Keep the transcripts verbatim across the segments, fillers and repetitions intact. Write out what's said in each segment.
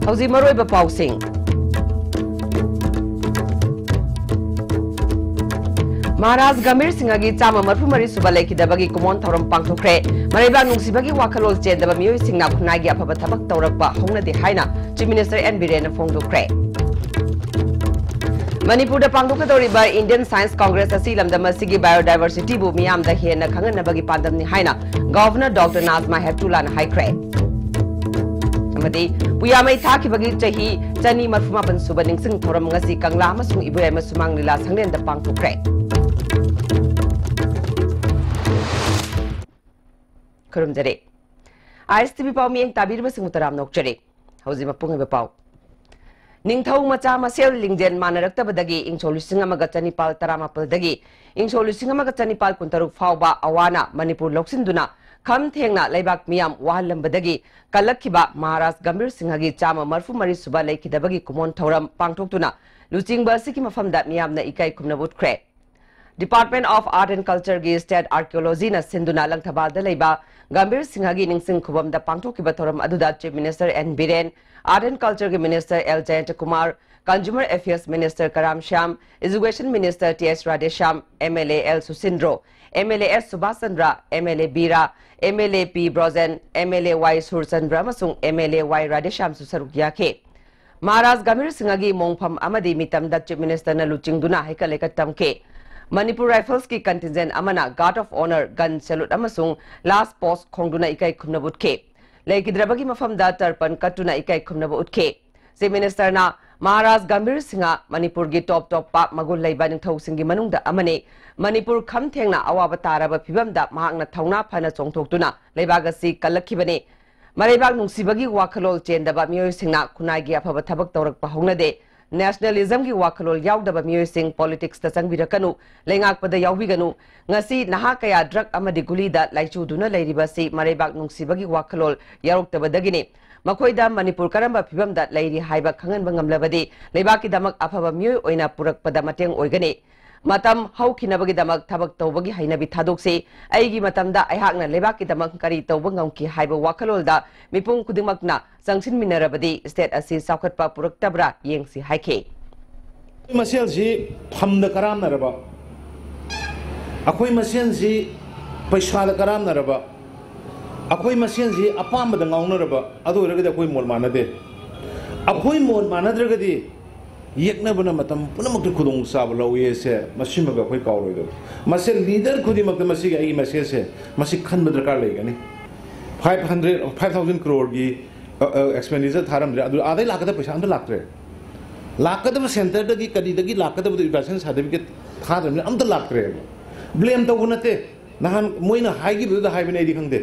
ꯍꯧꯖꯤꯛ ꯃꯔꯨꯑꯣꯏꯕ ꯄꯥꯎꯁꯤꯡ꯫ ꯃꯍꯥꯔꯥꯖ ꯒꯝꯚꯤꯔ ꯁꯤꯡꯍꯒꯤ ꯆꯥꯝꯃ ꯃꯔꯤꯐꯨ ꯃꯔꯤ ꯁꯨꯕ ꯂꯩꯈꯤꯗꯕꯒꯤ ꯀꯨꯃꯣꯟ ꯊꯧꯔꯝ ꯄꯥꯡꯊꯣꯛꯈ꯭ꯔꯦ꯫ ꯃꯔꯩꯕꯥꯛ ꯅꯨꯡꯁꯤꯕꯒꯤ ꯋꯥꯈꯜꯂꯣꯟ ꯆꯦꯟꯗꯕ ꯃꯤꯑꯣꯏꯁꯤꯡꯅ ꯈꯨꯟꯅꯥꯏꯒꯤ ꯑꯐꯕ ꯊꯕꯛ ꯇꯧꯔꯛꯄ ꯍꯧꯅꯗꯦ ꯍꯥꯏꯅ Chief Minister N ꯕꯤꯔꯦꯟꯅ ꯐꯣꯡꯗꯣꯛꯈ꯭ꯔꯦ꯫ ꯃꯅꯤꯄꯨꯔꯗ ꯄꯥꯡꯊꯣꯛꯀꯗꯧꯔꯤꯕ Indian Science Congress ꯑꯁꯤ ꯂꯝꯗꯝ ꯑꯁꯤꯒꯤ biodiversity ꯕꯨ ꯃꯤꯌꯥꯝꯗ ꯍꯦꯟꯅ ꯈꯪꯍꯟꯅꯕꯒꯤ ꯄꯥꯟꯗꯝꯅꯤ ꯍꯥꯏꯅ Governor Doctor Najma Heptulla ꯅ ꯍꯥꯏꯈ꯭ꯔꯦ꯫ ꯑꯃꯗꯤ ꯄꯨꯌꯥꯃꯩ ꯊꯥꯈꯤꯕꯒꯤ ꯆꯍꯤ ꯆꯅꯤ ꯃꯔꯤꯐꯨ ꯃꯥꯄꯟ ꯁꯨꯕ ꯅꯤꯡꯁꯤꯡ ꯊꯧꯔꯝ ꯉꯁꯤ ꯀꯪꯂꯥ ꯑꯃꯁꯨꯡ ꯏꯕꯣꯌꯥꯏꯃ ꯁꯨꯃꯥꯡ ꯂꯤꯂꯥ ꯁꯪꯂꯦꯟꯗ ꯄꯥꯡꯊꯣꯛꯈ꯭ꯔꯦ꯫ ꯈꯨꯔꯨꯝꯖꯔꯤ꯫ ꯑꯥꯏ ꯑꯦꯁ ꯇꯤ ꯚꯤ ꯄꯥꯎ ꯃꯤꯠꯌꯦꯡ ꯇꯥꯕꯤꯔꯤꯕꯁꯤꯡꯕꯨ ꯇꯔꯥꯝꯅ ꯑꯣꯛꯆꯔꯤ꯫ ꯍꯧꯖꯤꯛ ꯃꯄꯨꯡ ꯑꯣꯏꯕ ꯄꯥꯎ꯫ ꯅꯤꯡꯊꯧ ꯃꯆꯥ ꯃꯁꯦꯜ ꯂꯤꯡꯖꯦꯜ ꯃꯥꯟꯅꯔꯛꯇꯕꯗꯒꯤ ꯏꯪ ꯁꯣꯛ ꯂꯤꯁꯤꯡ ꯑꯃꯒ ꯆꯅꯤꯄꯥꯜ ꯇꯔꯥꯃꯥꯄꯜꯗꯒꯤ ꯏꯪ ꯁꯣꯛ ꯂꯤꯁꯤꯡ ꯑꯃꯒ ꯆꯅꯤꯄꯥꯜ ꯀꯨꯟꯇꯔꯨꯛ ꯐꯥꯎꯕ ꯑꯋꯥꯅ ꯃꯅꯤꯄꯨꯔ ꯂꯧꯁꯤꯟꯗꯨꯅ ꯈꯝ ꯊꯦꯡꯅ ꯂꯩꯕꯥꯛ ꯃꯤꯌꯥꯝ ꯋꯥꯍꯜꯂꯝꯕꯗꯒꯤ ꯀꯜꯂꯛꯈꯤꯕ ꯃꯍꯥꯔꯥꯖ ꯒꯝꯚꯤꯔ ꯁꯤꯡꯍꯒꯤ ꯆꯥꯝꯃ ꯃꯔꯤꯐꯨ ꯃꯔꯤ ꯁꯨꯕ ꯂꯩꯈꯤꯗꯕꯒꯤ ꯀꯨꯃꯣꯟ ꯊꯧꯔꯝ ꯄꯥꯡꯊꯣꯛꯇꯨꯅ ꯂꯨꯆꯤꯡꯕ ꯑꯁꯤꯒꯤ ꯃꯐꯝꯗ ꯃꯤꯌꯥꯝꯅ ꯏꯀꯥꯏ ꯈꯨꯝꯅꯕ ꯎꯠꯈ꯭ꯔꯦ꯫ Department of Art and Culture ꯒꯤ State Archaeology ꯅ ꯁꯤꯟꯗꯨꯅ ꯂꯪꯊꯕꯥꯜꯗ ꯂꯩꯕ ꯒꯝꯚꯤꯔ ꯁꯤꯡꯍꯒꯤ ꯅꯤꯡꯁꯤꯡ ꯈꯨꯕꯝꯗ ꯄꯥꯡꯊꯣꯛꯈꯤꯕ ꯊꯧꯔꯝ ꯑꯗꯨꯗ Chief Minister N Biren, Art and Culture ꯒꯤ Minister L Jayanta Kumar, Consumer Affairs Minister Karam Shyam, Education Minister T S Radheshyam, M L A L Susindro, M L A S Subash Chandra, M L A Bira, M L A P Brojen, M L A Y Surchandra ꯑꯃꯁꯨꯡ M L A ꯋꯥꯏ ꯔꯥꯙꯦꯁ꯭ꯌꯥꯝꯁꯨ ꯁꯔꯨꯛ ꯌꯥꯈꯤ꯫ ꯃꯍꯥꯔꯥꯖ ꯒꯝꯚꯤꯔ ꯁꯤꯡꯍꯒꯤ ꯃꯣꯡꯐꯝ ꯑꯃꯗꯤ ꯃꯤꯇꯝꯗ Chief Minister ꯅ ꯂꯨꯆꯤꯡꯗꯨꯅ ꯍꯩꯀꯠ ꯂꯩꯀꯠ ꯇꯝꯈꯤ꯫ Manipur Rifles ꯀꯤ contingent ꯑꯃꯅ Guard of Honour, gun salute ꯑꯃꯁꯨꯡ last post ꯈꯣꯡꯗꯨꯅ ꯏꯀꯥꯏ ꯈꯨꯝꯅꯕ ꯎꯠꯈꯤ꯫ ꯂꯩꯈꯤꯗ꯭ꯔꯕꯒꯤ ꯃꯐꯝꯗ ꯇꯔꯄꯟ ꯀꯠꯇꯨꯅ ꯏꯀꯥꯏ ꯈꯨꯝꯅꯕ ꯎꯠꯈꯤ꯫ Chief Minister ꯅ ꯃꯍꯥꯔꯥꯖ ꯒꯝꯚꯤꯔ ꯁꯤꯡꯍ ꯃꯅꯤꯄꯨꯔꯒꯤ ꯇꯣꯞ ꯇꯣꯞꯄ ꯃꯒꯨꯟ ꯂꯩꯕ ꯅꯤꯡꯊꯧꯁꯤꯡꯒꯤ ꯃꯅꯨꯡꯗ ꯑꯃꯅꯤ꯫ ꯃꯅꯤꯄꯨꯔ ꯈꯝ ꯊꯦꯡꯅ ꯑꯋꯥꯕ ꯇꯥꯔꯕ ꯐꯤꯚꯝꯗ ꯃꯍꯥꯛꯅ ꯊꯧꯅꯥ ꯐꯅ ꯆꯣꯡꯊꯣꯛꯇꯨꯅ ꯂꯩꯕꯥꯛ ꯑꯁꯤ ꯀꯜꯂꯛꯈꯤꯕꯅꯤ꯫ ꯃꯔꯩꯕꯥꯛ ꯅꯨꯡꯁꯤꯕꯒꯤ ꯋꯥꯈꯜꯂꯣꯟ ꯆꯦꯟꯗꯕ ꯃꯤꯑꯣꯏꯁꯤꯡꯅ ꯈꯨꯟꯅꯥꯏꯒꯤ ꯑꯐꯕ ꯊꯕꯛ ꯇꯧꯔꯛꯄ ꯍꯧꯅꯗꯦ꯫ Nationalism ꯒꯤ ꯋꯥꯈꯜꯂꯣꯟ ꯌꯥꯎꯗꯕ ꯃꯤꯑꯣꯏꯁꯤꯡ politics ꯇ ꯆꯪꯕꯤꯔꯛꯀꯅꯨ, ꯂꯩꯉꯥꯛꯄꯗ ꯌꯥꯎꯕꯤꯒꯅꯨ꯫ ꯉꯁꯤ ꯅꯍꯥ ꯀꯌꯥ drug ꯑꯃꯗꯤ ꯒꯨꯂꯤꯗ ꯂꯥꯏꯆꯨꯗꯨꯅ ꯂꯩꯔꯤꯕ ꯑꯁꯤ ꯃꯔꯩꯕꯥꯛ ꯅꯨꯡꯁꯤꯕꯒꯤ ꯋꯥꯈꯜꯂꯣꯟ ꯌꯥꯎꯔꯛꯇꯕꯗꯒꯤꯅꯤ꯫ ꯃꯈꯣꯏꯗ ꯃꯅꯤꯄꯨꯔ ꯀꯔꯝꯕ ꯐꯤꯚꯝꯗ ꯂꯩꯔꯤ ꯍꯥꯏꯕ ꯈꯪꯍꯟꯕ ꯉꯝꯂꯕꯗꯤ ꯂꯩꯕꯥꯛꯀꯤꯗꯃꯛ ꯑꯐꯕ ꯃꯤꯑꯣꯏ ꯑꯣꯏꯅ ꯄꯨꯔꯛꯄꯗ ꯃꯇꯦꯡ ꯑꯣꯏꯒꯅꯤ꯫ ꯃꯇꯝ ꯍꯧꯈꯤꯅꯕꯒꯤꯗꯃꯛ ꯊꯕꯛ ꯇꯧꯕꯒꯤ ꯍꯩꯅꯕꯤ ꯊꯥꯗꯣꯛꯁꯤ꯫ ꯑꯩꯒꯤ ꯃꯇꯝꯗ ꯑꯩꯍꯥꯛꯅ ꯂꯩꯕꯥꯛꯀꯤꯗꯃꯛ ꯀꯔꯤ ꯇꯧꯕ ꯉꯝꯈꯤ ꯍꯥꯏꯕ ꯋꯥꯈꯜꯂꯣꯟꯗ ꯃꯤꯄꯨꯝ ꯈꯨꯗꯤꯡꯃꯛꯅ ꯆꯪꯁꯤꯟꯃꯤꯟꯅꯔꯕꯗꯤ state ꯑꯁꯤ ꯆꯥꯎꯈꯠꯄ ꯄꯨꯔꯛꯇꯕ꯭ꯔꯥ ꯌꯦꯡꯁꯤ ꯍꯥꯏꯈꯤ꯫ ꯑꯩꯈꯣꯏ ꯃꯁꯦꯜꯁꯤ ꯐꯝꯗ ꯀꯔꯥꯝꯅꯔꯕ, ꯑꯩꯈꯣꯏ ꯃꯁꯦꯜꯁꯤ ꯄꯩꯁꯥꯗ ꯀꯔꯥꯝꯅꯔꯕ, ꯑꯩꯈꯣꯏ ꯃꯁꯦꯜꯁꯤ ꯑꯄꯥꯝꯕꯗ ꯉꯥꯎꯅꯔꯕ, ꯑꯗꯨ ꯑꯣꯏꯔꯒꯗꯤ ꯑꯩꯈꯣꯏ ꯃꯣꯠ ꯃꯥꯟꯅꯗꯦ꯫ ꯑꯩꯈꯣꯏ ꯃꯣꯠ ꯃꯥꯟꯅꯗ꯭ꯔꯒꯗꯤ ꯌꯦꯛꯅꯕꯅ ꯃꯇꯝ ꯄꯨꯝꯅꯃꯛꯇ ꯈꯨꯗꯣꯡꯆꯥꯕ ꯂꯧꯏ ꯍꯥꯏꯁꯦ ꯃꯁꯤꯃꯒ ꯑꯩꯈꯣꯏ ꯀꯥꯎꯔꯣꯏꯗꯕ꯫ ꯃꯁꯦꯜ leader ꯈꯨꯗꯤꯡꯃꯛꯇ ꯃꯁꯤꯒꯤ ꯑꯩꯒꯤ ꯃꯁꯦꯜꯁꯦ ꯃꯁꯤ ꯈꯟꯕ ꯗꯔꯀꯥꯔ ꯂꯩꯒꯅꯤ꯫ Five hundred, five thousand crore ꯒꯤ expenditure ꯊꯥꯔꯝꯗ꯭ꯔꯦ, ꯑꯗꯨ ꯑꯥꯗꯩ ꯂꯥꯛꯀꯗꯕ ꯄꯩꯁꯥ ꯑꯝꯇ ꯂꯥꯛꯇ꯭ꯔꯦ꯫ ꯂꯥꯛꯀꯗꯕ centre ꯗꯒꯤ ꯀꯔꯤꯗꯒꯤ ꯂꯥꯛꯀꯗꯕꯗꯣ utilization certificate ꯊꯥꯗ꯭ꯔꯕꯅꯤꯅ ꯑꯝꯇ ꯂꯥꯛꯇ꯭ꯔꯦꯕ꯫ Blame ꯇꯧꯕ ꯅꯠꯇꯦ, ꯅꯍꯥꯟ ꯃꯣꯏꯅ ꯍꯥꯏꯈꯤꯕꯗꯨꯗ ꯍꯥꯏꯕꯅꯦ, ꯑꯩꯗꯤ ꯈꯪꯗꯦ꯫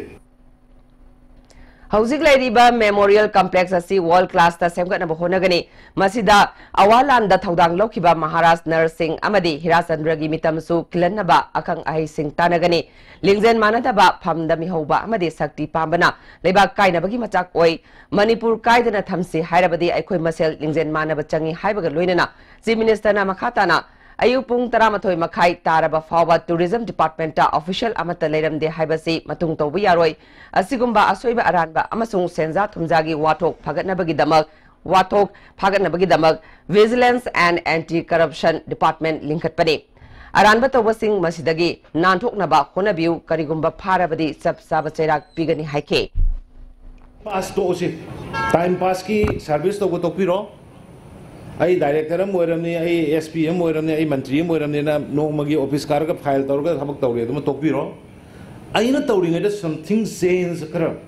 ꯍꯧꯖꯤꯛ ꯂꯩꯔꯤꯕ Memorial Complex ꯑꯁꯤ world class ꯇ ꯁꯦꯝꯒꯠꯅꯕ ꯍꯣꯠꯅꯒꯅꯤ꯫ ꯃꯁꯤꯗ ꯑꯋꯥ ꯂꯥꯟꯗ ꯊꯧꯗꯥꯡ ꯂꯧꯈꯤꯕ ꯃꯍꯥꯔꯥꯖ ꯅꯔ ꯁꯤꯡ ꯑꯃꯗꯤ ꯍꯤꯔꯥꯆꯟꯗ꯭ꯔꯒꯤ ꯃꯤꯇꯝꯁꯨ ꯈꯤꯜꯍꯟꯅꯕ ꯑꯈꯪ ꯑꯍꯩꯁꯤꯡ ꯇꯥꯟꯅꯒꯅꯤ꯫ ꯂꯤꯡꯖꯦꯜ ꯃꯥꯟꯅꯗꯕ, ꯐꯝꯗ ꯃꯤꯍꯧꯕ ꯑꯃꯗꯤ ꯁꯛꯇꯤ ꯄꯥꯝꯕꯅ ꯂꯩꯕꯥꯛ ꯀꯥꯏꯅꯕꯒꯤ ꯃꯆꯥꯛ ꯑꯣꯏ꯫ ꯃꯅꯤꯄꯨꯔ ꯀꯥꯏꯗꯅ ꯊꯝꯁꯤ ꯍꯥꯏꯔꯕꯗꯤ ꯑꯩꯈꯣꯏ ꯃꯁꯦꯜ ꯂꯤꯡꯖꯦꯜ ꯃꯥꯟꯅꯕ ꯆꯪꯏ ꯍꯥꯏꯕꯒ ꯂꯣꯏꯅꯅ Chief Minister ꯅ ꯃꯈꯥ ꯇꯥꯅ ꯑꯌꯨꯛ ꯄꯨꯡ ꯇꯔꯥꯃꯥꯊꯣꯏ ꯃꯈꯥꯏ ꯇꯥꯔꯕ ꯐꯥꯎꯕ tourism department ꯇ official ꯑꯃꯠꯇ ꯂꯩꯔꯝꯗꯦ ꯍꯥꯏꯕꯁꯤ ꯃꯇꯨꯡ ꯇꯧꯕ ꯌꯥꯔꯣꯏ꯫ ꯑꯁꯤꯒꯨꯝꯕ ꯑꯁꯣꯏꯕ ꯑꯔꯥꯟꯕ ꯑꯃꯁꯨꯡ ꯁꯦꯟꯖꯥ ꯊꯨꯝꯖꯥꯒꯤ ꯋꯥꯊꯣꯛ ꯐꯒꯠꯅꯕꯒꯤꯗꯃꯛ, ꯋꯥꯊꯣꯛ ꯐꯥꯒꯠꯅꯕꯒꯤꯗꯃꯛ Vigilance and Anti Corruption Department ꯂꯤꯡꯈꯠꯄꯅꯤ꯫ ꯑꯔꯥꯟꯕ ꯇꯧꯕꯁꯤꯡ ꯃꯁꯤꯗꯒꯤ ꯅꯥꯟꯊꯣꯛꯅꯕ ꯍꯣꯠꯅꯕꯤꯌꯨ, ꯀꯔꯤꯒꯨꯝꯕ ꯐꯥꯔꯕꯗꯤ ꯆꯞ ꯆꯥꯕ ꯆꯩꯔꯥꯛ ꯄꯤꯒꯅꯤ ꯍꯥꯏꯈꯤ꯫ Pass ꯇꯣꯛꯑꯁꯤ꯫ Time pass ꯀꯤ service ꯇꯧꯕ ꯇꯣꯛꯄꯤꯔꯣ꯫ ꯑꯩ director ꯑꯃ ꯑꯣꯏꯔꯝꯅꯤ, ꯑꯩ SP ꯑꯃ ꯑꯣꯏꯔꯝꯅꯤ, ꯑꯩ ꯃꯟꯇ꯭ꯔꯤ ꯑꯃ ꯑꯣꯏꯔꯝꯅꯤꯅ ꯅꯣꯡꯃꯒꯤ office ꯀꯥꯔꯒ file ꯇꯧꯔꯒ ꯊꯕꯛ ꯇꯧꯔꯦ ꯑꯗꯨꯃ ꯇꯣꯛꯄꯤꯔꯣ꯫ ꯑꯩꯅ ꯇꯧꯔꯤꯉꯩꯗ something change ꯈꯔ,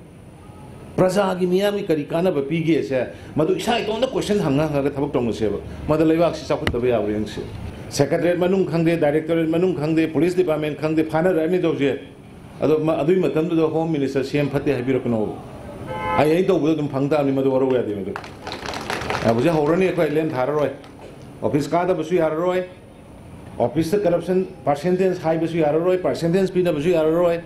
ꯄ꯭ꯔꯖꯥꯒꯤ ꯃꯤꯌꯥꯝꯒꯤ ꯀꯔꯤ ꯀꯥꯟꯅꯕ ꯄꯤꯒꯦꯁꯦ, ꯃꯗꯨ ꯏꯁꯥ ꯏꯇꯣꯝꯇ question ꯍꯪꯉ ꯍꯪꯉꯒ ꯊꯕꯛ ꯇꯧꯅꯁꯦꯕ꯫ ꯃꯗꯨ ꯂꯩꯕꯥꯛꯁꯤ ꯆꯥꯎꯈꯠꯇꯕ ꯌꯥꯕ꯭ꯔꯥ ꯌꯦꯡꯁꯤ꯫ Secretariat ꯃꯅꯨꯡ ꯈꯪꯗꯦ, directorate ꯃꯅꯨꯡ ꯈꯪꯗꯦ, police department ꯈꯪꯗꯦ, ꯐꯥꯅꯔꯛꯑꯅꯤ ꯇꯧꯁꯦ꯫ ꯑꯗꯣ ꯃ-, ꯑꯗꯨꯒꯤ ꯃꯇꯝꯗꯨꯗ Home Minister CM ꯐꯠꯇꯦ ꯍꯥꯏꯕꯤꯔꯛꯀꯅꯣꯕ꯫ ꯑꯩ, ꯑꯩ ꯇꯧꯕꯗ ꯑꯗꯨꯝ ꯐꯪ ꯇꯥꯕꯅꯤ, ꯃꯗꯨ ꯋꯥꯔꯧ ꯌꯥꯗꯦ꯫ ꯃꯗꯨ ꯍꯧꯖꯤꯛ ꯍꯧꯔꯅꯤ, ꯑꯩꯈꯣꯏ ꯂꯦꯝ ꯊꯥꯔꯔꯣꯏ꯫ Office ꯀꯥꯗꯕꯁꯨ ꯌꯥꯔꯔꯣꯏ꯫ Office ꯇ corruption percentage ꯍꯥꯏꯕꯁꯨ ꯌꯥꯔꯔꯣꯏ, percentage ꯄꯤꯅꯕꯁꯨ ꯌꯥꯔꯔꯣꯏ꯫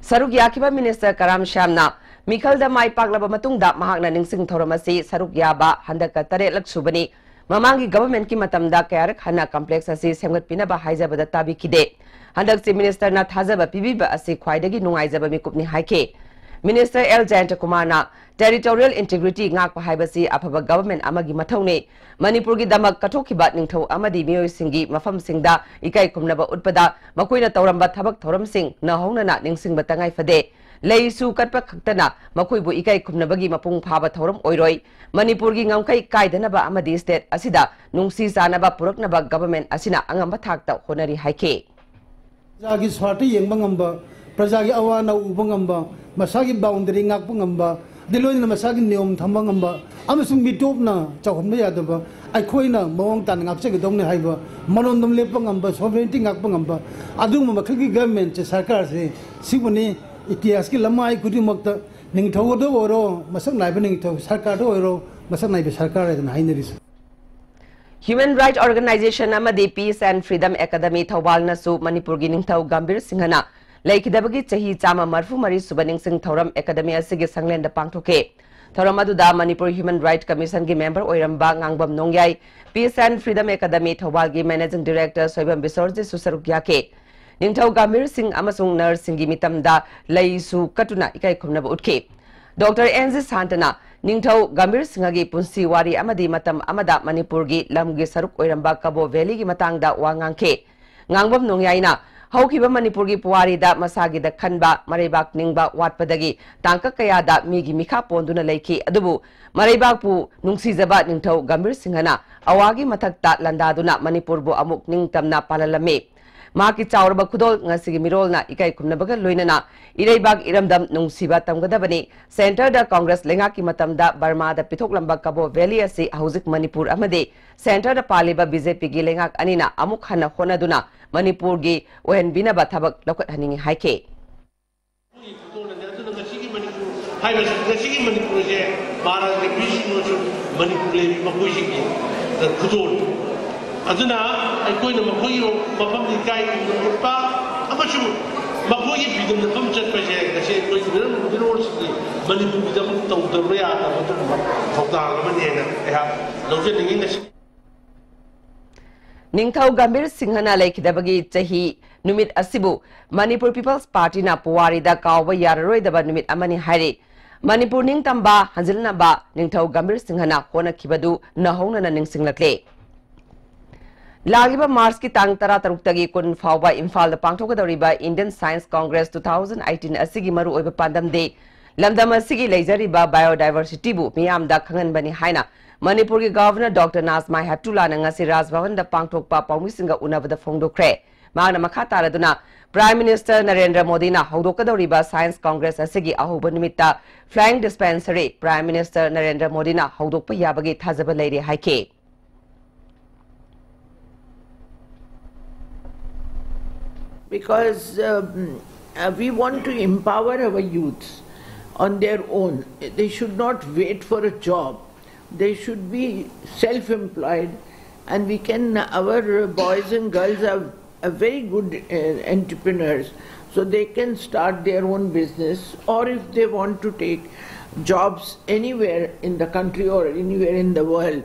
ꯁꯔꯨꯛ ꯌꯥꯈꯤꯕ Minister ꯀꯔꯥꯝ ꯁ꯭ꯌꯥꯝꯅ ꯃꯤꯈꯜꯗ ꯃꯥꯏ ꯄꯥꯛꯂꯕ ꯃꯇꯨꯡꯗ ꯃꯍꯥꯛꯅ ꯅꯤꯡꯁꯤꯡ ꯊꯧꯔꯝ ꯑꯁꯤ ꯁꯔꯨꯛ ꯌꯥꯕ ꯍꯟꯗꯛꯀ ꯇꯔꯦꯠꯂꯛ ꯁꯨꯕꯅꯤ꯫ ꯃꯃꯥꯡꯒꯤ ꯒꯚꯔꯟꯃꯦꯟꯠꯀꯤ ꯃꯇꯝꯗ ꯀꯌꯥꯔꯛ ꯍꯟꯅ ꯀꯝꯄ꯭ꯂꯦꯛꯁ ꯑꯁꯤ ꯁꯦꯝꯒꯠꯄꯤꯅꯕ ꯍꯥꯏꯖꯕꯗ ꯇꯥꯕꯤꯈꯤꯗꯦ꯫ ꯍꯟꯗꯛ ꯆꯤꯐ ꯃꯤꯅꯤꯁꯇꯔꯅ ꯊꯥꯖꯕ ꯄꯤꯕꯤꯕ ꯑꯁꯤ ꯈ꯭ꯋꯥꯏꯗꯒꯤ ꯅꯨꯡꯉꯥꯏꯖꯕ ꯃꯤꯀꯨꯞꯅꯤ ꯍꯥꯏꯈꯤ꯫ ꯃꯤꯅꯤꯁꯇꯔ ꯑꯦꯜ ꯖꯌꯟꯇꯀꯨꯃꯥꯔꯅ ꯇꯦꯔꯤꯇꯣꯔꯤꯌꯦꯜ ꯏꯟꯇꯤꯒ꯭ꯔꯤꯇꯤ ꯉꯥꯛꯄ ꯍꯥꯏꯕꯁꯤ ꯑꯐꯕ ꯒꯚꯔꯟꯃꯦꯟꯠ ꯑꯃꯒꯤ ꯃꯊꯧꯅꯤ꯫ ꯃꯅꯤꯄꯨꯔꯒꯤꯗꯃꯛ ꯀꯠꯊꯣꯛꯈꯤꯕ ꯅꯤꯡꯊꯧ ꯑꯃꯗꯤ ꯃꯤꯑꯣꯏꯁꯤꯡꯒꯤ ꯃꯐꯝꯁꯤꯡꯗ ꯏꯀꯥꯏ ꯈꯨꯝꯅꯕ ꯎꯠꯄꯗ ꯃꯈꯣꯏꯅ ꯇꯧꯔꯝꯕ ꯊꯕꯛ ꯊꯧꯔꯝꯁꯤꯡ ꯅꯧꯍꯧꯅꯅ ꯅꯤꯡꯁꯤꯡꯕ ꯇꯉꯥꯏ ꯐꯗꯦ꯫ ꯂꯩꯁꯨ ꯀꯠꯄ ꯈꯛꯇꯅ ꯃꯈꯣꯏꯕꯨ ꯏꯀꯥꯏ ꯈꯨꯝꯅꯕꯒꯤ ꯃꯄꯨꯡ ꯐꯥꯕ ꯊꯧꯔꯝ ꯑꯣꯏꯔꯣꯏ꯫ ꯃꯅꯤꯄꯨꯔꯒꯤ ꯉꯝꯈꯩ ꯀꯥꯏꯗꯅꯕ ꯑꯃꯗꯤ ꯁ꯭ꯇꯦꯠ ꯑꯁꯤꯗ ꯅꯨꯡꯁꯤ ꯆꯥꯟꯅꯕ ꯄꯨꯔꯛꯅꯕ ꯒꯚꯔꯟꯃꯦꯟꯠ ꯑꯁꯤꯅ ꯑꯉꯝꯕ ꯊꯥꯛꯇ ꯍꯣꯠꯅꯔꯤ ꯍꯥꯏꯈꯤ꯫ ꯄ꯭ꯔꯖꯥꯒꯤ ꯁ꯭ꯋꯥꯔꯊ ꯌꯦꯡꯕ ꯉꯝꯕ, ꯄ꯭ꯔꯖꯥꯒꯤ ꯑꯋꯥ ꯑꯅꯥ ꯎꯕ ꯉꯝꯕ, ꯃꯁꯥꯒꯤ ꯕꯥꯎꯟꯗꯔꯤ ꯉꯥꯛꯄ ꯉꯝꯕ, ꯑꯗꯩ ꯂꯣꯏꯅꯅ ꯃꯁꯥꯒꯤ ꯅꯤꯌꯣꯝ ꯊꯝꯕ ꯉꯝꯕ ꯑꯃꯁꯨꯡ ꯃꯤꯇꯣꯞꯅ ꯆꯥꯎꯍꯟꯕ ꯌꯥꯗꯕ, ꯑꯩꯈꯣꯏꯅ ꯃꯑꯣꯡ ꯇꯥꯅ ꯉꯥꯛꯆꯒꯗꯧꯅꯤ ꯍꯥꯏꯕ, ꯃꯔꯣꯝꯗꯣꯝ ꯂꯦꯞꯄ ꯉꯝꯕ, ꯁꯣꯚꯔꯦꯟꯇꯤ ꯉꯥꯛꯄ ꯉꯝꯕ, ꯑꯗꯨꯒꯨꯝꯕ ꯃꯈꯜꯒꯤ ꯒꯚꯔꯟꯃꯦꯟꯠꯁꯦ, ꯁꯔꯀꯥꯔꯁꯦ, ꯁꯤꯕꯨꯅꯤ ꯏꯇꯤꯍꯥꯁꯀꯤ ꯂꯃꯥꯏ ꯈꯨꯗꯤꯡꯃꯛꯇ ꯅꯤꯡꯊꯧꯗ ꯑꯣꯏꯔꯣ, ꯃꯁꯛ ꯅꯥꯏꯕ ꯅꯤꯡꯊꯧ, ꯁꯔꯀꯥꯔꯗ ꯑꯣꯏꯔꯣ, ꯃꯁꯛ ꯅꯥꯏꯕ ꯁꯔꯀꯥꯔ ꯍꯥꯏꯗꯅ ꯍꯥꯏꯅꯔꯤꯁꯦ꯫ ꯍ꯭ꯌꯨꯃꯦꯟ ꯔꯥꯏꯠ ꯑꯣꯔꯒꯅꯥꯏꯖꯦꯁꯟ ꯑꯃꯗꯤ ꯄꯤꯁ ꯑꯦꯟ ꯐ꯭ꯔꯤꯗꯝ ꯑꯦꯀꯥꯗꯃꯤ ꯊꯧꯕꯥꯜꯅꯁꯨ ꯃꯅꯤꯄꯨꯔꯒꯤ ꯅꯤꯡꯊꯧ ꯒꯝꯚꯤꯔ ꯁꯤꯡꯍꯅ ꯂꯩꯈꯤꯗꯕꯒꯤ ꯆꯍꯤ ꯆꯥꯝꯃ ꯃꯔꯤꯐꯨ ꯃꯔꯤ ꯁꯨꯕ ꯅꯤꯡꯁꯤꯡ ꯊꯧꯔꯝ ꯑꯦꯀꯥꯗꯃꯤ ꯑꯁꯤꯒꯤ ꯁꯪꯂꯦꯟꯗ ꯄꯥꯡꯊꯣꯛꯈꯤ꯫ ꯊꯧꯔꯝ ꯑꯗꯨꯗ ꯃꯅꯤꯄꯨꯔ ꯍ꯭ꯌꯨꯃꯦꯟ ꯔꯥꯏꯠ ꯀꯃꯤꯁꯟꯒꯤ ꯃꯦꯝꯕꯔ ꯑꯣꯏꯔꯝꯕ Ngangbam Nongyai, peace and freedom academy ꯊꯧꯕꯥꯜꯒꯤ ꯃꯦꯅꯦꯖꯤꯡ ꯗꯤꯔꯦꯛꯇꯔ ꯁꯣꯏꯕꯝ ꯕꯤꯁꯣꯔꯖꯤꯠꯁꯨ ꯁꯔꯨꯛ ꯌꯥꯈꯤ꯫ ꯅꯤꯡꯊꯧ ꯒꯝꯚꯤꯔ ꯁꯤꯡ ꯑꯃꯁꯨꯡ ꯅꯔꯁꯁꯤꯡꯒꯤ ꯃꯤꯇꯝꯗ ꯂꯩꯁꯨ ꯀꯠꯇꯨꯅ ꯏꯀꯥꯏ ꯈꯨꯝꯅꯕ ꯎꯠꯈꯤ꯫ ꯗꯣꯛꯇꯔ ꯑꯦꯟ ꯖꯤ ꯁꯥꯟꯇꯅ ꯅꯤꯡꯊꯧ ꯒꯝꯚꯤꯔ ꯁꯤꯡꯍꯒꯤ ꯄꯨꯟꯁꯤ ꯋꯥꯔꯤ ꯑꯃꯗꯤ ꯃꯇꯝ ꯑꯃꯗ ꯃꯅꯤꯄꯨꯔꯒꯤ ꯂꯝꯒꯤ ꯁꯔꯨꯛ ꯑꯣꯏꯔꯝꯕ ꯀꯕꯣ ꯚꯦꯂꯤꯒꯤ ꯃꯇꯥꯡꯗ ꯋꯥ ꯉꯥꯡꯈꯤ꯫ ꯉꯥꯡꯕꯝ ꯅꯣꯡꯌꯥꯏꯅ ꯍꯧꯈꯤꯕ ꯃꯅꯤꯄꯨꯔꯒꯤ ꯄꯨꯋꯥꯔꯤꯗ ꯃꯁꯥꯒꯤꯗ ꯈꯟꯕ, ꯃꯔꯩꯕꯥꯛ ꯅꯤꯡꯕ ꯋꯥꯠꯄꯗꯒꯤ ꯇꯥꯡꯀꯛ ꯀꯌꯥꯗ ꯃꯤꯒꯤ ꯃꯤꯈꯥ ꯄꯣꯟꯗꯨꯅ ꯂꯩꯈꯤ꯫ ꯑꯗꯨꯕꯨ ꯃꯔꯩꯕꯥꯛꯄꯨ ꯅꯨꯡꯁꯤꯖꯕ ꯅꯤꯡꯊꯧ ꯒꯝꯚꯤꯔ ꯁꯤꯡꯍꯅ ꯑꯋꯥꯒꯤ ꯃꯊꯛꯇ ꯂꯥꯟꯗꯥꯗꯨꯅ ꯃꯅꯤꯄꯨꯔꯕꯨ ꯑꯃꯨꯛ ꯅꯤꯡꯇꯝꯅ ꯄꯥꯜꯍꯜꯂꯝꯃꯤ꯫ ꯃꯍꯥꯛꯀꯤ ꯆꯥꯎꯔꯕ ꯈꯨꯗꯣꯜ ꯉꯁꯤꯒꯤ ꯃꯤꯔꯣꯜꯅ ꯏꯀꯥꯏ ꯈꯨꯝꯅꯕꯒ ꯂꯣꯏꯅꯅ ꯏꯔꯩꯕꯥꯛ ꯏꯔꯝꯗꯝ ꯅꯨꯡꯁꯤꯕ ꯇꯝꯒꯗꯕꯅꯤ꯫ ꯁꯦꯟꯇꯔꯗ ꯀꯪꯒ꯭ꯔꯦꯁ ꯂꯩꯉꯥꯛꯀꯤ ꯃꯇꯝꯗ ꯕꯔꯃꯥꯗ ꯄꯤꯊꯣꯛꯂꯝꯕ ꯀꯕꯣ ꯚꯦꯂꯤ ꯑꯁꯤ ꯍꯧꯖꯤꯛ ꯃꯅꯤꯄꯨꯔ ꯑꯃꯗꯤ ꯁꯦꯟꯇꯔꯗ ꯄꯥꯜꯂꯤꯕ ꯕꯤ ꯖꯦ ꯄꯤꯒꯤ ꯂꯩꯉꯥꯛ ꯑꯅꯤꯅ ꯑꯃꯨꯛ ꯍꯟꯅ ꯍꯣꯠꯅꯗꯨꯅ ꯃꯅꯤꯄꯨꯔꯒꯤ ꯑꯣꯏꯍꯟꯕꯤꯅꯕ ꯊꯕꯛ ꯂꯧꯈꯠꯍꯟꯅꯤꯡꯏ ꯍꯥꯏꯈꯤ꯫ ꯑꯗꯨꯅ ꯉꯁꯤꯒꯤ ꯃꯅꯤꯄꯨꯔ ꯍꯥꯏꯕꯁꯤ, ꯉꯁꯤꯒꯤ ꯃꯅꯤꯄꯨꯔꯁꯦ ꯃꯍꯥꯔꯥꯖ ꯔꯟꯕꯤꯔ ꯁꯤꯡꯅꯁꯨ ꯃꯅꯤꯄꯨꯔ ꯂꯩꯔꯤꯕ ꯃꯈꯣꯏꯁꯤꯡꯒꯤ ꯈꯨꯗꯣꯜ꯫ ꯑꯗꯨꯅ ꯑꯩꯈꯣꯏꯅ ꯃꯈꯣꯏꯒꯤ ꯃꯐꯝꯗ ꯏꯀꯥꯏ ꯈꯨꯝꯅꯕ ꯎꯠꯄ ꯑꯃꯁꯨꯡ ꯃꯈꯣꯏꯒꯤ ꯐꯤꯗꯝ ꯅꯐꯝ ꯆꯠꯄꯁꯦ ꯉꯁꯤ ꯑꯩꯈꯣꯏ ꯃꯤꯔꯝ-, ꯃꯤꯔꯣꯜꯁꯤꯡꯒꯤ ꯃꯅꯤꯄꯨꯔꯒꯤꯗꯃꯛ ꯇꯧꯗꯕ ꯌꯥꯗꯕ ꯑꯗꯨꯒꯨꯝꯕ ꯊꯧꯗꯥꯡ ꯑꯃꯅꯤ ꯍꯥꯏꯅ ꯑꯩꯍꯥꯛ ꯂꯧꯖꯅꯤꯡꯏ꯫ ꯉꯁꯤ ꯅꯤꯡꯊꯧ ꯒꯝꯚꯤꯔ ꯁꯤꯡꯍꯅ ꯂꯩꯈꯤꯗꯕꯒꯤ ꯆꯍꯤ ꯅꯨꯃꯤꯠ ꯑꯁꯤꯕꯨ ꯃꯅꯤꯄꯨꯔ ꯄꯤꯄꯜꯁ ꯄꯥꯔꯇꯤꯅ ꯄꯨꯋꯥꯔꯤꯗ ꯀꯥꯎꯕ ꯌꯥꯔꯔꯣꯏꯗꯕ ꯅꯨꯃꯤꯠ ꯑꯃꯅꯤ ꯍꯥꯏꯔꯤ꯫ ꯃꯅꯤꯄꯨꯔ ꯅꯤꯡꯇꯝꯕ ꯍꯟꯖꯤꯜꯅꯕ ꯅꯤꯡꯊꯧ ꯒꯝꯚꯤꯔ ꯁꯤꯡꯍꯅ ꯍꯣꯠꯅꯈꯤꯕꯗꯨ ꯅꯧꯍꯧꯅꯅ ꯅꯤꯡꯁꯤꯡꯂꯛꯂꯦ꯫ ꯂꯥꯛꯂꯤꯕ ꯃꯥꯔꯆꯀꯤ ꯇꯥꯡ ꯇꯔꯥꯇꯔꯨꯛꯇꯒꯤ ꯀꯨꯟ ꯐꯥꯎꯕ ꯏꯝꯐꯥꯜꯗ ꯄꯥꯡꯊꯣꯛꯀꯗꯧꯔꯤꯕ Indian Science Congress two thousand eighteen ꯑꯁꯤꯒꯤ ꯃꯔꯨꯑꯣꯏꯕ ꯄꯥꯟꯗꯝꯗꯤ ꯂꯝꯗꯝ ꯑꯁꯤꯒꯤ ꯂꯩꯖꯔꯤꯕ biodiversityꯕꯨ ꯃꯤꯌꯥꯝꯗ ꯈꯪꯍꯟꯕꯅꯤ ꯍꯥꯏꯅ ꯃꯅꯤꯄꯨꯔꯒꯤ Governor Doctor ꯅꯥꯖꯃꯥ ꯍꯦꯞꯇꯨꯂꯥꯅ ꯉꯁꯤ ꯔꯥꯖꯚꯕꯟꯗ ꯄꯥꯡꯊꯣꯛꯄ ꯄꯥꯎꯃꯤꯁꯤꯡꯒ ꯎꯅꯕꯗ ꯐꯣꯡꯗꯣꯛꯈ꯭ꯔꯦ꯫ ꯃꯍꯥꯛꯅ ꯃꯈꯥ ꯇꯥꯔꯗꯨꯅ Prime Minister ꯅꯔꯦꯟꯗ꯭ꯔ ꯃꯣꯗꯤꯅ ꯍꯧꯗꯣꯛꯀꯗꯧꯔꯤꯕ Science Congress ꯑꯁꯤꯒꯤ ꯑꯍꯧꯕ ꯅꯨꯃꯤꯠꯇ flying dispensary Prime Minister Narendra ꯃꯣꯗꯤꯅ ꯍꯧꯗꯣꯛꯄ ꯌꯥꯕꯒꯤ ꯊꯥꯖꯕ ꯂꯩꯔꯦ ꯍꯥꯏꯈꯤ꯫ Because um, uh, we want to empower our youths on their own. They should not wait for a job. They should be self employed, and we can, our boys and girls are, are very good uh, entrepreneurs, so they can start their own business, or if they want to take jobs anywhere in the country or anywhere in the world.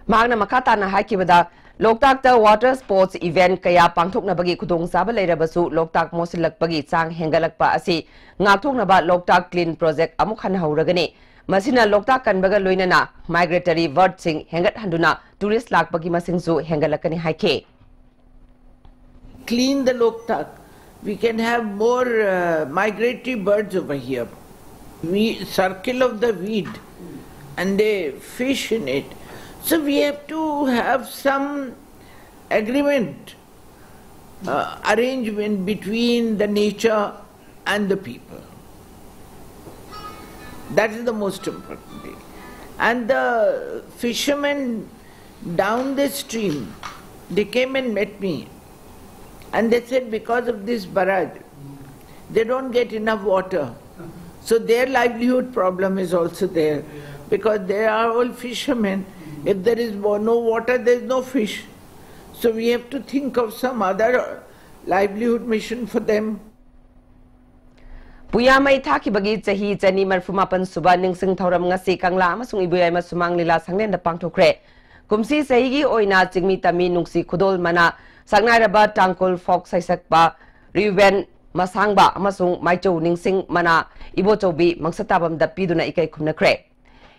ꯃꯍꯥꯛꯅ ꯃꯈꯥ ꯇꯥꯅ ꯍꯥꯏꯈꯤꯕꯗ, ꯂꯣꯛꯇꯥꯛꯇ water sports event ꯀꯌꯥ ꯄꯥꯡꯊꯣꯛꯅꯕꯒꯤ ꯈꯨꯗꯣꯡꯆꯥꯕ ꯂꯩꯔꯕꯁꯨ, ꯂꯣꯛꯇꯥꯛ ꯃꯣꯠꯁꯤꯜꯂꯛꯄꯒꯤ ꯆꯥꯡ ꯍꯦꯟꯒꯠꯂꯛꯄ ꯑꯁꯤ ꯉꯥꯛꯊꯣꯛꯅꯕ ꯂꯣꯛꯇꯥꯛ clean project ꯑꯃꯨꯛ ꯍꯟꯅ ꯍꯧꯔꯒꯅꯤ꯫ ꯃꯁꯤꯅ ꯂꯣꯛꯇꯥꯛ ꯀꯟꯕꯒ ꯂꯣꯏꯅꯅ migratory birdꯁꯤꯡ ꯍꯦꯟꯒꯠꯍꯟꯗꯨꯅ tourist ꯂꯥꯛꯄꯒꯤ ꯃꯁꯤꯡꯁꯨ ꯍꯦꯟꯒꯠꯂꯛꯀꯅꯤ ꯍꯥꯏꯈꯤ꯫ Clean the Loktak, we can have more uh, migratory birds over here. We circle of the weed and they fish in it. So we have to have some agreement, uh, arrangement between the nature and the people. That is the most important thing. And the fishermen down the stream, they came and met me. And they said because of this barrage, they don't get enough water. So their livelihood problem is also there. Because they are all fishermen. If there is wa- no water, there is no fish. So we have to think of some other livelihood mission for them. ꯄꯨꯌꯥꯃꯩ ꯊꯥꯈꯤꯕꯒꯤ ꯆꯍꯤ ꯆꯅꯤ ꯃꯔꯤꯐꯨ ꯃꯥꯄꯟ ꯁꯨꯕ ꯅꯤꯡꯁꯤꯡ ꯊꯧꯔꯝ ꯉꯁꯤ ꯀꯪꯂꯥ ꯑꯃꯁꯨꯡ ꯏꯕꯣꯌꯥꯏꯃ ꯁꯨꯃꯥꯡ ꯂꯤꯂꯥ ꯁꯪꯂꯦꯟꯗ ꯄꯥꯡꯊꯣꯛꯈ꯭ꯔꯦ꯫ ꯀꯨꯝꯁꯤ ꯆꯍꯤꯒꯤ ꯑꯣꯏꯅ ꯆꯤꯡꯃꯤ ꯇꯝꯃꯤ ꯅꯨꯡꯁꯤ ꯈꯨꯗꯣꯜ ꯃꯅꯥ ꯁꯛꯅꯥꯏꯔꯕ ꯇꯥꯡꯈꯨꯜ ꯐꯣꯛ ꯁꯩꯁꯛꯄ ꯔꯤꯌꯨꯕꯦꯟ ꯃꯁꯥꯡꯕ ꯑꯃꯁꯨꯡ ꯃꯥꯏꯆꯧ ꯅꯤꯡꯁꯤꯡ ꯃꯅꯥ ꯏꯕꯣꯆꯧꯕꯤ ꯃꯪꯁꯇꯥꯕꯝꯗ ꯄꯤꯗꯨꯅ ꯏꯀꯩ ꯈꯨꯝꯅꯈ꯭ꯔꯦ꯫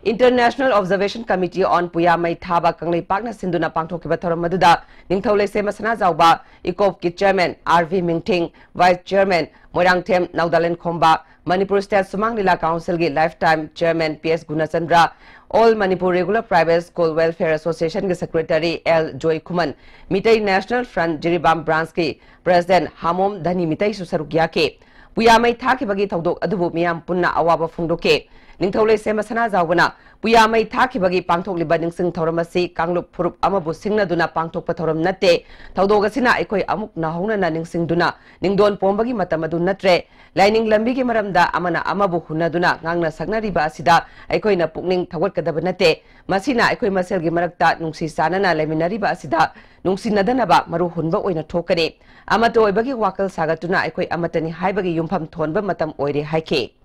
International Observation Committee on ꯄꯨꯌꯥ ꯃꯩ ꯊꯥꯕ ꯀꯪꯂꯩꯄꯥꯛꯅ ꯁꯤꯟꯗꯨꯅ ꯄꯥꯡꯊꯣꯛꯈꯤꯕ ꯊꯧꯔꯝ ꯑꯗꯨꯗ ꯅꯤꯡꯊꯧ ꯂꯩꯁꯦꯝꯕ ꯁꯅꯥꯖꯥꯎꯕ, ꯏꯀꯣꯞꯀꯤ chairman R V Mingthing, vice chairman Moirangthem Naodalen Khomba, Manipur state Sumang Lila ꯀꯥꯎꯟꯁꯤꯜꯒꯤ life time chairman P S Gunachandra, All Manipur Regular Private School Welfare Associationꯒꯤ secretary L Joykhuman, Meitei national front Jiribam ꯕ꯭ꯔꯥꯟꯆꯀꯤ ꯄ꯭ꯔꯦꯁꯤꯗꯦꯟꯠ ꯍꯥꯃꯣꯝ ꯙꯅꯤ ꯃꯤꯇꯩꯁꯨ ꯁꯔꯨꯛ ꯌꯥꯈꯤ꯫ ꯄꯨꯌꯥ ꯃꯩ ꯊꯥꯈꯤꯕꯒꯤ ꯊꯧꯗꯣꯛ ꯑꯗꯨꯕꯨ ꯃꯤꯌꯥꯝ ꯄꯨꯟꯅ ꯑꯋꯥꯕ ꯐꯣꯡꯗꯣꯛꯈꯤ꯫ ꯅꯤꯡꯊꯧ ꯂꯩꯁꯦꯝꯕ ꯁꯅꯥꯖꯥꯎꯕꯅ ꯄꯨꯌꯥ ꯃꯩ ꯊꯥꯈꯤꯕꯒꯤ ꯄꯥꯡꯊꯣꯛꯂꯤꯕ ꯅꯤꯡꯁꯤꯡ ꯊꯧꯔꯝ ꯑꯁꯤ ꯀꯥꯡꯂꯨꯞ ꯐꯨꯔꯨꯞ ꯑꯃꯕꯨ ꯁꯤꯡꯅꯗꯨꯅ ꯄꯥꯡꯊꯣꯛꯄ ꯊꯧꯔꯝ ꯅꯠꯇꯦ꯫ ꯊꯧꯗꯣꯛ ꯑꯁꯤꯅ ꯑꯩꯈꯣꯏ ꯑꯃꯨꯛ ꯅꯧꯍꯧꯅꯅ ꯅꯤꯡꯁꯤꯡꯗꯨꯅ ꯅꯤꯡꯗꯣꯟ ꯄꯣꯝꯕꯒꯤ ꯃꯇꯝ ꯑꯗꯨ ꯅꯠꯇ꯭ꯔꯦ꯫ ꯂꯥꯏꯅꯤꯡ ꯂꯝꯕꯤꯒꯤ ꯃꯔꯝꯗ ꯑꯃꯅ ꯑꯃꯕꯨ ꯍꯨꯟꯅꯗꯨꯅ ꯉꯥꯡꯅ ꯁꯛꯅꯔꯤꯕ ꯑꯁꯤꯗ ꯑꯩꯈꯣꯏꯅ ꯄꯨꯛꯅꯤꯡ ꯊꯧꯒꯠꯀꯗꯕ ꯅꯠꯇꯦ꯫ ꯃꯁꯤꯅ ꯑꯩꯈꯣꯏ ꯃꯁꯦꯜꯒꯤ ꯃꯔꯛꯇ ꯅꯨꯡꯁꯤ ꯆꯥꯟꯅꯅ ꯂꯩꯃꯤꯟꯅꯔꯤꯕ ꯑꯁꯤꯗ ꯅꯨꯡꯁꯤꯅꯗꯅꯕ ꯃꯔꯨ ꯍꯨꯟꯕ ꯑꯣꯏꯅ ꯊꯣꯛꯀꯅꯤ꯫ ꯑꯃꯠꯇ ꯑꯣꯏꯕꯒꯤ ꯋꯥꯈꯜ ꯁꯥꯒꯠꯇꯨꯅ ꯑꯩꯈꯣꯏ ꯑꯃꯠꯇꯅꯤ ꯍꯥꯏꯕꯒꯤ ꯌꯨꯝꯐꯝ ꯊꯣꯟꯕ ꯃꯇꯝ ꯑꯣꯏꯔꯦ ꯍꯥꯏꯈꯤ꯫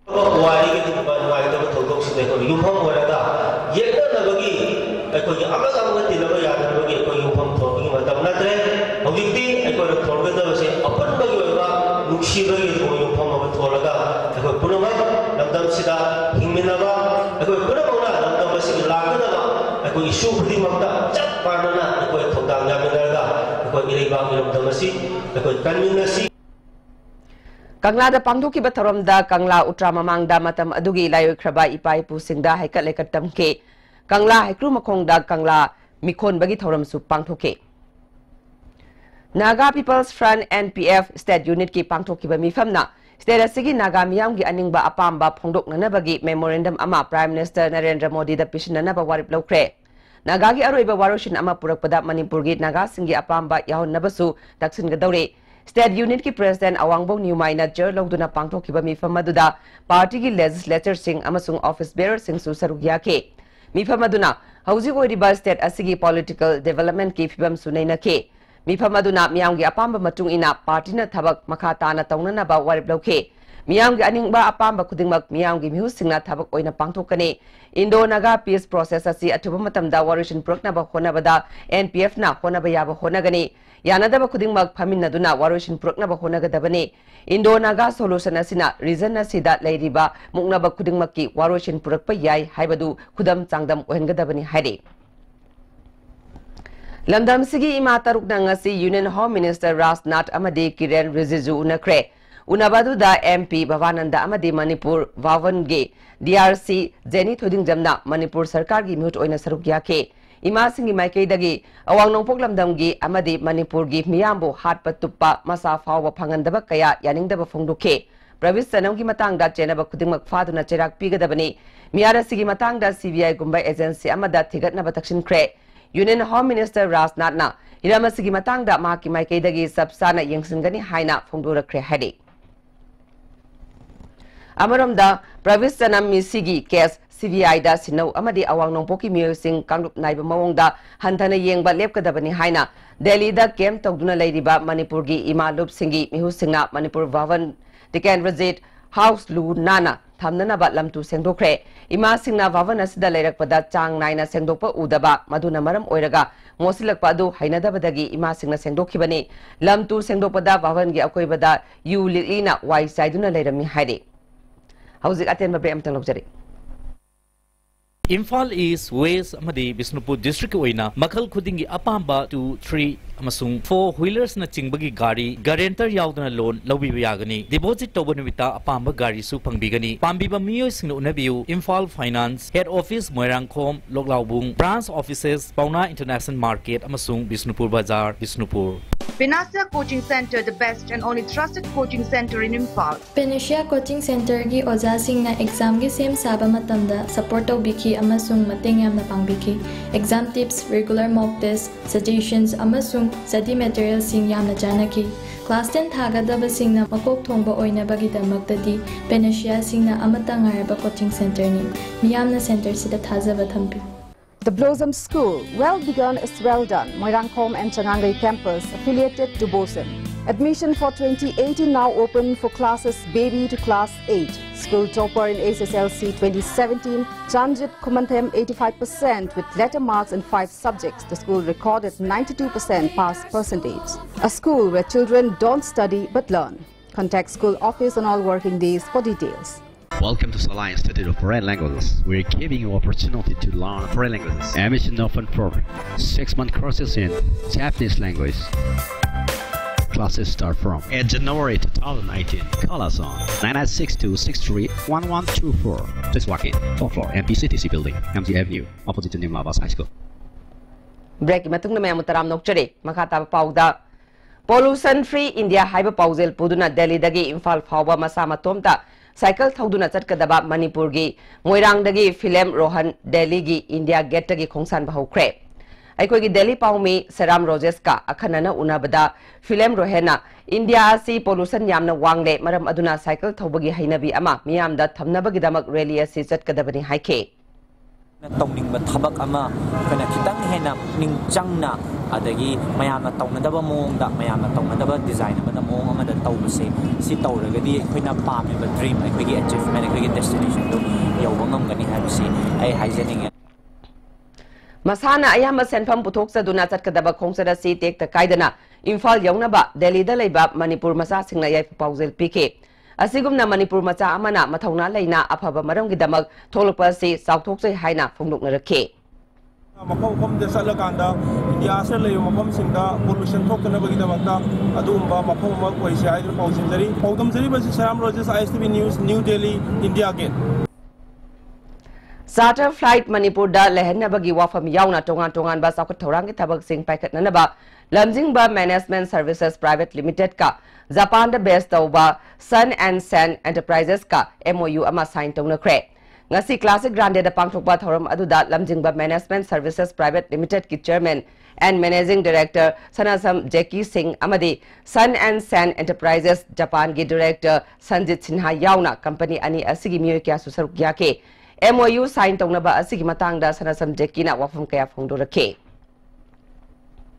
ꯄꯨꯋꯥꯔꯤꯒꯤ ꯑꯗꯨꯒꯨꯝꯕ ꯅꯨꯡꯉꯥꯏꯇꯕ ꯊꯧꯗꯣꯛꯁꯤꯡꯗ ꯑꯩꯈꯣꯏꯅ ꯌꯨꯝꯐꯝ ꯑꯣꯏꯔꯒ ꯌꯦꯠꯅꯅꯕꯒꯤ, ꯑꯩꯈꯣꯏꯒꯤ ꯑꯃꯒ ꯑꯃꯒ ꯇꯤꯟꯅꯕ ꯌꯥꯗꯅꯕꯒꯤ ꯑꯩꯈꯣꯏ ꯌꯨꯝꯐꯝ ꯊꯣꯟꯕꯒꯤ ꯃꯇꯝ ꯅꯠꯇ꯭ꯔꯦ꯫ ꯍꯧꯖꯤꯛꯇꯤ ꯑꯩꯈꯣꯏꯅ ꯊꯣꯟꯒꯗꯕꯁꯦ ꯑꯄꯨꯟꯕꯒꯤ ꯑꯣꯏꯕ ꯅꯨꯡꯁꯤꯕꯒꯤ ꯑꯩꯈꯣꯏ ꯌꯨꯝꯐꯝ ꯑꯃ ꯊꯣꯜꯂꯒ ꯑꯩꯈꯣꯏ ꯄꯨꯝꯅꯃꯛ ꯂꯝꯗꯝꯁꯤꯗ ꯍꯤꯡꯃꯤꯟꯅꯕ, ꯑꯩꯈꯣꯏ ꯄꯨꯝꯅꯃꯛꯅ ꯂꯝꯗꯝ ꯑꯁꯤꯒꯤ ꯂꯥꯛꯀꯗꯕ ꯑꯩꯈꯣꯏ ꯏꯁꯨ ꯈꯨꯗꯤꯡꯃꯛꯇ ꯆꯞ ꯃꯥꯟꯅꯅ ꯑꯩꯈꯣꯏ ꯊꯧꯗꯥꯡ ꯌꯥꯃꯤꯟꯅꯔꯒ ꯑꯩꯈꯣꯏ ꯏꯔꯩꯕꯥꯛꯀꯤ ꯂꯝꯗꯝ ꯑꯁꯤ ꯑꯩꯈꯣꯏ ꯀꯟꯃꯤꯟꯅꯁꯤ꯫ ꯀꯪꯂꯥꯗ ꯄꯥꯡꯊꯣꯛꯈꯤꯕ ꯊꯧꯔꯝꯗ ꯀꯪꯂꯥ ꯎꯇ꯭ꯔꯥ ꯃꯃꯥꯡꯗ ꯃꯇꯝ ꯑꯗꯨꯒꯤ ꯂꯥꯏꯑꯣꯏꯈ꯭ꯔꯕ ꯏꯄꯥ ꯏꯄꯨꯁꯤꯡꯗ ꯍꯩꯀꯠ ꯂꯩꯀꯠ ꯇꯝꯈꯤ꯫ ꯀꯪꯂꯥ ꯍꯩꯀ꯭ꯔꯨ ꯃꯈꯣꯡꯗ ꯀꯪꯂꯥ ꯃꯤꯈꯣꯟꯕꯒꯤ ꯊꯧꯔꯝꯁꯨ ꯄꯥꯡꯊꯣꯛꯈꯤ꯫ Naga People's Front, N P F, State Unitꯀꯤ ꯄꯥꯡꯊꯣꯛꯈꯤꯕ ꯃꯤꯐꯝꯅ state ꯑꯁꯤꯒꯤ ꯅꯥꯒꯥ ꯃꯤꯌꯥꯝꯒꯤ ꯑꯅꯤꯡꯕ ꯑꯄꯥꯝꯕ ꯐꯣꯡꯗꯣꯛꯅꯅꯕꯒꯤ memorandum ꯑꯃ Prime Minister ꯅꯔꯦꯟꯗ꯭ꯔ ꯃꯣꯗꯤꯗ ꯄꯤꯁꯤꯟꯅꯅꯕ ꯋꯥꯔꯦꯞ ꯂꯧꯈ꯭ꯔꯦ꯫ ꯅꯥꯒꯥꯒꯤ ꯑꯔꯣꯏꯕ ꯋꯥꯔꯣꯏꯁꯤꯟ ꯑꯃ ꯄꯨꯔꯛꯄꯗ ꯃꯅꯤꯄꯨꯔꯒꯤ ꯅꯥꯒꯥꯁꯤꯡꯒꯤ ꯑꯄꯥꯝꯕ ꯌꯥꯎꯍꯟꯅꯕꯁꯨ ꯇꯛꯁꯤꯟꯒꯗꯧꯔꯤ꯫ State Unitꯀꯤ President ꯑꯋꯥꯡꯕꯧ ꯅ꯭ꯌꯨꯃꯥꯏꯅ chair ꯂꯧꯗꯨꯅ ꯄꯥꯡꯊꯣꯛꯈꯤꯕ ꯃꯤꯐꯝ ꯑꯗꯨꯗ partyꯒꯤ legislatureꯁꯤꯡ ꯑꯃꯁꯨꯡ office bearerꯁꯤꯡꯁꯨ ꯁꯔꯨꯛ ꯌꯥꯈꯤ꯫ ꯃꯤꯐꯝ ꯑꯗꯨꯅ ꯍꯧꯖꯤꯛ ꯑꯣꯏꯔꯤꯕ state ꯑꯁꯤꯒꯤ political developmentꯀꯤ ꯐꯤꯕꯝꯁꯨ ꯅꯩꯅꯈꯤ꯫ ꯃꯤꯐꯝ ꯑꯗꯨꯅ ꯃꯤꯌꯥꯝꯒꯤ ꯑꯄꯥꯝꯕ ꯃꯇꯨꯡ ꯏꯟꯅ partyꯅ ꯊꯕꯛ ꯃꯈꯥ ꯇꯥꯅ ꯇꯧꯅꯅꯕ ꯋꯥꯔꯦꯞ ꯂꯧꯈꯤ꯫ ꯃꯤꯌꯥꯝꯒꯤ ꯑꯅꯤꯡꯕ ꯑꯄꯥꯝꯕ ꯈꯨꯗꯤꯡꯃꯛ ꯃꯤꯌꯥꯝꯒꯤ ꯃꯤꯍꯨꯠꯁꯤꯡꯅ ꯊꯕꯛ ꯑꯣꯏꯅ ꯄꯥꯡꯊꯣꯛꯀꯅꯤ꯫ Indo-Naga peace process ꯑꯁꯤ ꯑꯊꯨꯕ ꯃꯇꯝꯗ ꯋꯥꯔꯣꯏꯁꯤꯟ ꯄꯨꯔꯛꯅꯕ ꯍꯣꯠꯅꯕꯗ N P F ꯅ ꯍꯣꯠꯅꯕ ꯌꯥꯕ ꯍꯣꯠꯅꯒꯅꯤ꯫ ꯌꯥꯅꯗꯕ ꯈꯨꯗꯤꯡꯃꯛ ꯐꯝꯃꯤꯟꯅꯗꯨꯅ ꯋꯥꯔꯣꯏꯁꯤꯟ ꯄꯨꯔꯛꯅꯕ ꯍꯣꯠꯅꯒꯗꯕꯅꯤ꯫ Indo-Naga solution ꯑꯁꯤꯅ region ꯑꯁꯤꯗ ꯂꯩꯔꯤꯕ ꯃꯨꯛꯅꯕ ꯈꯨꯗꯤꯡꯃꯛꯀꯤ ꯋꯥꯔꯣꯏꯁꯤꯟ ꯄꯨꯔꯛꯄ ꯌꯥꯏ ꯍꯥꯏꯕꯗꯨ ꯈꯨꯗꯝ ꯆꯥꯡꯗꯝ ꯑꯣꯏꯍꯟꯒꯗꯕꯅꯤ ꯍꯥꯏꯔꯤ꯫ ꯂꯝꯗꯝꯁꯤꯒꯤ ꯏꯃꯥ ꯇꯔꯨꯛꯅ ꯉꯁꯤ Union Home Minister ꯔꯥꯖꯅꯥꯊ ꯑꯃꯗꯤ ꯀꯤꯔꯦꯟ ꯔꯤꯖꯤꯖꯨ ꯎꯅꯈ꯭ꯔꯦ꯫ ꯎꯅꯕ ꯑꯗꯨꯗ M P ꯚꯕꯥꯅꯟꯗ ꯑꯃꯗꯤ ꯃꯅꯤꯄꯨꯔ ꯚꯥꯕꯟꯒꯤ D R C ꯖꯦꯅꯤ ꯊꯣꯏꯗꯤꯡꯖꯝꯅ ꯃꯅꯤꯄꯨꯔ ꯁꯔꯀꯥꯔꯒꯤ ꯃꯤꯍꯨꯠ ꯑꯣꯏꯅ ꯁꯔꯨꯛ ꯌꯥꯈꯤ꯫ ꯏꯃꯥꯁꯤꯡꯒꯤ ꯃꯥꯏꯀꯩꯗꯒꯤ ꯑꯋꯥꯡ ꯅꯣꯡꯄꯣꯛ ꯂꯝꯗꯝꯒꯤ ꯑꯃꯗꯤ ꯃꯅꯤꯄꯨꯔꯒꯤ ꯃꯤꯌꯥꯝꯕꯨ ꯍꯥꯠꯄ ꯇꯨꯞꯄ ꯃꯁꯥ ꯐꯥꯎꯕ ꯐꯪꯍꯟꯗꯕ ꯀꯌꯥ ꯌꯥꯅꯤꯡꯗꯕ ꯐꯣꯡꯗꯣꯛꯈꯤ꯫ ꯄ꯭ꯔꯕꯤꯁ ꯆꯅꯝꯒꯤ ꯃꯇꯥꯡꯗ ꯆꯦꯟꯅꯕ ꯈꯨꯗꯤꯡꯃꯛ ꯐꯥꯗꯨꯅ ꯆꯩꯔꯥꯛ ꯄꯤꯒꯗꯕꯅꯤ꯫ ꯃꯤꯍꯥꯠ ꯑꯁꯤꯒꯤ ꯃꯇꯥꯡꯗ C B I ꯒꯨꯝꯕ agency ꯑꯃꯗ ꯊꯤꯒꯠꯅꯕ ꯇꯛꯁꯤꯟꯈ꯭ꯔꯦ꯫ Union Home Minister ꯔꯥꯖꯅꯥꯊꯅ ꯍꯤꯔꯝ ꯑꯁꯤꯒꯤ ꯃꯇꯥꯡꯗ ꯃꯍꯥꯛꯀꯤ ꯃꯥꯏꯀꯩꯗꯒꯤ ꯆꯞ ꯆꯥꯅ ꯌꯦꯡꯁꯤꯟꯒꯅꯤ ꯍꯥꯏꯅ ꯐꯣꯡꯗꯣꯔꯛꯈ꯭ꯔꯦ ꯍꯥꯏꯔꯤ꯫ ꯑꯃꯔꯣꯝꯗ, ꯄ꯭ꯔꯕꯤꯁ ꯆꯅꯝ ꯃꯤꯁꯤꯒꯤ case C B I ꯗ ꯁꯤꯟꯅꯧ ꯑꯃꯗꯤ ꯑꯋꯥꯡ ꯅꯣꯡꯄꯣꯛꯀꯤ ꯃꯤꯑꯣꯏꯁꯤꯡ ꯀꯥꯡꯂꯨꯞ ꯅꯥꯏꯕ ꯃꯑꯣꯡꯗ ꯍꯟꯊꯅ ꯌꯦꯡꯕ ꯂꯦꯞꯀꯗꯕꯅꯤ ꯍꯥꯏꯅ ꯗꯦꯜꯂꯤꯗ camp ꯇꯧꯗꯨꯅ ꯂꯩꯔꯤꯕ ꯃꯅꯤꯄꯨꯔꯒꯤ ꯏꯃꯥ ꯂꯨꯞꯁꯤꯡꯒꯤ ꯃꯤꯍꯨꯠꯁꯤꯡꯅ ꯃꯅꯤꯄꯨꯔ ꯚꯥꯕꯟ ꯇꯤꯀꯦꯟꯗ꯭ꯔꯖꯤꯠ ꯍꯥꯎꯁ ꯂꯨ ꯅꯥꯟꯅ ꯊꯝꯅꯅꯕ ꯂꯝꯇꯨ ꯁꯦꯡꯗꯣꯛꯈ꯭ꯔꯦ꯫ ꯏꯃꯥꯁꯤꯡꯅ ꯚꯥꯕꯟ ꯑꯁꯤꯗ ꯂꯩꯔꯛꯄꯗ ꯆꯥꯡ ꯅꯥꯏꯅ ꯁꯦꯡꯗꯣꯛꯄ ꯎꯗꯕ, ꯃꯗꯨꯅ ꯃꯔꯝ ꯑꯣꯏꯔꯒ ꯃꯣꯠꯁꯤꯜꯂꯛꯄ ꯑꯗꯨ ꯍꯩꯅꯗꯕꯗꯒꯤ ꯏꯃꯥꯁꯤꯡꯅ ꯁꯦꯡꯗꯣꯛꯈꯤꯕꯅꯤ꯫ ꯂꯝꯇꯨ ꯁꯦꯡꯗꯣꯛꯄꯗ ꯚꯥꯕꯟꯒꯤ ꯑꯀꯣꯏꯕꯗ ꯌꯨ ꯂꯤꯛꯂꯤꯅ ꯋꯥꯏ ꯆꯥꯏꯗꯨꯅ ꯂꯩꯔꯝꯃꯤ ꯍꯥꯏꯔꯤ꯫ ꯍꯧꯖꯤꯛ ꯑꯇꯦꯟꯕ break ꯑꯃꯇꯪ ꯂꯧꯖꯔꯤ꯫ ꯏꯝꯐꯥꯜ ꯏꯁ, ꯋꯦꯁ ꯑꯃꯗꯤ ꯕꯤꯁꯅꯨꯄꯨꯔ district ꯑꯣꯏꯅ ꯃꯈꯜ ꯈꯨꯗꯤꯡꯒꯤ ꯑꯄꯥꯝꯕ two, three ꯑꯃꯁꯨꯡ four wheelersꯅ ꯆꯤꯡꯕꯒꯤ ꯒꯥꯔꯤ guarantor ꯌꯥꯎꯗꯅ loan ꯂꯧꯕꯤꯕ ꯌꯥꯒꯅꯤ꯫ Deposit ꯇꯧꯕ ꯅꯨꯃꯤꯠꯇ ꯑꯄꯥꯝꯕ ꯒꯥꯔꯤꯁꯨ ꯐꯪꯕꯤꯒꯅꯤ꯫ ꯄꯥꯝꯕꯤꯕ ꯃꯤꯑꯣꯏꯁꯤꯡꯅ ꯎꯅꯕꯤꯌꯨ꯫ Imphal Finance, Head Office, Moirangkhom, ꯂꯣꯛꯂꯥꯎꯕꯨꯡ, branch offices, ꯄꯥꯎꯅꯥ International Market ꯑꯃꯁꯨꯡ ꯕꯤꯁꯅꯨꯄꯨꯔ ꯕꯖꯥꯔ, Bishnupur. Panacea Coaching Center, the best and only trusted coaching center in Imphal. Panacea Coaching Centerꯒꯤ ꯑꯣꯖꯥꯁꯤꯡꯅ examꯒꯤ ꯁꯦꯝ ꯁꯥꯕ ꯃꯇꯝꯗ support ꯇꯧꯕꯤꯈꯤ ꯑꯃꯁꯨꯡ ꯃꯇꯦꯡ ꯌꯥꯝꯅ ꯄꯥꯡꯕꯤꯈꯤ꯫ Exam tips, regular mock test, suggestions, ꯑꯃꯁꯨꯡ study materialꯁꯤꯡ ꯌꯥꯝꯅ ꯆꯥꯟꯅꯈꯤ꯫ Class ten ꯊꯥꯒꯗꯕꯁꯤꯡꯅ ꯃꯀꯣꯛ ꯊꯣꯡꯕ ꯑꯣꯏꯅꯕꯒꯤꯗꯃꯛꯇꯗꯤ Panaceaꯁꯤꯡꯅ ꯑꯃꯠꯇ ꯉꯥꯏꯔꯕ coaching centerꯅꯤ꯫ ꯃꯤꯌꯥꯝꯅ centerꯁꯤꯗ ꯊꯥꯖꯕ ꯊꯝꯕꯤꯌꯨ꯫ The Blossom School, well begun is well done, Moirangkhom and Changangei campus, affiliated to BOSEM. Admission for twenty eighteen now open for classes baby to class eight. School topper in H S L C twenty seventeen, Chanjit Khumanthem, eighty-five percent with letter marks in five subjects. The school recorded ninety-two percent pass percentage. A school where children don't study but learn. Contact school office on all working days for details. Welcome to Salai Institute of Foreign Languages. We're giving you opportunity to learn foreign languages. Admission open for six-month courses in Japanese language. Classes start from eighth January two thousand eighteen. Call us on nine eight six two six three one one two four. Please walk in. Fourth floor, M P C T C building, M G Avenue, opposite to Nirmala High School. Break ꯃꯇꯨꯡꯗ ꯃꯌꯥꯝꯕꯨ ꯇꯔꯥꯝꯅ ꯑꯣꯛꯆꯔꯤ꯫ ꯃꯈꯥ ꯇꯥꯕ ꯄꯥꯎꯗ, Pollution Free India ꯍꯥꯏꯕ ꯄꯥꯎꯖꯦꯜ ꯄꯨꯗꯨꯅ ꯗꯦꯜꯂꯤꯗꯒꯤ ꯏꯝꯐꯥꯜ ꯐꯥꯎꯕ ꯃꯁꯥ ꯃꯇꯣꯝꯇ ꯁꯥꯏꯀꯜ ꯊꯧꯗꯨꯅ ꯆꯠꯀꯗꯕ ꯃꯅꯤꯄꯨꯔꯒꯤ ꯃꯣꯏꯔꯥꯡꯗꯒꯤ ꯐꯤꯂꯦꯝ ꯔꯣꯍꯟ ꯗꯦꯜꯂꯤꯒꯤ ꯏꯟꯗꯤꯌꯥ ꯒꯦꯠꯇꯒꯤ ꯈꯣꯡꯁꯥꯟꯕ ꯍꯧꯈ꯭ꯔꯦ꯫ ꯑꯩꯈꯣꯏꯒꯤ ꯗꯦꯜꯂꯤ ꯄꯥꯎꯃꯤ ꯁꯦꯔꯥꯝ ꯔꯣꯖꯦꯁꯀ ꯑꯈꯟꯅꯅ ꯎꯅꯕꯗ ꯐꯤꯂꯦꯝ ꯔꯣꯍꯦꯟꯅ ꯏꯟꯗꯤꯌꯥ ꯑꯁꯤ pollution ꯌꯥꯝꯅ ꯋꯥꯡꯂꯦ, ꯃꯔꯝ ꯑꯗꯨꯅ ꯁꯥꯏꯀꯜ ꯊꯧꯕꯒꯤ ꯍꯩꯅꯕꯤ ꯑꯃ ꯃꯤꯌꯥꯝꯗ ꯊꯝꯅꯕꯒꯤꯗꯃꯛ rally ꯑꯁꯤ ꯆꯠꯀꯗꯕꯅꯤ ꯍꯥꯏꯈꯤ꯫ ꯇꯧꯅꯤꯡꯕ ꯊꯕꯛ ꯑꯃ ꯑꯩꯈꯣꯏꯅ ꯈꯤꯇꯪ ꯍꯦꯟꯅ ꯄꯨꯛꯅꯤꯡ ꯆꯪꯅ, ꯑꯗꯒꯤ ꯃꯌꯥꯝꯅ ꯇꯧꯅꯗꯕ ꯃꯑꯣꯡꯗ, ꯃꯌꯥꯝꯅ ꯇꯧꯅꯗꯕ design ꯑꯃꯗ, ꯃꯑꯣꯡ ꯑꯃꯗ ꯇꯧꯕꯁꯦ, ꯁꯤ ꯇꯧꯔꯒꯗꯤ ꯑꯩꯈꯣꯏꯅ ꯄꯥꯝꯃꯤꯕ dream, ꯑꯩꯈꯣꯏꯒꯤ achievement, ꯑꯩꯈꯣꯏꯒꯤ destinationꯗꯨ ꯌꯧꯕ ꯉꯝꯒꯅꯤ ꯍꯥꯏꯕꯁꯤ ꯑꯩ ꯍꯥꯏꯖꯅꯤꯡꯉꯦ꯫ ꯃꯁꯥꯅ ꯑꯌꯥꯝꯕ ꯁꯦꯟꯐꯝ ꯄꯨꯊꯣꯛꯆꯗꯨꯅ ꯆꯠꯀꯗꯕ ꯈꯣꯡꯆꯠ ꯑꯁꯤ ꯇꯦꯛꯇ ꯀꯥꯏꯗꯅ ꯏꯝꯐꯥꯜ ꯌꯧꯅꯕ ꯗꯦꯜꯂꯤꯗ ꯂꯩꯕ ꯃꯅꯤꯄꯨꯔ ꯃꯆꯥꯁꯤꯡꯅ ꯌꯥꯏꯐ ꯄꯥꯎꯖꯦꯜ ꯄꯤꯈꯤ꯫ ꯑꯁꯤꯒꯨꯝꯅ ꯃꯅꯤꯄꯨꯔ ꯃꯆꯥ ꯑꯃꯅ ꯃꯊꯧꯅꯥ ꯂꯩꯅ ꯑꯐꯕ ꯃꯔꯝꯒꯤꯗꯃꯛ ꯊꯣꯛꯂꯛꯄ ꯑꯁꯤ ꯆꯥꯎꯊꯣꯛꯆꯩ ꯍꯥꯏꯅ ꯐꯣꯡꯗꯣꯛꯅꯔꯛꯈꯤ꯫ ꯃꯐꯝ ꯃꯐꯝꯗ ꯆꯠꯂꯀꯥꯟꯗ ꯏꯟꯗꯤꯌꯥꯁꯤꯗ ꯂꯩꯕ ꯃꯐꯝꯁꯤꯡꯗ pollution ꯊꯣꯛꯇꯅꯕꯒꯤꯗꯃꯛꯇ ꯑꯗꯨꯒꯨꯝꯕ ꯃꯐꯝ ꯑꯃ ꯑꯣꯏꯁꯦ ꯍꯥꯏꯗꯨꯅ ꯄꯥꯎꯗꯝꯖꯔꯤ꯫ ꯄꯥꯎꯗꯝꯖꯔꯤꯕꯁꯤ ꯁꯦꯔꯥꯝ Rojesh, I S T V News, New Delhi, India Gate꯫ Charter flight ꯃꯅꯤꯄꯨꯔꯗ ꯂꯩꯍꯟꯅꯕꯒꯤ ꯋꯥꯐꯝ ꯌꯥꯎꯅ ꯇꯣꯉꯥꯟ ꯇꯣꯉꯥꯟꯕ ꯆꯥꯎꯈꯠ ꯊꯧꯔꯥꯡꯒꯤ ꯊꯕꯛꯁꯤꯡ ꯄꯥꯏꯈꯠꯅꯅꯕ ꯂꯝꯖꯤꯡꯕ Management Services Private Limitedꯀ ꯖꯄꯥꯟꯗ base ꯇꯧꯕ Sun and Sand Enterpriseska M O U ꯑꯃ sign ꯇꯧꯅꯈ꯭ꯔꯦ꯫ ꯉꯁꯤ Classic Grandeꯗ ꯄꯥꯡꯊꯣꯛꯄ ꯊꯧꯔꯝ ꯑꯗꯨꯗ ꯂꯝꯖꯤꯡꯕ Management Services Private Limitedꯀꯤ Chairman and Managing Director ꯁꯅꯥꯁꯝ ꯖꯦꯀꯤ ꯁꯤꯡ ꯑꯃꯗꯤ Sun and Sand Enterprises ꯖꯄꯥꯟꯒꯤ Director ꯁꯟꯖꯤꯠ ꯁꯤꯟꯍꯥ ꯌꯥꯎꯅ company ꯑꯅꯤ ꯑꯁꯤꯒꯤ ꯃꯤꯑꯣꯏ ꯀꯌꯥꯁꯨ ꯁꯔꯨꯛ ꯌꯥꯈꯤ꯫ M O U sign ꯇꯧꯅꯕ ꯑꯁꯤꯒꯤ ꯃꯇꯥꯡꯗ ꯁꯅꯥꯁꯝ ꯖꯦꯀꯤꯅ ꯋꯥꯐꯝ ꯀꯌꯥ ꯐꯣꯡꯗꯣꯔꯛꯈꯤ꯫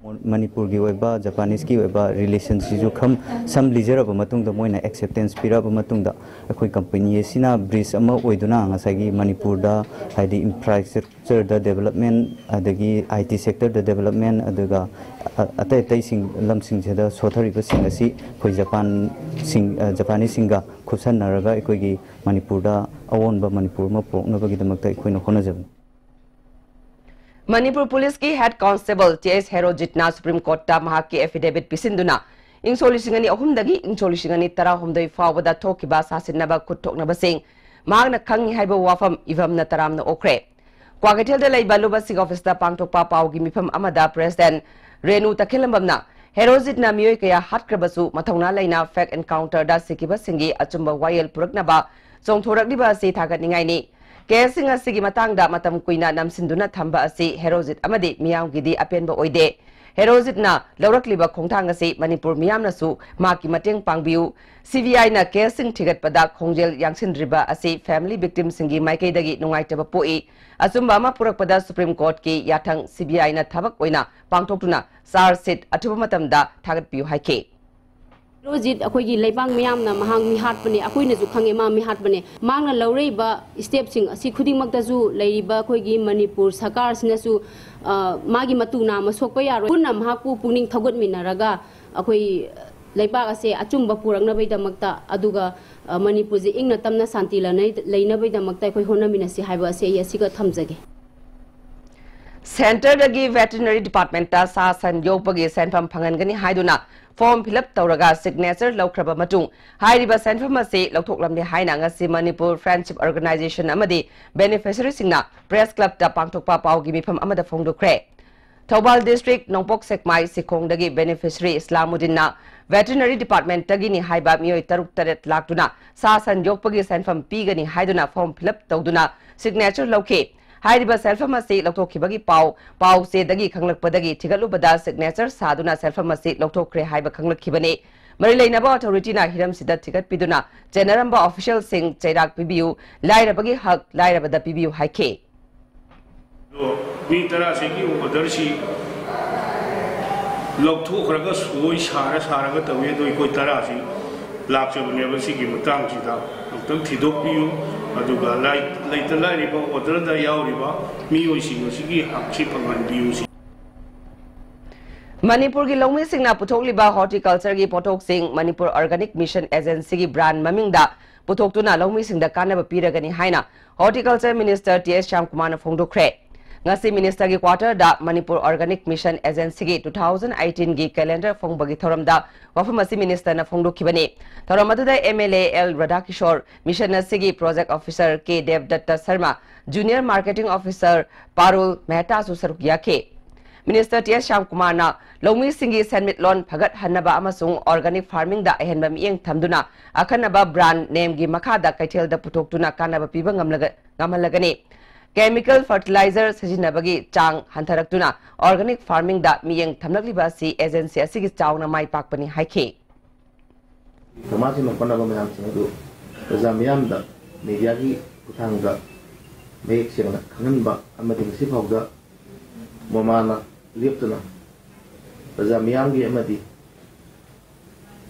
ꯃꯅꯤꯄꯨꯔꯒꯤ ꯑꯣꯏꯕ ꯖꯄꯥꯅꯤꯁꯀꯤ ꯑꯣꯏꯕ ꯔꯤꯂꯦꯁꯟꯁꯤꯁꯨ ꯈꯝ ꯁꯝ ꯂꯤꯖꯔꯕ ꯃꯇꯨꯡꯗ, ꯃꯣꯏꯅ ꯑꯦꯛꯁꯦꯞꯇꯦꯟꯁ ꯄꯤꯔꯛꯑꯕ ꯃꯇꯨꯡꯗ, ꯑꯩꯈꯣꯏ ꯀꯝꯄꯅꯤ ꯑꯁꯤꯅ ꯕ꯭ꯔꯤꯖ ꯑꯃ ꯑꯣꯏꯗꯨꯅ ꯉꯁꯥꯏꯒꯤ ꯃꯅꯤꯄꯨꯔꯗ, ꯍꯥꯏꯗꯤ, ꯏꯟꯐ꯭ꯔꯥꯁ꯭ꯇ꯭ꯔꯛꯆꯔꯗ ꯗꯦꯕꯂꯞꯃꯦꯟ, ꯑꯗꯒꯤ ꯑꯥꯏ ꯇꯤ ꯁꯦꯛꯇꯔꯗ ꯗꯦꯕꯂꯞꯃꯦꯟ, ꯑꯗꯨꯒ ꯑ-, ꯑꯇꯩ ꯑꯇꯩꯁꯤꯡ, ꯂꯝꯁꯤꯡꯁꯤꯗ ꯁꯣꯊꯔꯤꯕꯁꯤꯡ ꯑꯁꯤ ꯑꯩꯈꯣꯏ ꯖꯄꯥꯟꯁꯤꯡ, ꯑ, ꯖꯄꯥꯅꯤꯁꯁꯤꯡꯒ ꯈꯨꯠꯁꯝꯅꯔꯒ ꯑꯩꯈꯣꯏꯒꯤ ꯃꯅꯤꯄꯨꯔꯗ ꯑꯑꯣꯟꯕ ꯃꯅꯤꯄꯨꯔ ꯑꯃ ꯄꯨꯔꯛꯅꯕꯒꯤꯗꯃꯛꯇ ꯑꯩꯈꯣꯏꯅ ꯍꯣꯠꯅꯖꯕꯅꯤ꯫ ꯃꯅꯤꯄꯨꯔ ꯄꯨꯂꯤꯁꯀꯤ ꯍꯦꯗ ꯀꯣꯟꯁꯇꯦꯕꯜ ꯇꯤ ꯑꯦꯁ ꯍꯦꯔꯣꯖꯤꯠꯅ ꯁꯨꯄ꯭ꯔꯤꯝ ꯀꯣꯔꯠꯇ ꯃꯍꯥꯛꯀꯤ ꯑꯦꯐꯤꯗꯦꯕꯤꯠ ꯄꯤꯁꯤꯟꯗꯨꯅ ꯏꯪ ꯁꯣꯛ ꯂꯤꯁꯤꯡ ꯑꯅꯤ ꯑꯍꯨꯝꯗꯒꯤ ꯏꯪ ꯁꯣꯛ ꯂꯤꯁꯤꯡ ꯑꯅꯤ ꯇꯔꯥꯍꯨꯝꯗꯣꯏ ꯐꯥꯎꯕꯗ ꯊꯣꯛꯈꯤꯕ ꯁꯥꯁꯤꯟꯅꯕ ꯈꯨꯠ ꯊꯣꯛꯅꯕꯁꯤꯡ ꯃꯍꯥꯛꯅ ꯈꯪꯏ ꯍꯥꯏꯕ ꯋꯥꯐꯝ ꯏꯚꯝꯅ ꯇꯔꯥꯝꯅ ꯑꯣꯛꯈ꯭ꯔꯦ꯫ ꯀ꯭ꯋꯥꯀꯩꯊꯦꯜꯗ ꯂꯩꯕ ꯂꯨꯕꯁꯤꯡ ꯑꯣꯐꯤꯁꯇ ꯄꯥꯡꯊꯣꯛꯄ ꯄꯥꯎꯒꯤ ꯃꯤꯐꯝ ꯑꯃꯗ ꯄ꯭ꯔꯦꯁꯤꯗꯦꯟꯠ ꯔꯦꯅꯨ ꯇꯈꯦꯜꯂꯝꯕꯝꯅ ꯍꯦꯔꯣꯖꯤꯠꯅ ꯃꯤꯑꯣꯏ ꯀꯌꯥ ꯍꯥꯠꯈ꯭ꯔꯕꯁꯨ ꯃꯊꯧꯅꯥ ꯂꯩꯅ ꯐꯦꯛ ꯑꯦꯟꯀꯥꯎꯟꯇꯔꯗ ꯁꯤꯈꯤꯕꯁꯤꯡꯒꯤ ꯑꯆꯨꯝꯕ ꯋꯥꯌꯦꯜ ꯄꯨꯔꯛꯅꯕ ꯆꯣꯡꯊꯣꯔꯛꯂꯤꯕ ꯑꯁꯤ ꯊꯥꯒꯠꯅꯤꯡꯉꯥꯏꯅꯤ꯫ ꯀꯦꯁꯁꯤꯡ ꯑꯁꯤꯒꯤ ꯃꯇꯥꯡꯗ ꯃꯇꯝ ꯀꯨꯏꯅ ꯅꯝꯁꯤꯟꯗꯨꯅ ꯊꯝꯕ ꯑꯁꯤ ꯍꯦꯔꯣꯖꯤꯠ ꯑꯃꯗꯤ ꯃꯤꯌꯥꯝꯒꯤꯗꯤ ꯑꯄꯦꯟꯕ ꯑꯣꯏꯗꯦ꯫ ꯍꯦꯔꯣꯖꯤꯠꯅ ꯂꯧꯔꯛꯂꯤꯕ ꯈꯣꯡꯊꯥꯡ ꯑꯁꯤ ꯃꯅꯤꯄꯨꯔ ꯃꯤꯌꯥꯝꯅꯁꯨ ꯃꯍꯥꯛꯀꯤ ꯃꯇꯦꯡ ꯄꯥꯡꯕꯤꯌꯨ꯫ ꯁꯤ ꯕꯤ ꯑꯥꯏꯅ ꯀꯦꯁꯁꯤꯡ ꯊꯤꯒꯠꯄꯗ ꯈꯣꯡꯖꯦꯜ ꯌꯥꯡꯁꯤꯟꯗ꯭ꯔꯤꯕ ꯑꯁꯤ ꯐꯦꯃꯤꯂꯤ ꯚꯤꯛꯇꯤꯝꯁꯤꯡꯒꯤ ꯃꯥꯏꯀꯩꯗꯒꯤ ꯅꯨꯡꯉꯥꯏꯇꯕ ꯄꯣꯛꯏ꯫ ꯑꯆꯨꯝꯕ ꯑꯃ ꯄꯨꯔꯛꯄꯗ ꯁꯨꯄ꯭ꯔꯤꯝ ꯀꯣꯔꯠꯀꯤ ꯌꯥꯊꯪ ꯁꯤ ꯕꯤ ꯑꯥꯏꯅ ꯊꯕꯛ ꯑꯣꯏꯅ ꯄꯥꯡꯊꯣꯛꯇꯨꯅ ꯆꯥꯔꯖ ꯁꯤꯠ ꯑꯊꯨꯕ ꯃꯇꯝꯗ ꯊꯥꯒꯠꯄꯤꯌꯨ ꯍꯥꯏꯈꯤ꯫ ꯍꯦꯔꯣꯖꯤꯠ ꯑꯩꯈꯣꯏꯒꯤ ꯂꯩꯕꯥꯛ ꯃꯤꯌꯥꯝꯅ ꯃꯍꯥꯛ ꯃꯤꯍꯥꯠꯄꯅꯦ, ꯑꯩꯈꯣꯏꯅꯁꯨ ꯈꯪꯉꯦ ꯃꯥ ꯃꯤꯍꯥꯠꯄꯅꯦ꯫ ꯃꯍꯥꯛꯅ ꯂꯧꯔꯛꯏꯕ ꯁ꯭ꯇꯦꯞꯁꯤꯡ ꯑꯁꯤ ꯈꯨꯗꯤꯡꯃꯛꯇꯁꯨ ꯂꯩꯔꯤꯕ ꯑꯩꯈꯣꯏꯒꯤ ꯃꯅꯤꯄꯨꯔ ꯁꯔꯀꯥꯔꯁꯤꯅꯁꯨ, ꯑ, ꯃꯥꯒꯤ ꯃꯇꯨ ꯅꯥꯝꯃ ꯁꯣꯛꯄ ꯌꯥꯔꯣꯏ꯫ ꯄꯨꯟꯅ ꯃꯍꯥꯛꯄꯨ ꯄꯨꯛꯅꯤꯡ ꯊꯧꯒꯠꯃꯤꯟꯅꯔꯒ ꯑꯩꯈꯣꯏ ꯂꯩꯕꯥꯛ ꯑꯁꯦ ꯑꯆꯨꯝꯕ ꯄꯨꯔꯛꯅꯕꯒꯤꯗꯃꯛꯇ, ꯑꯗꯨꯒ, ꯑ, ꯃꯅꯤꯄꯨꯔꯁꯦ ꯏꯪꯅ ꯇꯞꯅ ꯁꯥꯟꯇꯤ ꯂꯩꯅ-, ꯂꯩꯅꯕꯒꯤꯗꯃꯛꯇ ꯑꯩꯈꯣꯏ ꯍꯣꯠꯅꯃꯤꯟꯅꯁꯤ ꯍꯥꯏꯕ ꯑꯁꯦ ꯑꯩ ꯑꯁꯤꯒ ꯊꯝꯖꯒꯦ꯫ ꯁꯦꯟꯇꯔꯗꯒꯤ ꯚꯦꯇꯤꯅꯔꯤ ꯗꯤꯄꯥꯔꯠꯃꯦꯟꯠꯇ ꯁꯥ ꯁꯟ ꯌꯣꯛꯄꯒꯤ ꯁꯦꯟꯐꯝ ꯐꯪꯍꯟꯒꯅꯤ ꯍꯥꯏꯗꯨꯅ ꯐꯣꯔꯝ ꯐꯤꯜ ꯑꯞ ꯇꯧꯔꯒ ꯁꯤꯒꯅꯦꯆꯔ ꯂꯧꯈ꯭ꯔꯕ ꯃꯇꯨꯡ, ꯍꯥꯏꯔꯤꯕ ꯁꯦꯟꯐꯝ ꯑꯁꯤ ꯂꯧꯊꯣꯛꯂꯝꯂꯦ ꯍꯥꯏꯅ ꯉꯁꯤ ꯃꯅꯤꯄꯨꯔ ꯐ꯭ꯔꯦꯟꯗꯁꯤꯞ ꯑꯣꯔꯒꯅꯥꯏꯖꯦꯁꯟ ꯑꯃꯗꯤ ꯕꯦꯅꯤꯐꯤꯁꯔꯤꯁꯤꯡꯅ ꯄ꯭ꯔꯦꯁ ꯀ꯭ꯂꯕꯇ ꯄꯥꯡꯊꯣꯛꯄ ꯄꯥꯎꯒꯤ ꯃꯤꯐꯝ ꯑꯃꯗ ꯐꯣꯡꯗꯣꯛꯈ꯭ꯔꯦ꯫ ꯊꯧꯕꯥꯜ ꯗꯤꯁꯇ꯭ꯔꯤꯛ ꯅꯣꯡꯄꯣꯛ ꯁꯦꯛꯃꯥꯏ ꯁꯤꯈꯣꯡꯗꯒꯤ ꯕꯦꯅꯤꯐꯤꯁꯔꯤ ꯏꯁꯂꯥꯃꯨꯗꯤꯟꯅ ꯚꯦꯇꯤꯅꯔꯤ ꯗꯤꯄꯥꯔꯠꯃꯦꯟꯠꯇꯒꯤꯅꯤ ꯍꯥꯏꯕ ꯃꯤꯑꯣꯏ ꯇꯔꯨꯛ ꯇꯔꯦꯠ ꯂꯥꯛꯇꯨꯅ ꯁꯥ ꯁꯟ ꯌꯣꯛꯄꯒꯤ ꯁꯦꯟꯐꯝ ꯄꯤꯒꯅꯤ ꯍꯥꯏꯗꯨꯅ ꯐꯣꯔꯝ ꯐꯤꯜ ꯑꯞ ꯇꯧꯗꯨꯅ ꯁꯤꯒꯅꯦꯆꯔ ꯂꯧꯈꯤ꯫ ꯍꯥꯏꯔꯤꯕ ꯁꯦꯟꯐꯝ ꯑꯁꯤ ꯂꯧꯊꯣꯛꯈꯤꯕꯒꯤ ꯄꯥꯎ, ꯄꯥꯎ ꯆꯦꯗꯒꯤ ꯈꯪꯂꯛꯄꯗꯒꯤ ꯊꯤꯒꯠꯂꯨꯕꯗ ꯁꯤꯒꯅꯦꯆꯔ ꯁꯥꯗꯨꯅ ꯁꯦꯟꯐꯝ ꯑꯁꯤ ꯂꯧꯊꯣꯛꯈ꯭ꯔꯦ ꯍꯥꯏꯕ ꯈꯪꯂꯛꯈꯤꯕꯅꯤ꯫ ꯃꯔꯤ ꯂꯩꯅꯕ ꯑꯣꯊꯣꯔꯤꯇꯤꯅ ꯍꯤꯔꯝꯁꯤꯗ ꯊꯤꯒꯠꯄꯤꯗꯨꯅ ꯆꯦꯟꯅꯔꯝꯕ ꯑꯣꯐꯤꯁꯤꯌꯦꯜꯁꯤꯡ ꯆꯩꯔꯥꯛ ꯄꯤꯕꯤꯌꯨ, ꯂꯥꯏꯔꯕꯒꯤ ꯍꯛ ꯂꯥꯏꯔꯕꯗ ꯄꯤꯕꯤꯌꯨ ꯍꯥꯏꯈꯤ꯫ ꯑꯗꯣ ꯃꯤ ꯇꯔꯥꯁꯤꯒꯤ ꯑꯣꯔꯗꯔꯁꯤ ꯂꯧꯊꯣꯛꯈ꯭ꯔꯒ ꯁꯣꯏ ꯁꯥꯔ ꯁꯥꯔꯒ ꯇꯧꯏ꯫ ꯑꯗꯣ ꯑꯩꯈꯣꯏ ꯇꯔꯥꯁꯤ ꯂꯥꯛꯆꯕꯅꯦꯕ꯫ ꯁꯤꯒꯤ ꯃꯇꯥꯡꯁꯤꯗ ꯑꯃꯨꯛꯇꯪ ꯊꯤꯗꯣꯛꯄꯤꯌꯨ꯫ ꯑꯗꯨꯒ ꯂꯥꯏ-, ꯂꯩꯇ ꯂꯥꯏꯔꯤꯕ ꯑꯣꯔꯗꯔꯗ ꯌꯥꯎꯔꯤꯕ ꯃꯤꯑꯣꯏꯁꯤꯡ ꯑꯁꯤꯒꯤ ꯍꯛꯁꯤ ꯐꯪꯍꯟꯕꯤꯌꯨ꯫ ꯃꯅꯤꯄꯨꯔꯒꯤ ꯂꯧꯃꯤꯁꯤꯡꯅ ꯄꯨꯊꯣꯛꯂꯤꯕ ꯍꯣꯔꯇꯤꯀꯜꯆꯔꯒꯤ ꯄꯣꯠꯊꯣꯛꯁꯤꯡ ꯃꯅꯤꯄꯨꯔ ꯑꯣꯔꯒꯥꯅꯤꯛ ꯃꯤꯁꯟ ꯑꯦꯖꯦꯟꯁꯤꯒꯤ ꯕ꯭ꯔꯥꯟ ꯃꯃꯤꯡꯗ ꯄꯨꯊꯣꯛꯇꯨꯅ ꯂꯧꯃꯤꯁꯤꯡꯗ ꯀꯥꯟꯅꯕ ꯄꯤꯔꯒꯅꯤ ꯍꯥꯏꯅ ꯍꯣꯔꯇꯤꯀꯜꯆꯔ ꯃꯤꯅꯤꯁꯇꯔ ꯇꯤ ꯑꯦꯁ ꯁ꯭ꯌꯥꯝꯀꯨꯃꯥꯔꯅ ꯐꯣꯡꯗꯣꯛꯈ꯭ꯔꯦ꯫ ꯉꯁꯤ ꯃꯤꯅꯤꯁꯇꯔꯒꯤ ꯀ꯭ꯋꯥꯇꯔꯗ ꯃꯅꯤꯄꯨꯔ ꯑꯣꯔꯒꯥꯅꯤꯛ ꯃꯤꯁꯟ ꯑꯦꯖꯦꯟꯁꯤꯒꯤ ꯇꯨ ꯊꯥꯎꯖꯟ ꯑꯩꯠꯇꯤꯟꯒꯤ ꯀꯦꯂꯦꯟꯗꯔ ꯐꯣꯡꯕꯒꯤ ꯊꯧꯔꯝꯗ ꯋꯥꯐꯝ ꯑꯁꯤ ꯃꯤꯅꯤꯁꯇꯔꯅ ꯐꯣꯡꯗꯣꯛꯈꯤꯕꯅꯤ꯫ ꯊꯧꯔꯝ ꯑꯗꯨꯗ M L A L Radhakishore, mission ꯑꯁꯤꯒꯤ project officer K Debdatta Sharma, junior marketing officer Parul ꯃꯦꯍꯇꯥꯁꯨ ꯁꯔꯨꯛ ꯌꯥꯈꯤ꯫ ꯃꯤꯅꯤꯁꯇꯔ ꯇꯤ ꯑꯦꯁ ꯁ꯭ꯌꯥꯝꯀꯨꯃꯥꯔꯅ ꯂꯧꯃꯤꯁꯤꯡꯒꯤ ꯁꯦꯟꯃꯤꯠꯂꯣꯟ ꯐꯒꯠꯍꯟꯅꯕ ꯑꯃꯁꯨꯡ ꯑꯣꯔꯒꯥꯅꯤꯛ ꯐꯥꯔꯃꯤꯡꯗ ꯑꯍꯦꯟꯕ ꯃꯤꯠꯌꯦꯡ ꯊꯝꯗꯨꯅ ꯑꯈꯟꯅꯕ ꯕ꯭ꯔꯥꯟ ꯅꯦꯝꯒꯤ ꯃꯈꯥꯗ ꯀꯩꯊꯦꯜꯗ ꯄꯨꯊꯣꯛꯇꯨꯅ ꯀꯥꯟꯅꯕ ꯄꯤꯕ ꯉꯝꯂꯒ-, ꯉꯝꯍꯜꯂꯒꯅꯤ꯫ ꯀꯦꯃꯤꯀꯦꯜ ꯐꯔꯇꯤꯂꯥꯏꯖꯔ ꯁꯤꯖꯤꯟꯅꯕꯒꯤ ꯆꯥꯡ ꯍꯟꯊꯔꯛꯇꯨꯅ ꯑꯣꯔꯒꯥꯅꯤꯛ ꯐꯥꯔꯃꯤꯡꯗ ꯃꯤꯠꯌꯦꯡ ꯊꯝꯂꯛꯂꯤꯕ ꯑꯁꯤ ꯑꯦꯖꯦꯟꯁꯤ ꯑꯁꯤꯒꯤ ꯆꯥꯎꯅ ꯃꯥꯏ ꯄꯥꯛꯄꯅꯤ ꯍꯥꯏꯈꯤ꯫ ꯊꯧꯃꯥꯁꯤꯡꯅ ꯍꯣꯠꯅꯕ ꯃꯌꯥꯝꯁꯤꯡ ꯑꯗꯨ ꯄ꯭ꯔꯖꯥ ꯃꯤꯌꯥꯝꯗ ꯃꯦꯗꯤꯌꯥꯒꯤ ꯈꯨꯠꯊꯥꯡꯗ ꯃꯌꯦꯛ ꯁꯦꯡꯅ ꯈꯪꯍꯟꯕ ꯑꯃꯗꯤ ꯉꯁꯤ ꯐꯥꯎꯗ ꯃꯃꯥꯅ ꯂꯦꯞꯇꯅ ꯄ꯭ꯔꯖꯥ ꯃꯤꯌꯥꯝꯒꯤ ꯑꯃꯗꯤ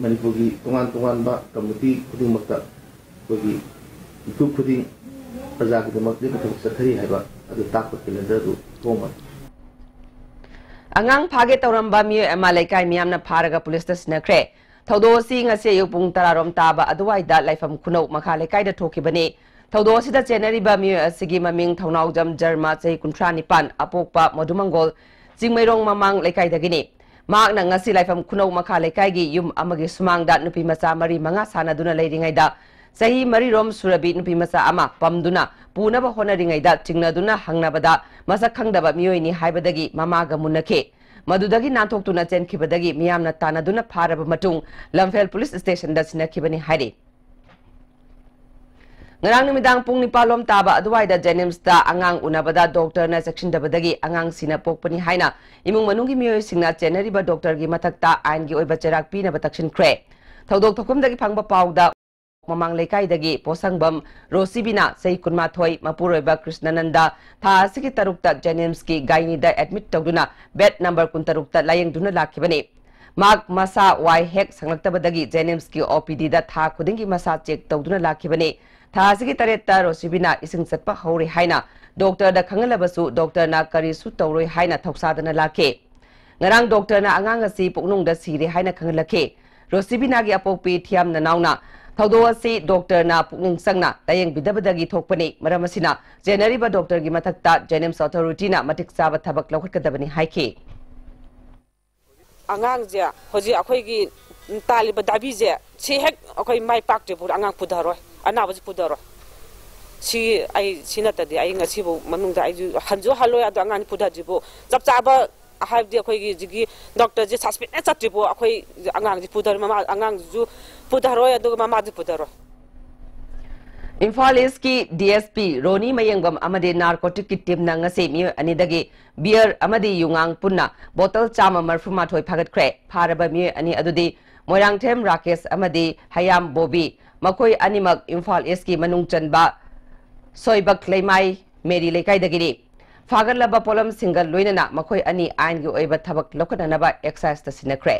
ꯃꯅꯤꯄꯨꯔꯒꯤ ꯇꯣꯉꯥꯟ ꯇꯣꯉꯥꯟꯕ ꯀꯝꯃꯨꯅꯤꯇꯤ ꯈꯨꯗꯤꯡꯃꯛꯇ ꯑꯩꯈꯣꯏꯒꯤ ꯃꯤꯀꯨꯞ ꯈꯨꯗꯤꯡ ꯄ꯭ꯔꯖꯥꯒꯤꯗꯃꯛ ꯂꯦꯞꯄ ꯊꯕꯛ ꯆꯠꯊꯔꯤ ꯍꯥꯏꯕ ꯑꯗꯨ ꯇꯥꯛꯄ ꯀꯦꯂꯦꯟꯗꯔ ꯑꯗꯨ ꯐꯣꯡꯕꯅꯤ꯫ ꯑꯉꯥꯡ ꯐꯥꯒꯦ ꯇꯧꯔꯝꯕ ꯃꯤꯑꯣꯏ ꯑꯃ ꯂꯩꯀꯥꯏ ꯃꯤꯌꯥꯝꯅ ꯐꯥꯔꯒ ꯄꯨꯂꯤꯁꯇ ꯁꯤꯟꯅꯈ꯭ꯔꯦ꯫ ꯊꯧꯗꯣꯛ ꯑꯁꯤ ꯉꯁꯤ ꯑꯌꯨꯛ ꯄꯨꯡ ꯇꯔꯥꯔꯣꯝ ꯇꯥꯕ ꯑꯗꯨꯋꯥꯏꯗ ꯂꯥꯏꯐꯝ ꯈꯨꯅꯧ ꯃꯈꯥ ꯂꯩꯀꯥꯏꯗ ꯊꯣꯛꯈꯤꯕꯅꯤ꯫ ꯊꯧꯗꯣꯛ ꯑꯁꯤꯗ ꯆꯦꯟꯅꯔꯤꯕ ꯃꯤꯑꯣꯏ ꯑꯁꯤꯒꯤ ꯃꯃꯤꯡ ꯊꯧꯅꯥꯎꯖꯝ ꯖꯔꯃ, ꯆꯍꯤ ꯀꯨꯟꯊ꯭ꯔꯥ ꯅꯤꯄꯥꯟ, ꯑꯄꯣꯛꯄ ꯃꯣꯗꯨꯃꯪꯒꯣꯜ, ꯆꯤꯡꯃꯩꯔꯣꯡ ꯃꯃꯥꯡ ꯂꯩꯀꯥꯏꯗꯒꯤꯅꯤ꯫ ꯃꯍꯥꯛꯅ ꯉꯁꯤ ꯂꯥꯏꯐꯝ ꯈꯨꯅꯧ ꯃꯈꯥ ꯂꯩꯀꯥꯏꯒꯤ ꯌꯨꯝ ꯑꯃꯒꯤ ꯁꯨꯃꯥꯡꯗ ꯅꯨꯄꯤ ꯃꯆꯥ ꯃꯔꯤ ꯃꯉꯥ ꯁꯥꯟꯅꯗꯨꯅ ꯂꯩꯔꯤꯉꯩꯗ, ꯆꯍꯤ ꯃꯔꯤꯔꯣꯝ ꯁꯨꯔꯕꯤ ꯅꯨꯄꯤ ꯃꯆꯥ ꯑꯃ ꯄꯝꯗꯨꯅ ꯄꯨꯅꯕ ꯍꯣꯠꯅꯔꯤꯉꯩꯗ ꯆꯤꯡꯅꯗꯨꯅ ꯍꯪꯅꯕꯗ ꯃꯁꯛ ꯈꯪꯗꯕ ꯃꯤꯑꯣꯏꯅꯤ ꯍꯥꯏꯕꯗꯒꯤ ꯃꯃꯥꯒ ꯃꯨꯟꯅꯈꯤ꯫ ꯃꯗꯨꯗꯒꯤ ꯅꯥꯟꯊꯣꯛꯇꯨꯅ ꯆꯦꯟꯈꯤꯕꯗꯒꯤ ꯃꯤꯌꯥꯝꯅ ꯇꯥꯟꯅꯗꯨꯅ ꯐꯥꯔꯕ ꯃꯇꯨꯡ ꯂꯝꯐꯦꯜ ꯄꯨꯂꯤꯁ ꯁ꯭ꯇꯦꯁꯟꯗ ꯁꯤꯟꯅꯈꯤꯕꯅꯤ ꯍꯥꯏꯔꯤ꯫ ꯉꯔꯥꯡ ꯅꯨꯃꯤꯗꯥꯡ ꯄꯨꯡ ꯅꯤꯄꯥꯜ ꯂꯣꯝ ꯇꯥꯕ ꯑꯗꯨꯋꯥꯏꯗ ꯖꯦꯅꯤꯝꯁꯇ ꯑꯉꯥꯡ ꯎꯅꯕꯗ ꯗꯣꯛꯇꯔꯅ ꯆꯦꯛꯁꯤꯟꯗꯕꯗꯒꯤ ꯑꯉꯥꯡ ꯁꯤꯅ ꯄꯣꯛꯄꯅꯤ ꯍꯥꯏꯅ ꯏꯃꯨꯡ ꯃꯅꯨꯡꯒꯤ ꯃꯤꯑꯣꯏꯁꯤꯡꯅ ꯆꯦꯟꯅꯔꯤꯕ ꯗꯣꯛꯇꯔꯒꯤ ꯃꯊꯛꯇ ꯑꯥꯏꯟꯒꯤ ꯑꯣꯏꯕ ꯆꯩꯔꯥꯛ ꯄꯤꯅꯕ ꯇꯛꯁꯤꯟꯈ꯭ꯔꯦ꯫ ꯊꯧꯗꯣꯛ ꯊꯣꯛꯐꯝꯗꯒꯤ ꯐꯪꯕ ꯄꯥꯎꯗ ꯃꯃꯥꯡ ꯂꯩꯀꯥꯏꯗꯒꯤ ꯄꯣꯁꯪꯕꯝ ꯔꯣꯁꯤꯕꯤꯅꯥ, ꯆꯍꯤ ꯀꯨꯟꯃꯥꯊꯣꯏ, ꯃꯄꯨꯔꯣꯏꯕ ꯀ꯭ꯔꯤꯁꯅꯅꯟꯗ, ꯊꯥ ꯑꯁꯤꯒꯤ ꯇꯔꯨꯛꯇ ꯖꯦꯅꯤꯝꯁꯀꯤ ꯒꯥꯏꯅꯤꯗ ꯑꯦꯗꯃꯤꯠ ꯇꯧꯗꯨꯅ ꯕꯦꯗ ꯅꯝꯕꯔ ꯀꯨꯟꯇꯔꯨꯛꯇ ꯂꯥꯌꯦꯡꯗꯨꯅ ꯂꯥꯛꯈꯤꯕꯅꯤ꯫ ꯃꯍꯥꯛ ꯃꯁꯥ ꯋꯥꯏ ꯍꯦꯛ ꯁꯪꯂꯛꯇꯕꯗꯒꯤ ꯖꯦꯅꯤꯝꯁꯀꯤ ꯑꯣ ꯄꯤ ꯗꯤꯗ ꯊꯥ ꯈꯨꯗꯤꯡꯒꯤ ꯃꯁꯥ ꯆꯦꯛ ꯇꯧꯗꯨꯅ ꯂꯥꯛꯈꯤꯕꯅꯤ꯫ ꯊꯥ ꯑꯁꯤꯒꯤ ꯇꯔꯦꯠꯇ ꯔꯣꯁꯤꯕꯤꯅꯥ ꯏꯁꯤꯡ ꯆꯠꯄ ꯍꯧꯔꯦ ꯍꯥꯏꯅ ꯗꯣꯛꯇꯔꯗ ꯈꯪꯍꯜꯂꯕꯁꯨ ꯗꯣꯛꯇꯔꯅ ꯀꯔꯤꯁꯨ ꯇꯧꯔꯣꯏ ꯍꯥꯏꯅ ꯊꯧꯁꯥꯗꯅ ꯂꯥꯛꯈꯤ꯫ ꯉꯔꯥꯡ ꯗꯣꯛꯇꯔꯅ ꯑꯉꯥꯡ ꯑꯁꯤ ꯄꯨꯛꯅꯨꯡꯗ ꯁꯤꯔꯦ ꯍꯥꯏꯅ ꯈꯪꯍꯜꯂꯛꯈꯤ꯫ ꯔꯣꯁꯤꯕꯤꯅꯥꯒꯤ ꯑꯄꯣꯛꯄꯤ ꯊꯤꯌꯥꯝ ꯅꯅꯥꯎꯅ ꯊꯧꯗꯣꯛ ꯑꯁꯤ ꯗꯣꯛꯇꯔꯅ ꯄꯨꯛꯅꯤꯡ ꯆꯪꯅ ꯂꯥꯌꯦꯡꯕꯤꯗꯕꯗꯒꯤ ꯊꯣꯛꯄꯅꯤ꯫ ꯃꯔꯝ ꯑꯁꯤꯅ ꯆꯦꯟꯅꯔꯤꯕ ꯗꯣꯛꯇꯔꯒꯤ ꯃꯊꯛꯇ ꯖꯦꯅꯤꯝꯁ ꯑꯣꯊꯣꯔꯤꯇꯤꯅ ꯃꯇꯤꯛ ꯆꯥꯕ ꯊꯕꯛ ꯂꯧꯈꯠꯀꯗꯕꯅꯤ ꯍꯥꯏꯈꯤ꯫ ꯑꯉꯥꯡꯁꯦ ꯍꯧꯖꯤꯛ ꯑꯩꯈꯣꯏꯒꯤ ꯇꯥꯜꯂꯤꯕ ꯗꯥꯕꯤꯁꯦ ꯁꯤ ꯍꯦꯛ ꯑꯩꯈꯣꯏ ꯃꯥꯏ ꯄꯥꯛꯇ꯭ꯔꯤꯐꯥꯎ ꯑꯉꯥꯡ ꯄꯨꯊꯔꯣꯏ, ꯑꯅꯥꯕꯁꯤ ꯄꯨꯊꯔꯣꯏ꯫ ꯁꯤ ꯑꯩ, ꯁꯤ ꯅꯠꯇꯗꯤ ꯑꯩ ꯉꯁꯤꯐꯥꯎ ꯃꯅꯨꯡꯗ ꯑꯩꯁꯨ ꯍꯟꯁꯨ ꯍꯜꯂꯣꯏ, ꯑꯗꯣ ꯑꯉꯥꯡꯗꯤ ꯄꯨꯊꯗ꯭ꯔꯤꯐꯥꯎ ꯆꯞ ꯆꯥꯕ ꯍꯥꯏꯕꯗꯤ ꯑꯩꯈꯣꯏꯒꯤ ꯍꯧꯖꯤꯛꯀꯤ ꯗꯣꯛꯇꯔꯁꯦ ꯁꯁꯄꯦꯟꯁ ꯆꯠꯇ꯭ꯔꯤꯐꯥꯎ ꯑꯩꯈꯣꯏ ꯑꯉꯥꯡꯁꯤ ꯄꯨꯊꯔꯣꯏ, ꯃꯃꯥ, ꯑꯉꯥꯡꯁꯤꯁꯨ ꯄꯨꯊꯔꯣꯏ, ꯑꯗꯨꯒ ꯃꯃꯥꯁꯨ ꯄꯨꯊꯔꯣꯏ꯫ ꯏꯝꯐꯥꯜ ꯏꯁꯀꯤ ꯗꯤ ꯑꯦꯁ ꯄꯤ ꯔꯣꯅꯤ ꯃꯌꯦꯡꯕꯝ ꯑꯃꯗꯤ ꯅꯥꯔꯀꯣꯇꯤꯛꯀꯤ ꯇꯤꯝꯅ ꯉꯁꯤ ꯃꯤꯑꯣꯏ ꯑꯅꯤꯗꯒꯤ ꯕꯤꯌꯔ ꯑꯃꯗꯤ ꯌꯨꯉꯥꯡ ꯄꯨꯟꯅ ꯕꯣꯇꯜ ꯆꯥꯝꯃ ꯃꯔꯤꯐꯨ ꯃꯥꯊꯣꯏ ꯐꯥꯒꯠꯈ꯭ꯔꯦ꯫ ꯐꯥꯔꯕ ꯃꯤꯑꯣꯏ ꯑꯅꯤ ꯑꯗꯨꯗꯤ ꯃꯣꯏꯔꯥꯡꯊꯦꯝ ꯔꯥꯀꯦꯁ ꯑꯃꯗꯤ ꯍꯌꯥꯝ ꯕꯣꯕꯤ, ꯃꯈꯣꯏ ꯑꯅꯤꯃꯛ ꯏꯝꯐꯥꯜ ꯏꯁꯀꯤ ꯃꯅꯨꯡ ꯆꯟꯕ ꯁꯣꯏꯕꯛ ꯂꯩꯃꯥꯏ ꯃꯦꯔꯤ ꯂꯩꯀꯥꯏꯗꯒꯤꯅꯤ꯫ ꯐꯥꯒꯠꯂꯕ ꯄꯣꯠꯂꯝꯁꯤꯡꯒ ꯂꯣꯏꯅꯅ ꯃꯈꯣꯏ ꯑꯅꯤ ꯑꯥꯏꯟꯒꯤ ꯑꯣꯏꯕ ꯊꯕꯛ ꯂꯧꯈꯠꯅꯅꯕ ꯑꯦꯛꯁꯥꯏꯖꯇ ꯁꯤꯟꯅꯈ꯭ꯔꯦ꯫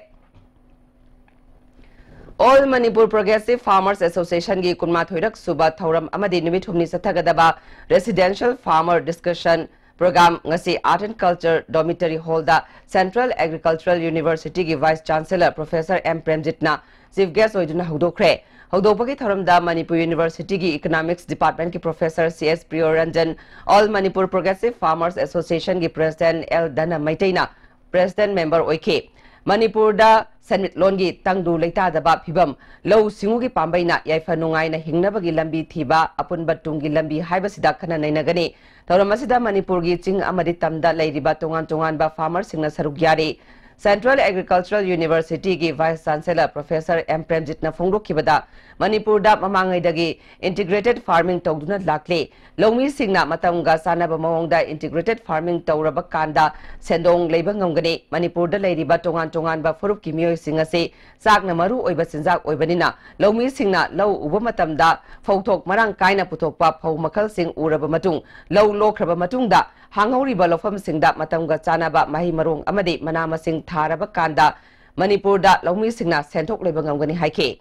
All Manipur Progressive Farmers Association ꯒꯤ ꯀꯨꯟꯃꯥꯊꯣꯏꯔꯛ ꯁꯨꯕ ꯊꯧꯔꯝ ꯑꯃꯗꯤ ꯅꯨꯃꯤꯠ ꯍꯨꯝꯅꯤ ꯆꯠꯊꯒꯗꯕ Residential Farmer Discussion Program ꯉꯁꯤ Art and Culture Dormitory Hall ꯗ Central Agricultural University ꯒꯤ Vice Chancellor Professor ꯑꯦꯝ ꯄ꯭ꯔꯦꯝꯖꯤꯠꯅ Chief Guest ꯑꯣꯏꯗꯨꯅ ꯍꯧꯗꯣꯛꯈ꯭ꯔꯦ꯫ ꯍꯧꯗꯣꯛꯄꯒꯤ ꯊꯧꯔꯝꯗ ꯃꯅꯤꯄꯨꯔ University ꯒꯤ Economics Department ꯀꯤ Professor C S Priyoranjan, All Manipur Progressive Farmers Association ꯒꯤ President ꯑꯦꯜ ꯙꯅ ꯃꯩꯇꯩꯅ President member ꯑꯣꯏꯈꯤ꯫ ꯃꯅꯤꯄꯨꯔꯗ ꯁꯦꯟꯃꯤꯠꯂꯣꯟꯒꯤ ꯇꯪꯗꯨ ꯂꯩꯇꯥꯗꯕ ꯐꯤꯚꯝ, ꯂꯧꯎ ꯁꯤꯡꯎꯒꯤ ꯄꯥꯝꯕꯩꯅ ꯌꯥꯏꯐ ꯅꯨꯡꯉꯥꯏꯅ ꯍꯤꯡꯅꯕꯒꯤ ꯂꯝꯕꯤ ꯊꯤꯕ, ꯑꯄꯨꯟꯕ ꯇꯨꯡꯒꯤ ꯂꯝꯕꯤ ꯍꯥꯏꯕꯁꯤꯗ ꯈꯟꯅ ꯅꯩꯅꯒꯅꯤ꯫ ꯊꯧꯔꯝ ꯑꯁꯤꯗ ꯃꯅꯤꯄꯨꯔꯒꯤ ꯆꯤꯡ ꯑꯃꯗꯤ ꯇꯝꯗ ꯂꯩꯔꯤꯕ ꯇꯣꯉꯥꯟ ꯇꯣꯉꯥꯟꯕ farmer ꯁꯤꯡꯅ ꯁꯔꯨꯛ ꯌꯥꯔꯤ꯫ Central Agricultural University ꯒꯤ Vice Chancellor Professor ꯑꯦꯝ ꯄ꯭ꯔꯦꯝꯖꯤꯠꯅ ꯐꯣꯡꯗꯣꯛꯈꯤꯕꯗ, ꯃꯅꯤꯄꯨꯔꯗ ꯃꯃꯥꯡꯉꯩꯗꯒꯤ integrated farming ꯇꯧꯗꯨꯅ ꯂꯥꯛꯂꯤ꯫ ꯂꯧꯃꯤꯁꯤꯡꯅ ꯃꯇꯝꯒ ꯆꯥꯟꯅꯕ ꯃꯑꯣꯡꯗ integrated farming ꯇꯧꯔꯕ ꯀꯥꯟꯗ ꯁꯦꯟꯗꯣꯡ ꯂꯩꯕ ꯉꯝꯒꯅꯤ꯫ ꯃꯅꯤꯄꯨꯔꯗ ꯂꯩꯔꯤꯕ ꯇꯣꯉꯥꯟ ꯇꯣꯉꯥꯟꯕ ꯐꯨꯔꯨꯞꯀꯤ ꯃꯤꯑꯣꯏꯁꯤꯡ ꯑꯁꯤ ꯆꯥꯛꯅ ꯃꯔꯨ ꯑꯣꯏꯕ ꯆꯤꯟꯖꯥꯛ ꯑꯣꯏꯕꯅꯤꯅ, ꯂꯧꯃꯤꯁꯤꯡꯅ ꯂꯧ ꯎꯕ ꯃꯇꯝꯗ ꯐꯧꯊꯣꯛ ꯃꯔꯥꯡ ꯀꯥꯏꯅ ꯄꯨꯊꯣꯛꯄ ꯐꯧ ꯃꯈꯜꯁꯤꯡ ꯎꯔꯕ ꯃꯇꯨꯡ, ꯂꯧ ꯂꯣꯛꯈ꯭ꯔꯕ ꯃꯇꯨꯡꯗ ꯍꯥꯡꯍꯧꯔꯤꯕ ꯂꯧꯐꯝꯁꯤꯡꯗ ꯃꯇꯝꯒ ꯆꯥꯟꯅꯕ ꯃꯍꯩ ꯃꯔꯣꯡ ꯑꯃꯗꯤ ꯃꯅꯥ ꯃꯁꯤꯡ ꯊꯥꯔꯕ ꯀꯥꯟꯗ ꯃꯅꯤꯄꯨꯔꯗ ꯂꯧꯃꯤꯁꯤꯡꯅ ꯁꯦꯟꯊꯣꯛ ꯂꯩꯕ ꯉꯝꯒꯅꯤ ꯍꯥꯏꯈꯤ꯫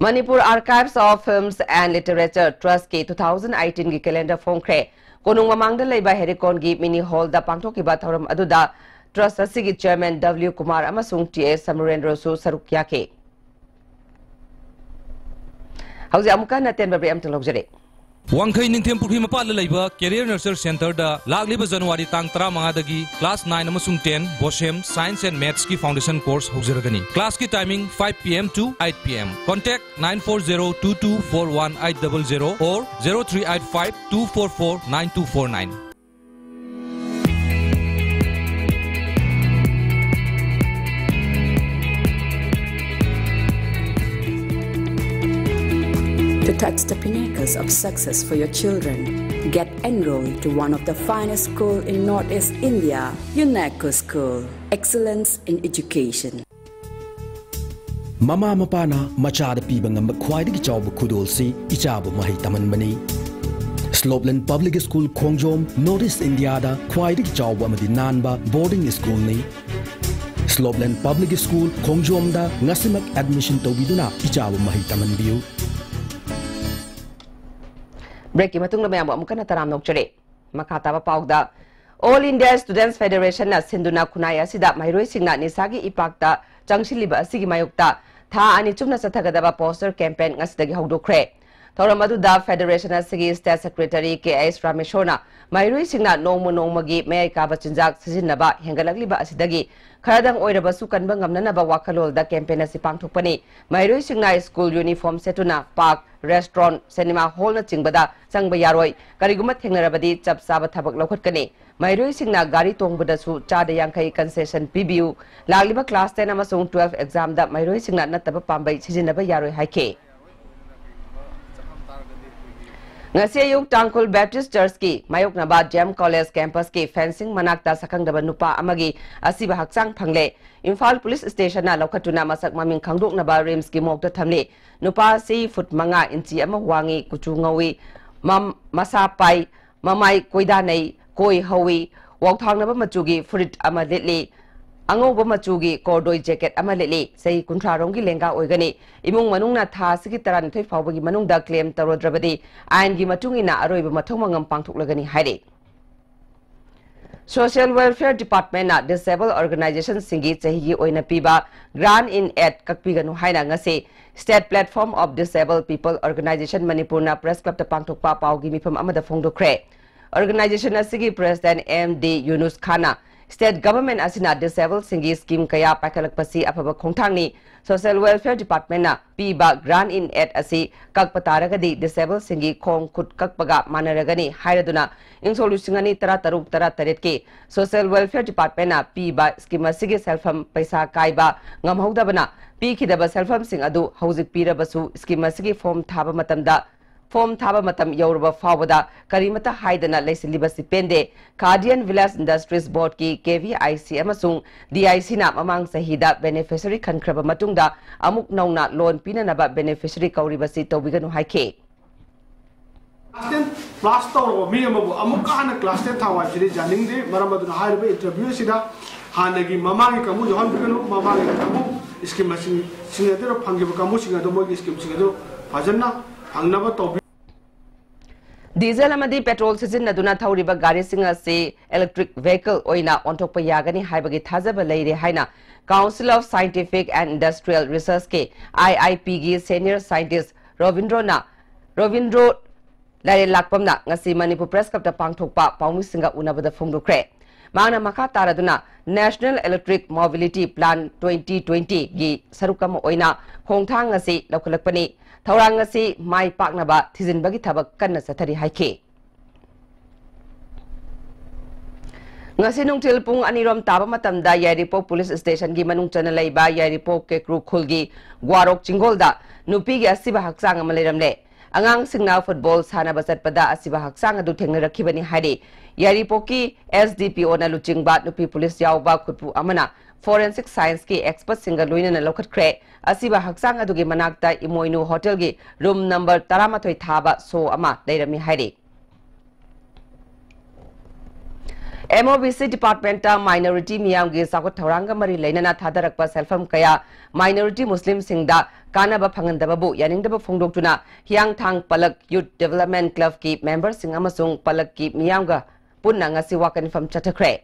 Manipur Archives of Films and Literature Trust ꯀꯤ two thousand eighteen ꯒꯤ calendar ꯐꯣꯡꯈ꯭ꯔꯦ꯫ ꯀꯣꯅꯨꯡ ꯃꯃꯥꯡꯗ ꯂꯩꯕ ꯍꯦꯔꯤꯀꯣꯟꯒꯤ mini hall ꯗ ꯄꯥꯡꯊꯣꯛꯈꯤꯕ ꯊꯧꯔꯝ ꯑꯗꯨꯗ trust ꯑꯁꯤꯒꯤ chairman ꯗꯕ꯭ꯂꯤꯎ ꯀꯨꯃꯥꯔ ꯑꯃꯁꯨꯡ ꯇꯤ ꯑꯦꯁ ꯁꯃꯔꯦꯟꯗ꯭ꯔꯁꯨ ꯁꯔꯨꯛ ꯌꯥꯈꯤ꯫ ꯍꯧꯖꯤꯛ ꯑꯃꯨꯛꯀ ꯍꯟꯅ ꯑꯇꯦꯟꯕ break ꯑꯃꯇꯪ ꯂꯧꯖꯔꯦ꯫ ꯋꯥꯡꯈꯩ ꯅꯤꯡꯊꯦꯝ ꯄꯨꯈ꯭ꯔꯤ ꯃꯄꯥꯜꯗ ꯂꯩꯕ Career Nurture Centre ꯗ ꯂꯥꯛꯂꯤꯕ ꯖꯅꯋꯥꯔꯤ ꯇꯥꯡ ꯇꯔꯥꯃꯉꯥꯗꯒꯤ class nine ꯑꯃꯁꯨꯡ ten BOSHEM Science and Maths ꯀꯤ foundation course ꯍꯧꯖꯔꯒꯅꯤ꯫ Class ꯀꯤ timing five P M to eight P M. Contact nine four zero two two four one eight double zero or zero three eight five two four four nine two four nine. To touch the pinnacles of success for your children, get enrolled to one of the finest school in Northeast India, UNECO School. Excellence in education. ꯃꯃꯥ ꯃꯄꯥꯅ ꯃꯆꯥꯗ ꯄꯤꯕ ꯉꯝꯕ ꯈ꯭ꯋꯥꯏꯗꯒꯤ ꯆꯥꯎꯕ ꯈꯨꯗꯣꯜꯁꯤ ꯏꯆꯥꯕꯨ ꯃꯍꯩ ꯇꯝꯍꯟꯕꯅꯤ꯫ Slopeland Public School ꯈꯣꯡꯖꯣꯝ North East India ꯗ ꯈ꯭ꯋꯥꯏꯗꯒꯤ ꯆꯥꯎꯕ ꯑꯃꯗꯤ ꯅꯥꯟꯕ boarding school ꯅꯤ꯫ Slopeland Public School ꯈꯣꯡꯖꯣꯝꯗ ꯉꯁꯤꯃꯛ admission ꯇꯧꯕꯤꯗꯨꯅ ꯏꯆꯥꯕꯨ ꯃꯍꯩ ꯇꯝꯍꯟꯕꯤꯌꯨ꯫ Break ꯀꯤ ꯃꯇꯨꯡꯗ ꯃꯌꯥꯝꯕꯨ ꯑꯃꯨꯛ ꯍꯟꯅ ꯇꯔꯥꯝꯅ ꯑꯣꯛꯆꯔꯤ꯫ ꯃꯈꯥ ꯇꯥꯕ ꯄꯥꯎꯗ, All India Students Federation ꯅ ꯁꯤꯟꯗꯨꯅ ꯈꯨꯟꯅꯥꯏ ꯑꯁꯤꯗ ꯃꯍꯩꯔꯣꯏꯁꯤꯡꯅ ꯅꯤꯁꯥꯒꯤ ꯏꯄꯥꯛꯇ ꯆꯪꯁꯤꯜꯂꯤꯕ ꯑꯁꯤꯒꯤ ꯃꯥꯌꯣꯛꯇ ꯊꯥ ꯑꯅꯤ ꯆꯨꯞꯅ ꯆꯠꯊꯒꯗꯕ poster campaign ꯉꯁꯤꯗꯒꯤ ꯍꯧꯗꯣꯛꯈ꯭ꯔꯦ꯫ ꯊꯧꯔꯝ ꯑꯗꯨꯗ Federation ꯑꯁꯤꯒꯤ State Secretary ꯀꯦ ꯑꯩꯆ ꯔꯥꯃꯦꯁꯣꯔꯅ ꯃꯍꯩꯔꯣꯏꯁꯤꯡꯅ ꯅꯣꯡꯃ ꯅꯣꯡꯃꯒꯤ ꯃꯌꯥꯏ ꯀꯥꯕ ꯆꯤꯟꯖꯥꯛ ꯁꯤꯖꯤꯟꯅꯕ ꯍꯦꯟꯒꯠꯂꯛꯂꯤꯕ ꯑꯁꯤꯗꯒꯤ ꯈꯔꯗꯪ ꯑꯣꯏꯔꯕꯁꯨ ꯀꯟꯕ ꯉꯝꯅꯅꯕ ꯋꯥꯈꯜꯂꯣꯟꯗ campaign ꯑꯁꯤ ꯄꯥꯡꯊꯣꯛꯄꯅꯤ꯫ ꯃꯍꯩꯔꯣꯏꯁꯤꯡꯅ school uniform ꯁꯦꯠꯇꯨꯅ park, restaurant, cinema hallꯅꯆꯤꯡꯕꯗ ꯆꯪꯕ ꯌꯥꯔꯣꯏ꯫ ꯀꯔꯤꯒꯨꯝꯕ ꯊꯦꯡꯅꯔꯕꯗꯤ ꯆꯞ ꯆꯥꯕ ꯊꯕꯛ ꯂꯧꯈꯠꯀꯅꯤ꯫ ꯃꯍꯩꯔꯣꯏꯁꯤꯡꯅ ꯒꯥꯔꯤ ꯇꯣꯡꯕꯗꯁꯨ ꯆꯥꯗ ꯌꯥꯡꯈꯩ concession ꯄꯤꯕꯤꯌꯨ꯫ ꯂꯥꯛꯂꯤꯕ class ten ꯑꯃꯁꯨꯡ twelve examꯗ ꯃꯍꯩꯔꯣꯏꯁꯤꯡꯅ ꯅꯠꯇꯕ ꯄꯥꯝꯕꯩ ꯁꯤꯖꯤꯟꯅꯕ ꯌꯥꯔꯣꯏ ꯍꯥꯏꯈꯤ꯫ ꯉꯁꯤ ꯑꯌꯨꯛ ꯇꯥꯡꯈꯨꯜ Baptist Churchꯀꯤ ꯃꯥꯌꯣꯛꯅꯕ D M College campusꯀꯤ fencing ꯃꯅꯥꯛꯇ ꯁꯛꯈꯪꯗꯕ ꯅꯨꯄꯥ ꯑꯃꯒꯤ ꯑꯁꯤꯕ ꯍꯛꯆꯥꯡ ꯐꯪꯂꯦ꯫ ꯏꯝꯐꯥꯜ Police Stationꯅ ꯂꯧꯈꯠꯇꯨꯅ ꯃꯁꯛ ꯃꯃꯤꯡ ꯈꯪꯗꯣꯛꯅꯕ RIMSꯀꯤ morgueꯇ ꯊꯝꯂꯤ꯫ ꯅꯨꯄꯥ ꯑꯁꯤ ꯐꯨꯠ ꯃꯉꯥ ꯏꯟꯆꯤ ꯑꯃ ꯋꯥꯡꯏ, ꯀꯨꯆꯨ ꯉꯧꯏ, ꯃꯝ-, ꯃꯁꯥ ꯄꯥꯏ, ꯃꯃꯥꯏ ꯀꯣꯏꯗꯥꯅꯩ, ꯀꯣꯏ ꯍꯧꯏ, ꯋꯥꯎꯊꯥꯡꯅꯕ ꯃꯆꯨꯒꯤ ꯐꯨꯔꯤꯠ ꯑꯃ ꯂꯤꯠꯂꯤ, ꯑꯉꯧꯕ ꯃꯆꯨꯒꯤ corduroy jacket ꯑꯃ ꯂꯤꯠꯂꯤ꯫ ꯆꯍꯤ ꯀꯨꯟꯊ꯭ꯔꯥ ꯔꯣꯝꯒꯤ ꯂꯦꯡꯒꯥ ꯑꯣꯏꯒꯅꯤ꯫ ꯏꯃꯨꯡ ꯃꯅꯨꯡꯅ ꯊꯥ ꯑꯁꯤꯒꯤ ꯇꯔꯥꯅꯤꯊꯣꯏ ꯐꯥꯎꯕꯒꯤ ꯃꯅꯨꯡꯗ claim ꯇꯧꯔꯗ꯭ꯔꯕꯗꯤ ꯑꯥꯏꯟꯒꯤ ꯃꯇꯨꯡ ꯏꯟꯅ ꯑꯔꯣꯏꯕ ꯃꯊꯧ ꯃꯉꯝ ꯄꯥꯡꯊꯣꯛꯂꯒꯅꯤ ꯍꯥꯏꯔꯤ꯫ Social Welfare Departmentꯅ disable organizationꯁꯤꯡꯒꯤ ꯆꯍꯤꯒꯤ ꯑꯣꯏꯅ ꯄꯤꯕ grant in aid ꯀꯛꯄꯤꯒꯅꯨ ꯍꯥꯏꯅ ꯉꯁꯤ State Platform of Disabled People Organization ꯃꯅꯤꯄꯨꯔꯅ Press Clubꯇ ꯄꯥꯡꯊꯣꯛꯄ ꯄꯥꯎꯒꯤ ꯃꯤꯐꯝ ꯑꯃꯗ ꯐꯣꯡꯗꯣꯛꯈ꯭ꯔꯦ꯫ Organization ꯑꯁꯤꯒꯤ President M D ꯌꯨꯅꯨꯁ ꯈꯥꯟꯅ State Government ꯑꯁꯤꯅ disabledꯁꯤꯡꯒꯤ scheme ꯀꯌꯥ ꯄꯥꯏꯈꯠꯂꯛꯄꯁꯤ ꯑꯐꯕ ꯈꯣꯡꯊꯥꯡꯅꯤ꯫ Social Welfare Departmentꯅ ꯄꯤꯕ grant in aid ꯑꯁꯤ ꯀꯛꯄ ꯇꯥꯔꯒꯗꯤ disabledꯁꯤꯡꯒꯤ ꯈꯣꯡ ꯈꯨꯠ ꯀꯛꯄꯒ ꯃꯥꯟꯅꯔꯒꯅꯤ ꯍꯥꯏꯔꯗꯨꯅ ꯏꯪ ꯁꯣꯛ ꯂꯤꯁꯤꯡ ꯑꯅꯤ ꯇꯔꯥ ꯇꯔꯨꯛ ꯇꯔꯥ ꯇꯔꯦꯠꯀꯤ Social Welfare Departmentꯅ ꯄꯤꯕ scheme ꯑꯁꯤꯒꯤ ꯁꯦꯜꯐꯝ ꯄꯩꯁꯥ ꯀꯥꯏꯕ ꯉꯝꯍꯧꯗꯕꯅ ꯄꯤꯈꯤꯗꯕ ꯁꯦꯜꯐꯝꯁꯤꯡ ꯑꯗꯨ ꯍꯧꯖꯤꯛ ꯄꯤꯔꯕꯁꯨ scheme ꯑꯁꯤꯒꯤ form ꯊꯥꯕ ꯃꯇꯝꯗ form ꯊꯥꯕ ꯃꯇꯝ ꯌꯧꯔꯕ ꯐꯥꯎꯕꯗ ꯀꯔꯤꯃꯠꯇ ꯍꯥꯏꯗꯅ ꯂꯩꯁꯤꯜꯂꯤꯕꯁꯤ ꯄꯦꯟꯗꯦ꯫ Khadi and Village Industries Boardꯀꯤ K V I C ꯑꯃꯁꯨꯡ D I Cꯅ ꯃꯃꯥꯡ ꯆꯍꯤꯗ beneficiary ꯈꯟꯈ꯭ꯔꯕ ꯃꯇꯨꯡꯗ ꯑꯃꯨꯛ ꯅꯧꯅ loan ꯄꯤꯅꯅꯕ beneficiary ꯀꯧꯔꯤꯕꯁꯤ ꯇꯧꯕꯤꯒꯅꯨ ꯍꯥꯏꯈꯤ꯫ Class ten pass ꯇꯧꯔꯕ ꯃꯤ ꯑꯃꯕꯨ ꯑꯃꯨꯛꯀ ꯍꯟꯅ class ten ꯊꯥꯎ ꯍꯥꯏꯕꯁꯤꯗꯤ ꯌꯥꯅꯤꯡꯗꯦ꯫ ꯃꯔꯝ ꯑꯗꯨꯅ ꯍꯥꯏꯔꯤꯕ interview ꯑꯁꯤꯗ ꯍꯥꯟꯅꯒꯤ ꯃꯃꯥꯡꯒꯤ ꯀꯥꯡꯕꯨ ꯌꯥꯎꯍꯟꯕꯤꯒꯅꯨ꯫ ꯃꯃꯥꯡꯒꯤ ꯀꯥꯡꯕꯨ scheme ꯁꯤꯡ ꯑꯗꯨꯅ ꯐꯪꯈꯤꯕ ꯀꯥꯡꯕꯨꯁꯤꯡ ꯑꯗꯨ ꯃꯣꯏꯒꯤ scheme ꯁꯤꯡ ꯑꯗꯨ ꯐꯖꯅ ꯐꯪꯅꯕ ꯇꯧꯕꯤꯌꯨ꯫ ꯗꯤꯖꯜ ꯑꯃꯗꯤ ꯄꯦꯇ꯭ꯔꯣꯜ ꯁꯤꯖꯤꯟꯅꯗꯨꯅ ꯊꯧꯔꯤꯕ ꯒꯥꯔꯤꯁꯤꯡ ꯑꯁꯤ electric vehicle ꯑꯣꯏꯅ ꯑꯣꯟꯊꯣꯛꯄ ꯌꯥꯒꯅꯤ ꯍꯥꯏꯕꯒꯤ ꯊꯥꯖꯕ ꯂꯩꯔꯦ ꯍꯥꯏꯅ Council of Scientific and Industrial Researchꯀꯤ, I I Pꯒꯤ senior scientist ꯔꯣꯕꯤꯟꯗ꯭ꯔꯣꯅ Robindro ꯂꯥꯏꯔꯦꯜ ꯂꯥꯛꯄꯝꯅ ꯉꯁꯤ ꯃꯅꯤꯄꯨꯔ ꯄ꯭ꯔꯦꯁ ꯀ꯭ꯂꯕꯇ ꯄꯥꯡꯊꯣꯛꯄ ꯄꯥꯎꯃꯤꯁꯤꯡꯒ ꯎꯅꯕꯗ ꯐꯣꯡꯗꯣꯛꯈ꯭ꯔꯦ꯫ ꯃꯍꯥꯛꯅ ꯃꯈꯥ ꯇꯥꯔꯗꯨꯅ National Electric Mobility Plan twenty twenty ꯒꯤ ꯁꯔꯨꯛ ꯑꯃ ꯑꯣꯏꯅ ꯈꯣꯡꯊꯥꯡ ꯑꯁꯤ ꯂꯧꯈꯠꯂꯛꯄꯅꯤ꯫ ꯊꯧꯔꯥꯡ ꯑꯁꯤ ꯃꯥꯏ ꯄꯥꯛꯅꯕ ꯊꯤꯖꯤꯟꯕꯒꯤ ꯊꯕꯛ ꯀꯟꯅ ꯆꯠꯊꯔꯤ ꯍꯥꯏꯈꯤ꯫ ꯉꯁꯤ ꯅꯨꯡꯊꯤꯜ ꯄꯨꯡ ꯑꯅꯤꯔꯣꯝ ꯇꯥꯕ ꯃꯇꯝꯗ ꯌꯥꯏꯔꯤꯄꯣꯛ ꯄꯨꯂꯤꯁ ꯁ꯭ꯇꯦꯁꯟꯒꯤ ꯃꯅꯨꯡ ꯆꯟꯅ ꯂꯩꯕ ꯌꯥꯏꯔꯤꯄꯣꯛ ꯀꯦꯀ꯭ꯔꯨ ꯈꯨꯜꯒꯤ ꯒ꯭ꯋꯥꯔꯣꯛ ꯆꯤꯡꯒꯣꯜꯗ ꯅꯨꯄꯤꯒꯤ ꯑꯁꯤꯕ ꯍꯛꯆꯥꯡ ꯑꯃ ꯂꯩꯔꯝꯂꯦ꯫ ꯑꯉꯥꯡꯁꯤꯡꯅ ꯐꯨꯠꯕꯣꯜ ꯁꯥꯟꯅꯕ ꯆꯠꯄꯗ ꯑꯁꯤꯕ ꯍꯛꯆꯥꯡ ꯑꯗꯨ ꯊꯦꯡꯅꯔꯛꯈꯤꯕꯅꯤ ꯍꯥꯏꯔꯤ꯫ ꯌꯥꯏꯔꯤꯄꯣꯛꯀꯤ S D P O ꯅ ꯂꯨꯆꯤꯡꯕ ꯅꯨꯄꯤ ꯄꯨꯂꯤꯁ ꯌꯥꯎꯕ ꯈꯨꯠꯄꯨ ꯑꯃꯅ forensic science ꯀꯤ expert ꯁꯤꯡꯒ ꯂꯣꯏꯅꯅ ꯂꯧꯈꯠꯈ꯭ꯔꯦ꯫ ꯑꯁꯤꯕ ꯍꯛꯆꯥꯡ ꯑꯗꯨꯒꯤ ꯃꯅꯥꯛꯇ ꯏꯃꯣꯏꯅꯨ ꯍꯣꯇꯦꯜꯒꯤ room number ꯇꯔꯥꯃꯥꯊꯣꯏ ꯊꯥꯕ ꯁꯣ ꯑꯃ ꯂꯩꯔꯝꯃꯤ ꯍꯥꯏꯔꯤ꯫ M O B C department ꯇ minority ꯃꯤꯌꯥꯝꯒꯤ ꯆꯥꯎꯈꯠ ꯊꯧꯔꯥꯡꯒ ꯃꯔꯤ ꯂꯩꯅꯅ ꯊꯥꯗꯔꯛꯄ ꯁꯦꯜꯐꯝ ꯀꯌꯥ minority ꯃꯨꯁꯂꯤꯝꯁꯤꯡꯗ ꯀꯥꯟꯅꯕ ꯐꯪꯍꯟꯗꯕꯕꯨ ꯌꯥꯅꯤꯡꯗꯕ ꯐꯣꯡꯗꯣꯛꯇꯨꯅ ꯍꯤꯌꯥꯡꯊꯥꯡ ꯄꯂꯛ Youth Development Club ꯀꯤ member ꯁꯤꯡ ꯑꯃꯁꯨꯡ ꯄꯂꯛꯀꯤ ꯃꯤꯌꯥꯝꯒ ꯄꯨꯟꯅ ꯉꯁꯤ ꯋꯥꯀꯠ ꯃꯤꯐꯝ ꯆꯠꯊꯈ꯭ꯔꯦ꯫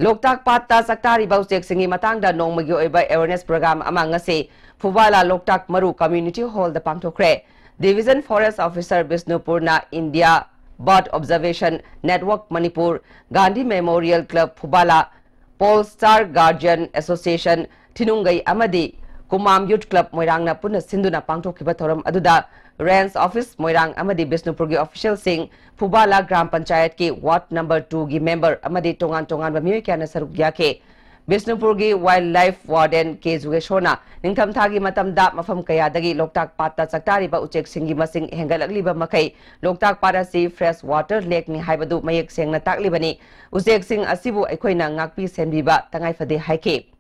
ꯂꯣꯛꯇꯥꯛ ꯄꯥꯠꯇ ꯆꯥꯛꯇꯥꯔꯤꯕ ꯎꯆꯦꯛꯁꯤꯡꯒꯤ ꯃꯇꯥꯡꯗ ꯅꯣꯡꯃꯒꯤ ꯑꯣꯏꯕ awareness program ꯑꯃ ꯉꯁꯤ ꯐꯨꯕꯥꯂꯥ ꯂꯣꯛꯇꯥꯛ ꯃꯔꯨ community hall ꯗ ꯄꯥꯡꯊꯣꯛꯈ꯭ꯔꯦ꯫ Division Forest Officer ꯕꯤꯁꯅꯨꯄꯨꯔꯅ India Bird Observation Network Manipur, Gandhi Memorial Club ꯐꯨꯕꯥꯂꯥ, Pole Star Guardian Association ꯊꯤꯅꯨꯡꯒꯩ ꯑꯃꯗꯤ ꯀꯨꯃꯥꯝ Youth Club ꯃꯣꯏꯔꯥꯡꯅ ꯄꯨꯟꯅ ꯁꯤꯟꯗꯨꯅ ꯄꯥꯡꯊꯣꯛꯈꯤꯕ ꯊꯧꯔꯝ ꯑꯗꯨꯗ Range Office ꯃꯣꯏꯔꯥꯡ ꯑꯃꯗꯤ ꯕꯤꯁꯅꯨꯄꯨꯔꯒꯤ official ꯁꯤꯡ, ꯐꯨꯕꯥꯂꯥ ꯒ꯭ꯔꯥꯝ ꯄꯟꯆꯥꯌꯠꯀꯤ ward number two ꯒꯤ member ꯑꯃꯗꯤ ꯇꯣꯉꯥꯟ ꯇꯣꯉꯥꯟꯕ ꯃꯤꯑꯣꯏ ꯀꯌꯥꯅ ꯁꯔꯨꯛ ꯌꯥꯈꯤ꯫ ꯕꯤꯁꯅꯨꯄꯨꯔꯒꯤ Wildlife Warden ꯀꯦ ꯖꯨꯒꯦꯁꯣꯔꯅ ꯅꯤꯡꯊꯝꯊꯥꯒꯤ ꯃꯇꯝꯗ ꯃꯐꯝ ꯀꯌꯥꯗꯒꯤ ꯂꯣꯛꯇꯥꯛ ꯄꯥꯠꯇ ꯆꯥꯛꯇꯥꯔꯤꯕ ꯎꯆꯦꯛꯁꯤꯡꯒꯤ ꯃꯁꯤꯡ ꯍꯦꯟꯒꯠꯂꯛꯂꯤꯕ ꯃꯈꯩ ꯂꯣꯛꯇꯥꯛ ꯄꯥꯠ ꯑꯁꯤ fresh water lake ꯅꯤ ꯍꯥꯏꯕꯗꯨ ꯃꯌꯦꯛ ꯁꯦꯡꯅ ꯇꯥꯛꯂꯤꯕꯅꯤ꯫ ꯎꯆꯦꯛꯁꯤꯡ ꯑꯁꯤꯕꯨ ꯑꯩꯈꯣꯏꯅ ꯉꯥꯛꯄꯤ ꯁꯦꯟꯕꯤꯕ ꯇꯉꯥꯏꯐꯗꯦ ꯍꯥꯏꯈꯤ꯫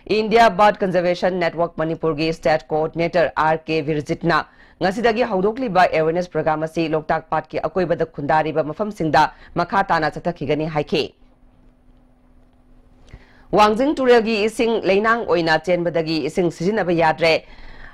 India Bird Conservation Network ꯃꯅꯤꯄꯨꯔꯒꯤ state coordinator R K ꯕꯤꯔꯖꯤꯠꯅ ꯉꯁꯤꯗꯒꯤ ꯍꯧꯗꯣꯛꯂꯤꯕ awareness program ꯑꯁꯤ ꯂꯣꯛꯇꯥꯛ ꯄꯥꯠꯀꯤ ꯑꯀꯣꯏꯕꯗ ꯈꯨꯟꯗꯥꯔꯤꯕ ꯃꯐꯝꯁꯤꯡꯗ ꯃꯈꯥ ꯇꯥꯅ ꯆꯠꯊꯈꯤꯒꯅꯤ ꯍꯥꯏꯈꯤ꯫ ꯋꯥꯡꯖꯤꯡ ꯇꯨꯔꯦꯜꯒꯤ ꯏꯁꯤꯡ ꯂꯩꯅꯥꯡ ꯑꯣꯏꯅ ꯆꯦꯟꯕꯗꯒꯤ ꯏꯁꯤꯡ ꯁꯤꯖꯤꯟꯅꯕ ꯌꯥꯗ꯭ꯔꯦ꯫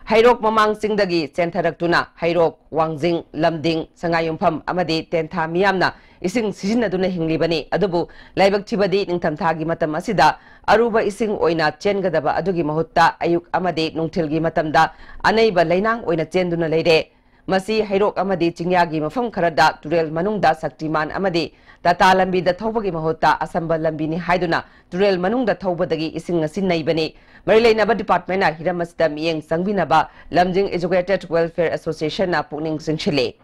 ꯍꯩꯔꯣꯛ ꯃꯃꯥꯡ ꯆꯤꯡꯗꯒꯤ ꯆꯦꯟꯊꯔꯛꯇꯨꯅ ꯍꯩꯔꯣꯛ, ꯋꯥꯡꯖꯤꯡ, ꯂꯝꯗꯤꯡ, ꯁꯉꯥꯏꯌꯨꯝꯐꯝ ꯑꯃꯗꯤ ꯇꯦꯟꯊꯥ ꯃꯤꯌꯥꯝꯅ ꯏꯁꯤꯡ ꯁꯤꯖꯤꯟꯅꯗꯨꯅ ꯍꯤꯡꯂꯤꯕꯅꯤ꯫ ꯑꯗꯨꯕꯨ ꯂꯥꯏꯕꯛ ꯊꯤꯕꯗꯤ ꯅꯤꯡꯊꯝꯊꯥꯒꯤ ꯃꯇꯝ ꯑꯁꯤꯗ ꯑꯔꯨꯕ ꯏꯁꯤꯡ ꯑꯣꯏꯅ ꯆꯦꯟꯒꯗꯕ ꯑꯗꯨꯒꯤ ꯃꯍꯨꯠꯇ ꯑꯌꯨꯛ ꯑꯃꯗꯤ ꯅꯨꯡꯊꯤꯜꯒꯤ ꯃꯇꯝꯗ ꯑꯅꯩꯕ ꯂꯩꯅꯥꯡ ꯑꯣꯏꯅ ꯆꯦꯟꯗꯨꯅ ꯂꯩꯔꯦ꯫ ꯃꯁꯤ ꯍꯩꯔꯣꯛ ꯑꯃꯗꯤ ꯆꯤꯡꯌꯥꯒꯤ ꯃꯐꯝ ꯈꯔꯗ ꯇꯨꯔꯦꯜ ꯃꯅꯨꯡꯗ ꯁꯛꯇꯤꯃꯥꯟ ꯑꯃꯗꯤ ꯇꯥꯇꯥ ꯂꯝꯕꯤꯗ ꯊꯧꯕꯒꯤ ꯃꯍꯨꯠꯇ ꯑꯁꯝꯕ ꯂꯝꯕꯤꯅꯤ ꯍꯥꯏꯗꯨꯅ ꯇꯨꯔꯦꯜ ꯃꯅꯨꯡꯗ ꯊꯧꯕꯗꯒꯤ ꯏꯁꯤꯡ ꯑꯁꯤ ꯅꯩꯕꯅꯤ꯫ ꯃꯔꯤ ꯂꯩꯅꯕ ꯗꯤꯄꯥꯔꯠꯃꯦꯟꯅ ꯍꯤꯔꯝ ꯑꯁꯤꯗ ꯃꯤꯠꯌꯦꯡ ꯆꯪꯕꯤꯅꯕ ꯂꯝꯖꯤꯡ Educated Welfare Association ꯅ ꯄꯨꯛꯅꯤꯡ ꯆꯤꯡꯁꯤꯜꯂꯤ꯫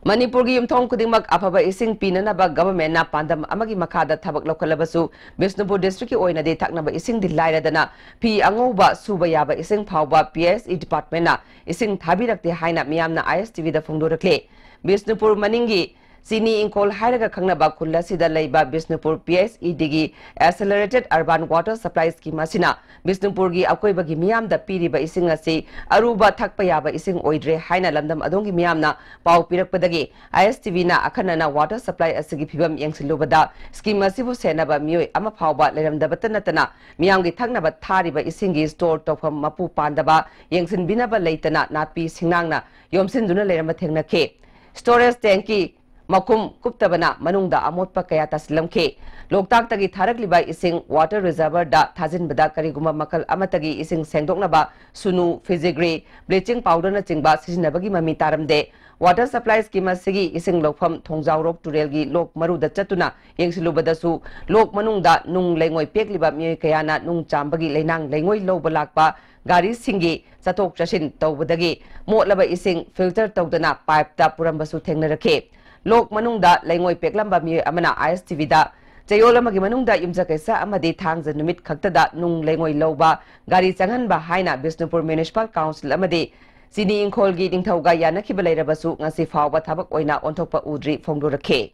ꯃꯅꯤꯄꯨꯔꯒꯤ ꯌꯨꯝꯊꯣꯡ ꯈꯨꯗꯤꯡꯃꯛ ꯑꯐꯕ ꯏꯁꯤꯡ ꯄꯤꯅꯅꯕ ꯒꯚꯔꯟꯃꯦꯟꯠꯅ ꯄꯥꯟꯗꯝ ꯑꯃꯒꯤ ꯃꯈꯥꯗ ꯊꯕꯛ ꯂꯧꯈꯠꯂꯕꯁꯨ, ꯕꯤꯁꯅꯨꯄꯨꯔ ꯗꯤꯁꯇ꯭ꯔꯤꯛꯀꯤ ꯑꯣꯏꯅꯗꯤ ꯊꯛꯅꯕ ꯏꯁꯤꯡꯗꯤ ꯂꯥꯏꯔꯗꯅ, ꯐꯤ ꯑꯉꯧꯕ ꯁꯨꯕ ꯌꯥꯕ ꯏꯁꯤꯡ ꯐꯥꯎꯕ ꯄꯤ ꯑꯩꯆ ꯏ ꯗꯤꯄꯥꯔꯠꯃꯦꯟꯠꯅ ꯏꯁꯤꯡ ꯊꯥꯕꯤꯔꯛꯇꯦ ꯍꯥꯏꯅ ꯃꯤꯌꯥꯝꯅ ꯑꯥꯏ ꯑꯦꯁ ꯇꯤ ꯚꯤꯗ ꯐꯣꯡꯗꯣꯔꯛꯂꯤ꯫ ꯕꯤꯁꯅꯨꯄꯨꯔ ꯃꯅꯤꯡꯒꯤ ꯆꯤꯅꯤ ꯏꯪꯈꯣꯜ ꯍꯥꯏꯔꯒ ꯈꯪꯅꯕ ꯈꯨꯜ ꯑꯁꯤꯗ ꯂꯩꯕ Bishnupur P H E ꯗꯤꯒꯤ Accelerated Urban Water Supply Scheme ꯑꯁꯤꯅ ꯕꯤꯁꯅꯨꯄꯨꯔꯒꯤ ꯑꯀꯣꯏꯕꯒꯤ ꯃꯤꯌꯥꯝꯗ ꯄꯤꯔꯤꯕ ꯏꯁꯤꯡ ꯑꯁꯤ ꯑꯔꯨꯕ ꯊꯛꯄ ꯌꯥꯕ ꯏꯁꯤꯡ ꯑꯣꯏꯗ꯭ꯔꯦ ꯍꯥꯏꯅ ꯂꯝꯗꯝ ꯑꯗꯣꯝꯒꯤ ꯃꯤꯌꯥꯝꯅ ꯄꯥꯎ ꯄꯤꯔꯛꯄꯗꯒꯤ, ꯑꯥꯏ ꯑꯦꯁ ꯇꯤ ꯚꯤꯅ ꯑꯈꯟꯅꯅ water supply ꯑꯁꯤꯒꯤ ꯐꯤꯕꯝ ꯌꯦꯡꯁꯤꯜꯂꯨꯕꯗ, scheme ꯑꯁꯤꯕꯨ ꯁꯦꯟꯅꯕ ꯃꯤꯑꯣꯏ ꯑꯃ ꯐꯥꯎꯕ ꯂꯩꯔꯝꯗꯕꯇ ꯅꯠꯇꯅ, ꯃꯤꯌꯥꯝꯒꯤ ꯊꯛꯅꯕ ꯊꯥꯔꯤꯕ ꯏꯁꯤꯡꯒꯤ store ꯇꯧꯐꯝ ꯃꯄꯨ ꯄꯥꯟꯗꯕ, ꯌꯦꯡꯁꯤꯟꯕꯤꯅꯕ ꯂꯩꯇꯅ ꯅꯥꯄꯤ ꯁꯤꯡꯅꯥꯡꯅ ꯌꯣꯝꯁꯤꯟꯗꯨꯅ ꯂꯩꯔꯝꯕ ꯊꯦꯡꯅꯈꯤ꯫ Storage tankꯀꯤ ꯃꯈꯨꯝ ꯀꯨꯞꯇꯕꯅ ꯃꯅꯨꯡꯗ ꯑꯃꯣꯠꯄ ꯀꯌꯥ ꯇꯥꯁꯤꯜꯂꯝꯈꯤ꯫ ꯂꯣꯛꯇꯥꯛꯇꯒꯤ ꯊꯥꯔꯛꯂꯤꯕ ꯏꯁꯤꯡ water reservoirꯗ ꯊꯥꯖꯤꯟꯕꯗ ꯀꯔꯤꯒꯨꯝꯕ ꯃꯈꯜ ꯑꯃꯠꯇꯒꯤ ꯏꯁꯤꯡ ꯁꯦꯡꯗꯣꯛꯅꯕ ꯁꯨꯅꯨ, ꯐꯤꯖꯤꯒ꯭ꯔꯤ, bleaching powderꯅꯆꯤꯡꯕ ꯁꯤꯖꯤꯟꯅꯕꯒꯤ ꯃꯃꯤ ꯇꯥꯔꯝꯗꯦ꯫ Water supply scheme ꯑꯁꯤꯒꯤ ꯏꯁꯤꯡ ꯂꯧꯐꯝ ꯊꯣꯡꯖꯥꯎꯔꯣꯛ ꯇꯨꯔꯦꯜꯒꯤ ꯂꯣꯛ ꯃꯔꯨꯗ ꯆꯠꯇꯨꯅ ꯌꯦꯡꯁꯤꯜꯂꯨꯕꯗꯁꯨ, ꯂꯣꯛ ꯃꯅꯨꯡꯗ ꯅꯨꯡ ꯂꯩꯉꯣꯏ ꯄꯦꯛꯂꯤꯕ ꯃꯤꯑꯣꯏ ꯀꯌꯥꯅ ꯅꯨꯡ ꯆꯥꯝꯕꯒꯤ ꯂꯩꯅꯥꯡ ꯂꯩꯉꯣꯏ ꯂꯧꯕ ꯂꯥꯛꯄ ꯒꯥꯔꯤꯁꯤꯡꯒꯤ ꯆꯠꯊꯣꯛ ꯆꯠꯁꯤꯟ ꯇꯧꯕꯗꯒꯤ ꯃꯣꯠꯂꯕ ꯏꯁꯤꯡ filter ꯇꯧꯗꯅ pipeꯇ ꯄꯨꯔꯝꯕꯁꯨ ꯊꯦꯡꯅꯔꯛꯈꯤ꯫ ꯂꯣꯛ ꯃꯅꯨꯡꯗ ꯂꯩꯉꯣꯏ ꯄꯦꯛꯂꯝꯕ ꯃꯤꯑꯣꯏ ꯑꯃꯅ ꯑꯥꯏ ꯑꯦꯁ ꯇꯤ ꯚꯤꯗ ꯆꯌꯣꯜ ꯑꯃꯒꯤ ꯃꯅꯨꯡꯗ ꯌꯨꯝꯖꯀꯩꯁ ꯑꯃꯗꯤ ꯊꯥꯡꯖ ꯅꯨꯃꯤꯠ ꯈꯛꯇꯗ ꯅꯨꯡ ꯂꯩꯉꯣꯏ ꯂꯧꯕ ꯒꯥꯔꯤ ꯆꯪꯍꯟꯕ ꯍꯥꯏꯅ ꯕꯤꯁꯅꯨꯄꯨꯔ Municipal Council ꯑꯃꯗꯤ ꯆꯤꯅꯤ ꯏꯪꯈꯣꯜꯒꯤ ꯅꯤꯡꯊꯧꯒ ꯌꯥꯅꯈꯤꯕ ꯂꯩꯔꯕꯁꯨ, ꯉꯁꯤ ꯐꯥꯎꯕ ꯊꯕꯛ ꯑꯣꯏꯅ ꯑꯣꯟꯊꯣꯛꯄ ꯎꯗ꯭ꯔꯤ ꯐꯣꯡꯗꯣꯔꯛꯈꯤ꯫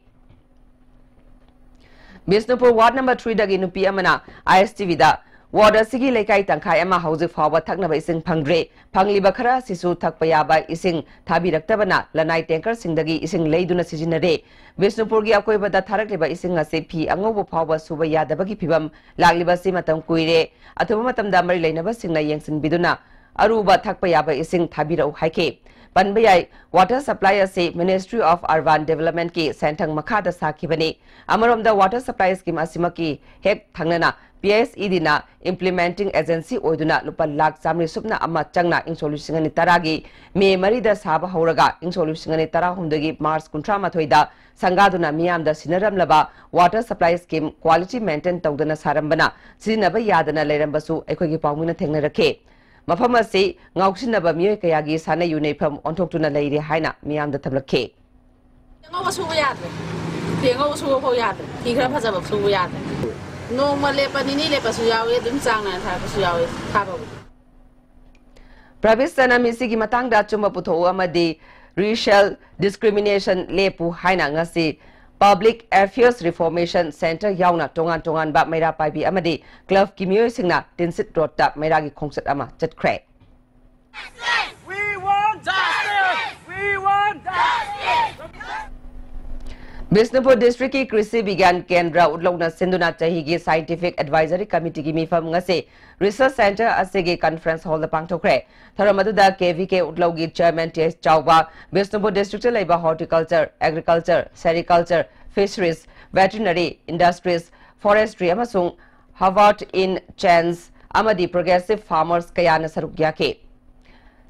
ꯕꯤꯁꯅꯨꯄꯨꯔ ward number threeꯗꯒꯤ ꯅꯨꯄꯤ ꯑꯃꯅ ꯑꯥꯏ ꯑꯦꯁ ꯇꯤ ꯚꯤꯗ Ward ꯑꯁꯤꯒꯤ ꯂꯩꯀꯥꯏ ꯇꯪꯈꯥꯏ ꯑꯃ ꯍꯧꯖꯤꯛ ꯐꯥꯎꯕ ꯊꯛꯅꯕ ꯏꯁꯤꯡ ꯐꯪꯗ꯭ꯔꯦ꯫ ꯐꯪꯂꯤꯕ ꯈꯔ ꯑꯁꯤꯁꯨ ꯊꯛꯄ ꯌꯥꯕ ꯏꯁꯤꯡ ꯊꯥꯕꯤꯔꯛꯇꯕꯅ ꯂꯅꯥꯏ tankerꯁꯤꯡꯗꯒꯤ ꯏꯁꯤꯡ ꯂꯩꯗꯨꯅ ꯁꯤꯖꯤꯟꯅꯔꯦ꯫ ꯕꯤꯁꯅꯨꯄꯨꯔꯒꯤ ꯑꯀꯣꯏꯕꯗ ꯊꯥꯔꯛꯂꯤꯕ ꯏꯁꯤꯡ ꯑꯁꯤ ꯐꯤ ꯑꯉꯧꯕ ꯐꯥꯎꯕ ꯁꯨꯕ ꯌꯥꯗꯕꯒꯤ ꯐꯤꯚꯝ ꯂꯥꯛꯂꯤꯕꯁꯤ ꯃꯇꯝ ꯀꯨꯏꯔꯦ꯫ ꯑꯊꯨꯕ ꯃꯇꯝꯗ ꯃꯔꯤ ꯂꯩꯅꯕꯁꯤꯡꯅ ꯌꯦꯡꯁꯤꯟꯕꯤꯗꯨꯅ ꯑꯔꯨꯕ ꯊꯛꯄ ꯌꯥꯕ ꯏꯁꯤꯡ ꯊꯥꯕꯤꯔꯛꯎ ꯍꯥꯏꯈꯤ꯫ ꯄꯟꯕ ꯌꯥꯏ, water supply ꯑꯁꯤ Ministry of Urban Developmentꯀꯤ ꯁꯦꯟꯊꯪ ꯃꯈꯥꯗ ꯁꯥꯈꯤꯕꯅꯤ꯫ ꯑꯃꯔꯣꯝꯗ, water supply scheme ꯑꯁꯤꯃꯛꯀꯤ ꯍꯦꯛ ꯊꯪꯅꯅ PHEDꯅ implementing agency ꯑꯣꯏꯗꯨꯅ ꯂꯨꯄꯥ ꯂꯥꯈ ꯆꯥꯃꯔꯤ ꯁꯨꯞꯅ ꯑꯃ ꯆꯪꯅ ꯏꯪ ꯁꯣꯛ ꯂꯤꯁꯤꯡ ꯑꯅꯤ ꯇꯔꯥꯒꯤ ꯃꯦ ꯃꯔꯤꯗ ꯁꯥꯕ ꯍꯧꯔꯒ ꯏꯪ ꯁꯣꯛ ꯂꯤꯁꯤꯡ ꯑꯅꯤ ꯇꯔꯥꯍꯨꯝꯗꯣꯏꯒꯤ ꯃꯥꯔꯆ ꯀꯨꯟꯊ꯭ꯔꯥ ꯃꯥꯊꯣꯏꯗ ꯁꯪꯒꯥꯗꯨꯅ ꯃꯤꯌꯥꯝꯗ ꯁꯤꯟꯅꯔꯝꯂꯕ water supply scheme quality maintain ꯇꯧꯗꯅ ꯁꯥꯔꯝꯕꯅ ꯁꯤꯖꯤꯟꯅꯕ ꯌꯥꯗꯅ ꯂꯩꯔꯝꯕꯁꯨ ꯑꯩꯈꯣꯏꯒꯤ ꯄꯥꯎꯃꯤꯅ ꯊꯦꯡꯅꯔꯛꯈꯤ꯫ ꯃꯐꯝ ꯑꯁꯤ ꯉꯥꯎꯁꯤꯟꯅꯕ ꯃꯤꯑꯣꯏ ꯀꯌꯥꯒꯤ ꯁꯥꯟꯅ ꯌꯨꯅꯩꯐꯝ ꯑꯣꯟꯊꯣꯛꯇꯨꯅ ꯂꯩꯔꯦ ꯍꯥꯏꯅ ꯃꯤꯌꯥꯝꯗ ꯊꯝꯂꯛꯈꯤ꯫ ꯑꯉꯧꯕ ꯁꯨꯕ ꯌꯥꯗ꯭ꯔꯦ꯫ ꯐꯤ ꯑꯉꯧꯕ ꯁꯨꯕ ꯐꯥꯎ ꯌꯥꯗ꯭ꯔꯦ꯫ ꯐꯤ ꯈꯔ ꯐꯖꯕ ꯁꯨꯕ ꯌꯥꯗ꯭ꯔꯦ꯫ ꯅꯣꯡꯃ ꯂꯦꯞꯄ, ꯅꯤꯅꯤ ꯂꯦꯞꯄꯁꯨ ꯌꯥꯎꯏ, ꯑꯗꯨꯝ ꯆꯥꯡ ꯅꯥꯏꯅ ꯊꯥꯔꯛꯄꯁꯨ ꯌꯥꯎꯏ, ꯊꯥꯕꯕꯨꯗꯤ꯫ ꯄ꯭ꯔꯕꯤꯁꯇꯅ ꯃꯤꯁꯤꯒꯤ ꯃꯇꯥꯡꯗ ꯑꯆꯨꯝꯕ ꯄꯨꯊꯣꯛꯎ ꯑꯃꯗꯤ racial discrimination ꯂꯦꯞꯄꯨ ꯍꯥꯏꯅ ꯉꯁꯤ Public Affairs Reformation Centre ꯌꯥꯎꯅ ꯇꯣꯉꯥꯟ ꯇꯣꯉꯥꯟꯕ ꯃꯩꯔꯥ ꯄꯥꯏꯕꯤ ꯑꯃꯗꯤ clubꯀꯤ ꯃꯤꯑꯣꯏꯁꯤꯡꯅ ꯇꯤꯟꯁꯤꯠ ꯔꯣꯗꯇ ꯃꯩꯔꯥꯒꯤ ꯈꯣꯡꯆꯠ ꯑꯃ ꯆꯠꯈ꯭ꯔꯦ꯫ We want justice! We want justice! Bishnupur districtꯀꯤ ꯀ꯭ꯔꯤꯁꯤ ꯕꯤꯒ꯭ꯌꯥꯟ ꯀꯦꯟꯗ꯭ꯔ ꯎꯠꯂꯧꯅ ꯁꯤꯟꯗꯨꯅ ꯆꯍꯤꯒꯤ Scientific Advisory Committeeꯒꯤ ꯃꯤꯐꯝ ꯉꯁꯤ Research Centre ꯑꯁꯤꯒꯤ conference hallꯗ ꯄꯥꯡꯊꯣꯛꯈ꯭ꯔꯦ꯫ ꯊꯧꯔꯝ ꯑꯗꯨꯗ KVK ꯎꯠꯂꯧꯒꯤ chairman T.S. ꯆꯥꯎꯕ, ꯕꯤꯁꯅꯨꯄꯨꯔ districtꯇ ꯂꯩꯕ horticulture, agriculture, sericulture, fisheries, veterinary, industries, forestry ꯑꯃꯁꯨꯡ Harvard in Change ꯑꯃꯗꯤ progressive farmers ꯀꯌꯥꯅ ꯁꯔꯨꯛ ꯌꯥꯈꯤ꯫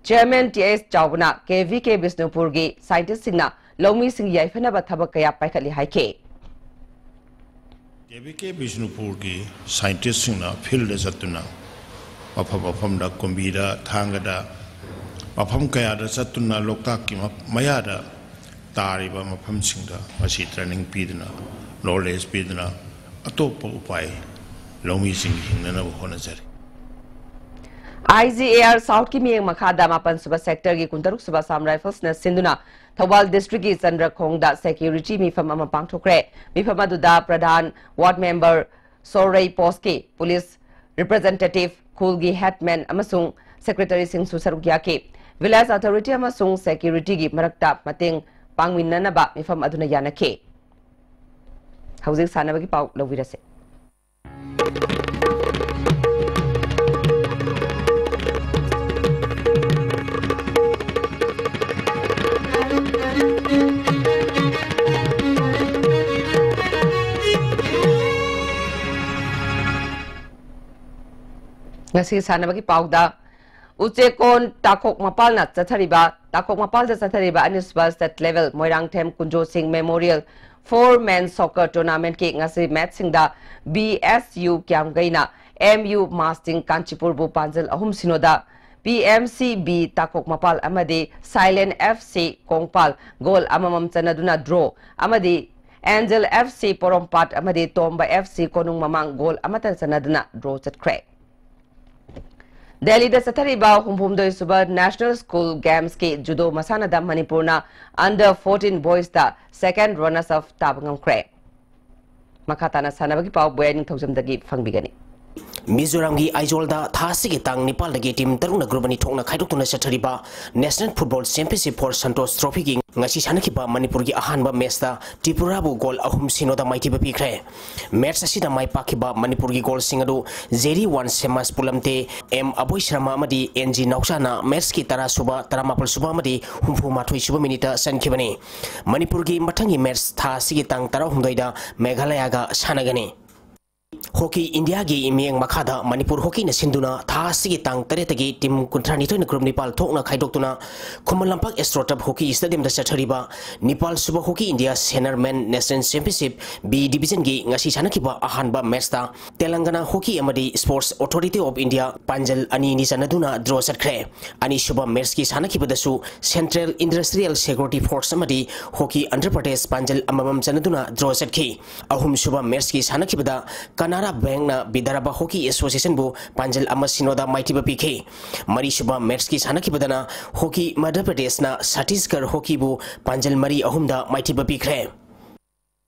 Chairman T.S. ꯆꯥꯎꯕꯅ KVK ꯕꯤꯁꯅꯨꯄꯨꯔꯒꯤ scientistꯁꯤꯡꯅ ꯂꯧꯃꯤꯁꯤꯡ ꯌꯥꯏꯐꯅꯕ ꯊꯕꯛ ꯀꯌꯥ ꯄꯥꯏꯈꯠꯂꯤ ꯍꯥꯏꯈꯤ꯫ KVK ꯕꯤꯁꯅꯨꯄꯨꯔꯒꯤ scientistꯁꯤꯡꯅ fieldꯗ ꯆꯠꯇꯨꯅ ꯃꯐꯝ ꯃꯐꯝꯗ ꯀꯨꯝꯕꯤꯗ, ꯊꯥꯡꯒꯗ, ꯃꯐꯝ ꯀꯌꯥꯗ ꯆꯠꯇꯨꯅ ꯂꯣꯛꯇꯥꯛꯀꯤ ꯃ-, ꯃꯌꯥꯗ ꯇꯥꯔꯤꯕ ꯃꯐꯝꯁꯤꯡꯗ ꯃꯁꯤ training ꯄꯤꯗꯨꯅ, knowledge ꯄꯤꯗꯨꯅ ꯑꯇꯣꯞꯄ ꯎꯄꯥꯏ ꯂꯧꯃꯤꯁꯤꯡꯒꯤ ꯍꯤꯡꯅꯅꯕ ꯍꯣꯠꯅꯖꯔꯤ꯫ IGAR Southꯀꯤ ꯃꯤꯠꯌꯦꯡ ꯃꯈꯥꯗ ꯃꯥꯄꯟ ꯁꯨꯕ sectorꯒꯤ ꯀꯨꯟꯇꯔꯨꯛ ꯁꯨꯕ Assam Riflesꯅ ꯁꯤꯟꯗꯨꯅ ꯊꯧꯕꯥꯜ districtꯀꯤ ꯆꯟꯗ꯭ꯔꯈꯣꯡꯗ security ꯃꯤꯐꯝ ꯑꯃ ꯄꯥꯡꯊꯣꯛꯈ꯭ꯔꯦ꯫ ꯃꯤꯐꯝ ꯑꯗꯨꯗ ꯄ꯭ꯔꯙꯥꯟ, ward member, ꯁꯣꯔꯩ postꯀꯤ police Representative, ꯈꯨꯜꯒꯤ headman ꯑꯃꯁꯨꯡ secretaryꯁꯤꯡꯁꯨ ꯁꯔꯨꯛ ꯌꯥꯈꯤ꯫ Village authority ꯑꯃꯁꯨꯡ securityꯒꯤ ꯃꯔꯛꯇ ꯃꯇꯦꯡ ꯄꯥꯡꯃꯤꯟꯅꯅꯕ ꯃꯤꯐꯝ ꯑꯗꯨꯅ ꯌꯥꯅꯈꯤ꯫ ꯍꯧꯖꯤꯛ ꯁꯥꯟꯅꯕꯒꯤ ꯄꯥꯎ ꯂꯧꯕꯤꯔꯁꯦ꯫ ꯉꯁꯤ ꯁꯥꯟꯅꯕꯒꯤ ꯄꯥꯎꯗ, ꯎꯆꯦꯀꯣꯟ ꯇꯥꯈꯣꯛ ꯃꯄꯥꯜꯅ ꯆꯠꯊꯔꯤꯕ, ꯇꯥꯈꯣꯛ ꯃꯄꯥꯜꯗ ꯆꯠꯊꯔꯤꯕ ꯑꯅꯤꯁꯨꯕ state level ꯃꯣꯏꯔꯥꯡꯊꯦꯝ ꯀꯨꯟꯖꯣ ꯁꯤꯡ Memorial four man soccer tournamentꯀꯤ ꯉꯁꯤ matchꯁꯤꯡꯗ B S U ꯀ꯭ꯌꯥꯝꯒꯩꯅ M U ꯃꯥꯁꯇꯤꯡ ꯀꯥꯟꯆꯤꯄꯨꯔꯕꯨ ꯄꯥꯟꯖꯜ ꯑꯍꯨꯝ ꯁꯤꯅꯣꯗ, P M C B ꯇꯥꯈꯣꯛ ꯃꯄꯥꯜ ꯑꯃꯗꯤ Silent F C Kongpal goal ꯑꯃꯃꯝ ꯆꯟꯅꯗꯨꯅ draw, ꯑꯃꯗꯤ Angel F C ꯄꯣꯔꯣꯝꯄꯥꯠ ꯑꯃꯗꯤ ꯇꯣꯝꯕ F C ꯀꯣꯅꯨꯡ ꯃꯃꯥꯡ goal ꯑꯃꯠꯇ ꯆꯟꯅꯗꯨꯅ draw ꯆꯠꯈ꯭ꯔꯦ꯫ ꯗꯦꯜꯂꯤꯗ ꯆꯠꯊꯔꯤꯕ ꯍꯨꯝꯐꯨꯍꯨꯝꯗꯣꯏ ꯁꯨꯕ National School Gamesꯀꯤ judo ꯃꯁꯥꯟꯅꯗ ꯃꯅꯤꯄꯨꯔꯅ under fourteen boysꯇ second runners up ꯇꯥꯕ ꯉꯝꯈ꯭ꯔꯦ꯫ ꯃꯈꯥ ꯇꯥꯅ ꯁꯥꯟꯅꯕꯒꯤ ꯄꯥꯎ ꯕꯣꯌꯥꯏ ꯅꯤꯡꯊꯧꯖꯝꯗꯒꯤ ꯐꯪꯕꯤꯒꯅꯤ꯫ ꯃꯤꯖꯣꯔꯥꯝꯒꯤ ꯑꯥꯏꯖꯣꯜꯗ ꯊꯥ ꯑꯁꯤꯒꯤ ꯇꯥꯡ ꯅꯤꯄꯥꯜꯗꯒꯤ team ꯇꯔꯨꯛꯅ group ꯑꯅꯤ ꯊꯣꯛꯅ ꯈꯥꯏꯗꯣꯛꯇꯨꯅ ꯆꯠꯊꯔꯤꯕ National Football Championship for Santosh Trophyꯒꯤ ꯉꯁꯤ ꯁꯥꯟꯅꯈꯤꯕ ꯃꯅꯤꯄꯨꯔꯒꯤ ꯑꯍꯥꯟꯕ matchꯇ ꯇ꯭ꯔꯤꯄꯨꯔꯥꯕꯨ goal ꯑꯍꯨꯝ ꯁꯤꯅꯣꯗ ꯃꯥꯏꯊꯤꯕ ꯄꯤꯈ꯭ꯔꯦ꯫ Match ꯑꯁꯤꯗ ꯃꯥꯏ ꯄꯥꯛꯈꯤꯕ ꯃꯅꯤꯄꯨꯔꯒꯤ goalꯁꯤꯡ ꯑꯗꯨ ꯖꯦꯔꯤ ꯋꯥꯟ ꯁꯦꯃꯥꯁ ꯄꯨꯂꯝꯇꯦ, ꯑꯦꯝ ꯑꯕꯣꯏ ꯁꯔꯃ ꯑꯃꯗꯤ ꯑꯦꯟ ꯖꯤ ꯅꯥꯎꯆꯥꯅ matchꯀꯤ ꯇꯔꯥ ꯁꯨꯕ, ꯇꯔꯥꯃꯥꯄꯜ ꯁꯨꯕ ꯑꯃꯗꯤ ꯍꯨꯝꯐꯨ ꯃꯥꯊꯣꯏ ꯁꯨꯕ minuteꯇ ꯆꯟꯈꯤꯕꯅꯤ꯫ ꯃꯅꯤꯄꯨꯔꯒꯤ ꯃꯊꯪꯒꯤ match ꯊꯥ ꯑꯁꯤꯒꯤ ꯇꯥꯡ ꯇꯔꯥꯍꯨꯝꯗꯣꯏꯗ ꯃꯦꯘꯥꯂꯌꯥꯒ ꯁꯥꯟꯅꯒꯅꯤ꯫ Hockey Indiaꯒꯤ ꯃꯤꯠꯌꯦꯡ ꯃꯈꯥꯗ ꯃꯅꯤꯄꯨꯔ Hockeyꯅ ꯁꯤꯟꯗꯨꯅ ꯊꯥ ꯑꯁꯤꯒꯤ ꯇꯥꯡ ꯇꯔꯦꯠꯇꯒꯤ team ꯀꯨꯟꯊ꯭ꯔꯥꯅꯤꯊꯣꯏꯅ group ꯅꯤꯄꯥꯜ ꯊꯣꯛꯅ ꯈꯥꯏꯗꯣꯛꯇꯨꯅ ꯈꯨꯃꯟ ꯂꯝꯄꯥꯛ Astroturf Hockey Stadiumꯗ ꯆꯠꯊꯔꯤꯕ ꯅꯤꯄꯥꯜ ꯁꯨꯕ Hockey India Senior Men National Championship B Divisionꯒꯤ ꯉꯁꯤ ꯁꯥꯟꯅꯈꯤꯕ ꯑꯍꯥꯟꯕ matchꯇ Telangana Hockey ꯑꯃꯗꯤ Sports Authority of India ꯄꯥꯟꯖꯜ ꯑꯅꯤ ꯑꯅꯤ ꯆꯟꯅꯗꯨꯅ draw ꯆꯠꯈ꯭ꯔꯦ꯫ ꯑꯅꯤꯁꯨꯕ matchꯀꯤ ꯁꯥꯟꯅꯈꯤꯕꯗꯁꯨ Central Industrial Security Force ꯑꯃꯗꯤ Hockey Andhra Pradesh ꯄꯥꯟꯖꯜ ꯑꯃꯃꯝ ꯆꯟꯅꯗꯨꯅ draw ꯆꯠꯈꯤ꯫ ꯑꯍꯨꯝꯁꯨꯕ matchꯀꯤ ꯁꯥꯟꯅꯈꯤꯕꯗ Canara Bankꯅ Vidarbha Hockey Associationꯕꯨ ꯄꯥꯟꯖꯜ ꯑꯃ ꯁꯤꯅꯣꯗ ꯃꯥꯏꯊꯤꯕ ꯄꯤꯈꯤ꯫ ꯃꯔꯤꯁꯨꯕ matchꯀꯤ ꯁꯥꯟꯅꯈꯤꯕꯗꯅ Hockey Madhya Pradeshꯅ Chhattisgarh Hockeyꯕꯨ ꯄꯥꯟꯖꯜ ꯃꯔꯤ ꯑꯍꯨꯝꯗ ꯃꯥꯏꯊꯤꯕ ꯄꯤꯈ꯭ꯔꯦ꯫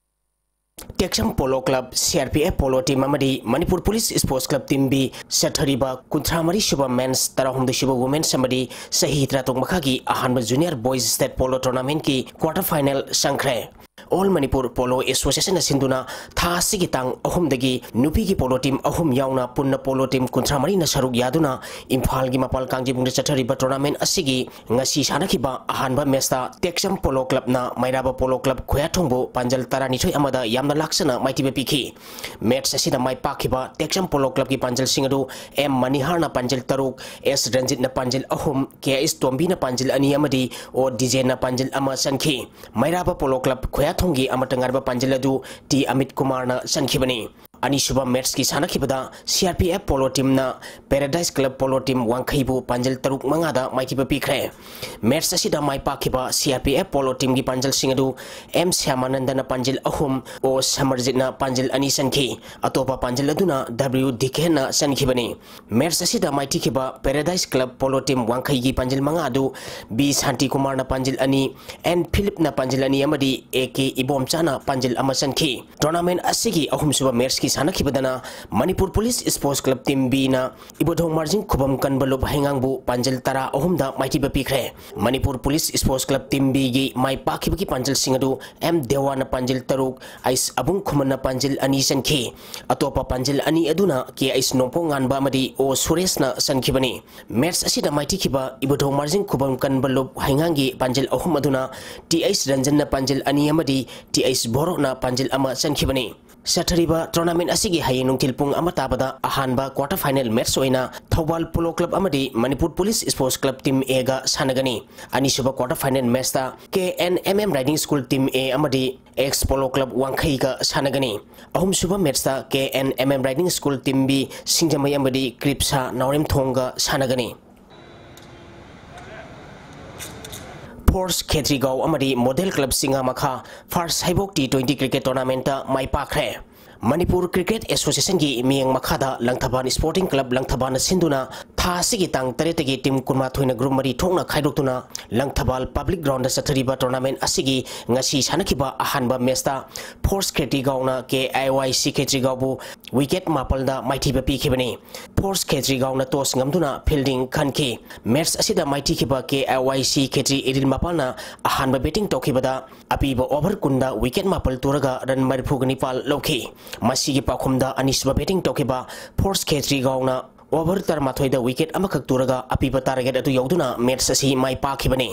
Tekcham polo club, C R P F polo team ꯑꯃꯗꯤ Manipur police sports club team B ꯆꯠꯊꯔꯤꯕ ꯀꯨꯟꯊ꯭ꯔꯥ ꯃꯔꯤ ꯁꯨꯕ ꯃꯦꯟꯁ, ꯇꯔꯥꯍꯨꯝꯗꯣꯏ ꯁꯨꯕ ꯋꯨꯃꯦꯟꯁ ꯑꯃꯗꯤ ꯆꯍꯤ ꯇꯔꯥꯇꯔꯨꯛ ꯃꯈꯥꯒꯤ ꯑꯍꯥꯟꯕ ꯖꯨꯅꯤꯌꯔ ꯕꯣꯏꯁ ꯁ꯭ꯇꯦꯠ ꯄꯣꯂꯣ ꯇꯣꯔꯅꯥꯃꯦꯟꯠꯀꯤ ꯀ꯭ꯋꯥꯔꯇꯔ ꯐꯥꯏꯅꯦꯜ ꯆꯪꯈ꯭ꯔꯦ꯫ ꯑꯣꯜ ꯃꯅꯤꯄꯨꯔ ꯄꯣꯂꯣ ꯑꯦꯁꯣꯁꯤꯌꯦꯁꯟꯅ ꯁꯤꯟꯗꯨꯅ ꯊꯥ ꯑꯁꯤꯒꯤ ꯇꯥꯡ ꯑꯍꯨꯝꯗꯒꯤ ꯅꯨꯄꯤꯒꯤ ꯄꯣꯂꯣ ꯇꯤꯝ ꯑꯍꯨꯝ ꯌꯥꯎꯅ ꯄꯨꯟꯅ ꯄꯣꯂꯣ ꯇꯤꯝ ꯀꯨꯟꯊ꯭ꯔꯥ ꯃꯔꯤꯅ ꯁꯔꯨꯛ ꯌꯥꯗꯨꯅ ꯏꯝꯐꯥꯜꯒꯤ ꯃꯄꯥꯜ ꯀꯥꯡꯖꯩꯕꯨꯡꯗ ꯆꯠꯊꯔꯤꯕ ꯇꯣꯔꯅꯥꯃꯦꯟꯠ ꯑꯁꯤꯒꯤ ꯉꯁꯤ ꯁꯥꯟꯅꯈꯤꯕ ꯑꯍꯥꯟꯕ ꯃꯦꯆꯇ ꯇꯦꯛꯆꯝ ꯄꯣꯂꯣ ꯀ꯭ꯂꯕꯅ ꯃꯩꯔꯥꯕ ꯄꯣꯂꯣ ꯀ꯭ꯂꯕ ꯈꯣꯌꯥꯊꯣꯡꯕꯨ ꯄꯥꯟꯖꯜ ꯇꯔꯥꯅꯤꯊꯣꯏ ꯑꯃꯗ ꯌꯥꯝꯅ ꯂꯥꯛꯆꯅ ꯃꯥꯏꯊꯤꯕ ꯄꯤꯈꯤ꯫ ꯃꯦꯆ ꯑꯁꯤꯗ ꯃꯥꯏ ꯄꯥꯛꯈꯤꯕ ꯇꯦꯛꯆꯝ ꯄꯣꯂꯣ ꯀ꯭ꯂꯕꯀꯤ ꯄꯥꯟꯖꯜꯁꯤꯡ ꯑꯗꯨ ꯑꯦꯝ ꯃꯅꯤꯍꯥꯔꯅ ꯄꯥꯟꯖꯜ ꯇꯔꯨꯛ, ꯑꯦꯁ ꯔꯟꯖꯤꯠꯅ ꯄꯥꯟꯖꯜ ꯑꯍꯨꯝ, ꯀꯦ ꯑꯩꯆ ꯇꯣꯝꯕꯤꯅ ꯄꯥꯟꯖꯜ ꯑꯅꯤ ꯑꯃꯗꯤ ꯑꯣ ꯗꯤꯖꯦꯟꯅ ꯄꯥꯟꯖꯜ ꯑꯃ ꯆꯟꯈꯤ꯫ ꯃꯩꯔꯥꯕ ꯄꯣꯂꯣ ꯀ꯭ꯂꯕ ꯈꯣꯌꯥꯊꯣꯡꯒꯤ ꯑꯃꯠꯇ ꯉꯥꯏꯔꯕ ꯄꯥꯟꯖꯜ ꯑꯗꯨ ꯇꯤ ꯑꯃꯤꯠ ꯀꯨꯃꯥꯔꯅ ꯆꯟꯈꯤꯕꯅꯤ꯫ ꯑꯅꯤꯁꯨꯕ ꯃꯦꯆꯀꯤ ꯁꯥꯟꯅꯈꯤꯕꯗ C R P F polo ꯇꯤꯝꯅ ꯄꯦꯔꯥꯗꯥꯏꯁ ꯀ꯭ꯂꯕ ꯄꯣꯂꯣ ꯇꯤꯝ ꯋꯥꯡꯈꯩꯕꯨ ꯄꯥꯟꯖꯜ ꯇꯔꯨꯛ ꯃꯉꯥꯗ ꯃꯥꯏꯊꯤꯕ ꯄꯤꯈ꯭ꯔꯦ꯫ ꯃꯦꯆ ꯑꯁꯤꯗ ꯃꯥꯏ ꯄꯥꯛꯈꯤꯕ ꯁꯤ ꯑꯥꯔ ꯄꯤ ꯑꯦꯐ ꯄꯣꯂꯣ ꯇꯤꯝꯒꯤ ꯄꯥꯟꯖꯜꯁꯤꯡ ꯑꯗꯨ ꯑꯦꯝ ꯁ꯭ꯌꯥꯃꯥꯅꯟꯗꯅ ꯄꯥꯟꯖꯜ ꯑꯍꯨꯝ, ꯑꯣ ꯁꯃꯔꯖꯤꯠꯅ ꯄꯥꯟꯖꯜ ꯑꯅꯤ ꯆꯟꯈꯤ꯫ ꯑꯇꯣꯞꯄ ꯄꯥꯟꯖꯜ ꯑꯗꯨꯅ ꯗꯕ꯭ꯂꯤꯎ ꯗꯤꯀꯦꯟꯅ ꯆꯟꯈꯤꯕꯅꯤ꯫ ꯃꯦꯆ ꯑꯁꯤꯗ ꯃꯥꯏꯊꯤꯈꯤꯕ ꯄꯦꯔꯥꯗꯥꯏꯁ ꯀ꯭ꯂꯕ ꯄꯣꯂꯣ ꯇꯤꯝ ꯋꯥꯡꯈꯩꯒꯤ ꯄꯥꯟꯖꯜ ꯃꯉꯥ ꯑꯗꯨ ꯕꯤ ꯁꯥꯟꯇꯤꯀꯨꯃꯥꯔꯅ ꯄꯥꯟꯖꯜ ꯑꯅꯤ, ꯑꯦꯟ ꯐꯤꯂꯤꯞꯅ ꯄꯥꯟꯖꯜ ꯑꯅꯤ ꯑꯃꯗꯤ ꯑꯦ ꯀꯦ ꯏꯕꯣꯝꯆꯥꯅ ꯄꯥꯟꯖꯜ ꯑꯃ ꯆꯟꯈꯤ꯫ ꯇꯣꯔꯅꯥꯃꯦꯟꯠ ꯑꯁꯤꯒꯤ ꯑꯍꯨꯝꯁꯨꯕ ꯃꯦꯆꯀꯤ ꯁꯥꯟꯅꯈꯤꯕꯗꯅ Manipur police sports club team ꯕꯤꯅ ꯏꯕꯣꯙꯧ ꯃꯥꯔꯖꯤꯡ ꯈꯨꯕꯝ ꯀꯟꯕ ꯂꯨꯞ ꯍꯩꯉꯥꯡꯕꯨ ꯄꯥꯟꯖꯜ ꯇꯔꯥ ꯑꯍꯨꯝꯗ ꯃꯥꯏꯊꯤꯕ ꯄꯤꯈ꯭ꯔꯦ꯫ Manipur police sports club team ꯕꯤꯒꯤ ꯃꯥꯏ ꯄꯥꯛꯈꯤꯕꯒꯤ ꯄꯥꯟꯖꯜꯁꯤꯡ ꯑꯗꯨ ꯑꯦꯝ ꯗꯦꯋꯥꯅ ꯄꯥꯟꯖꯜ ꯇꯔꯨꯛ, ꯑꯩꯁ ꯑꯕꯨꯡ ꯈꯨꯃꯟꯅ ꯄꯥꯟꯖꯜ ꯑꯅꯤ ꯆꯟꯈꯤ꯫ ꯑꯇꯣꯞꯄ ꯄꯥꯟꯖꯜ ꯑꯅꯤ ꯑꯗꯨꯅ ꯀꯦ ꯑꯩꯁ ꯅꯣꯡꯄꯣꯛ ꯉꯥꯟꯕ ꯑꯃꯗꯤ ꯑꯣ ꯁꯨꯔꯦꯁꯅ ꯆꯟꯈꯤꯕꯅꯤ꯫ ꯃꯦꯆ ꯑꯁꯤꯗ ꯃꯥꯏꯊꯤꯈꯤꯕ ꯏꯕꯨꯙꯧ ꯃꯥꯔꯖꯤꯡ ꯈꯨꯕꯝ ꯀꯟꯕ ꯂꯨꯞ ꯍꯩꯉꯥꯡꯒꯤ ꯄꯥꯟꯖꯜ ꯑꯍꯨꯝ ꯑꯗꯨꯅ ꯇꯤ ꯑꯩꯆ ꯔꯟꯖꯟꯅ ꯄꯥꯟꯖꯜ ꯑꯅꯤ ꯑꯃꯗꯤ ꯇꯤ ꯑꯩꯆ ꯚꯣꯔꯣꯠꯅ ꯄꯥꯟꯖꯜ ꯑꯃ ꯆꯟꯈꯤꯕꯅꯤ꯫ ꯆꯠꯊꯔꯤꯕ ꯇꯣꯔꯅꯥꯃꯦꯟꯠ ꯑꯁꯤꯒꯤ ꯍꯌꯦꯡ ꯅꯨꯡꯊꯤꯜ ꯄꯨꯡ ꯑꯃ ꯇꯥꯕꯗ ꯑꯍꯥꯟꯕ ꯀ꯭ꯋꯥꯔꯇꯔ ꯐꯥꯏꯅꯦꯜ ꯃꯦꯆ ꯑꯣꯏꯅ ꯊꯧꯕꯥꯜ ꯄꯣꯂꯣ ꯀ꯭ꯂꯕ ꯑꯃꯗꯤ Manipur police sports club team ꯑꯦꯒ ꯁꯥꯟꯅꯒꯅꯤ꯫ ꯑꯅꯤꯁꯨꯕ ꯀ꯭ꯋꯥꯔꯇꯔ ꯐꯥꯏꯅꯦꯜ ꯃꯦꯆꯇ K N M M riding school team A ꯑꯃꯗꯤ ꯑꯦꯛꯁ ꯄꯣꯂꯣ ꯀ꯭ꯂꯕ ꯋꯥꯡꯈꯩꯒ ꯁꯥꯟꯅꯒꯅꯤ꯫ ꯑꯍꯨꯝꯁꯨꯕ ꯃꯦꯆꯇ K N M M riding school team B ꯁꯤꯡꯖꯃꯩ ꯑꯃꯗꯤ ꯀ꯭ꯔꯤꯞꯁꯥ ꯅꯥꯎꯔꯦꯝꯊꯣꯡꯒ ꯁꯥꯟꯅꯒꯅꯤ꯫ ꯐꯣꯔꯁ ꯈꯦꯇ꯭ꯔꯤꯒꯥꯎ ꯑꯃꯗꯤ ꯃꯣꯗꯦꯜ ꯀ꯭ꯂꯕ ꯆꯤꯡꯉꯥ ꯃꯈꯥ ꯐꯥꯔꯁ ꯍꯩꯕꯣꯛ ꯇꯤ ꯇ꯭ꯋꯦꯟꯇꯤ ꯀ꯭ꯔꯤꯀꯦꯠ ꯇꯣꯔꯅꯥꯃꯦꯟꯠꯇ ꯃꯥꯏ ꯄꯥꯛꯈ꯭ꯔꯦ꯫ ꯃꯅꯤꯄꯨꯔ ꯀ꯭ꯔꯤꯀꯦꯠ ꯑꯦꯁꯣꯁꯤꯌꯦꯁꯟꯒꯤ ꯃꯤꯠꯌꯦꯡ ꯃꯈꯥꯗ ꯂꯪꯊꯕꯥꯜ ꯁ꯭ꯄꯣꯔꯇꯤꯡ ꯀ꯭ꯂꯕ ꯂꯪꯊꯕꯥꯜꯅ ꯁꯤꯟꯗꯨꯅ ꯊꯥ ꯑꯁꯤꯒꯤ ꯇꯥꯡ ꯇꯔꯦꯠꯇꯒꯤ team ꯀꯨꯟꯃꯥꯊꯣꯏꯅ group ꯃꯔꯤ ꯊꯣꯛꯅ ꯈꯥꯏꯗꯣꯛꯇꯨꯅ ꯂꯪꯊꯕꯥꯜ public groundꯗ ꯆꯠꯊꯔꯤꯕ tournament ꯑꯁꯤꯒꯤ ꯉꯁꯤ ꯁꯥꯟꯅꯈꯤꯕ ꯑꯍꯥꯟꯕ matchꯇ Force ꯈꯦꯇ꯭ꯔꯤꯒꯥꯎꯅ KIYC ꯈꯦꯇ꯭ꯔꯤꯒꯥꯎꯕꯨ wicket ꯃꯥꯄꯜꯗ ꯃꯥꯏꯊꯤꯕ ꯄꯤꯈꯤꯕꯅꯤ꯫ Force ꯈꯦꯇ꯭ꯔꯤꯒꯥꯎꯅ toss ꯉꯝꯗꯨꯅ fielding ꯈꯟꯈꯤ꯫ Match ꯑꯁꯤꯗ ꯃꯥꯏꯊꯤꯈꯤꯕ KIYC ꯈꯦꯇ꯭ꯔꯤ ꯏꯔꯤꯜ ꯃꯄꯥꯜꯅ ꯑꯍꯥꯟꯕ batting ꯇꯧꯈꯤꯕꯗ ꯑꯄꯤꯕ over ꯀꯨꯟꯗ wicket ꯃꯥꯄꯜ ꯇꯨꯔꯒ run ꯃꯔꯤꯐꯨꯒ ꯅꯤꯄꯥꯜ ꯂꯧꯈꯤ꯫ ꯃꯁꯤꯒꯤ ꯄꯥꯎꯈꯨꯝꯗ ꯑꯅꯤꯁꯨꯕ batting ꯇꯧꯈꯤꯕ Force ꯈꯦꯇ꯭ꯔꯤꯒꯥꯎꯅ over ꯇꯔꯥꯃꯥꯊꯣꯏꯗ wicket ꯑꯃꯈꯛ ꯇꯨꯔꯒ ꯑꯄꯤꯕ target ꯑꯗꯨ ꯌꯧꯗꯨꯅ match ꯑꯁꯤ ꯃꯥꯏ ꯄꯥꯛꯈꯤꯕꯅꯤ꯫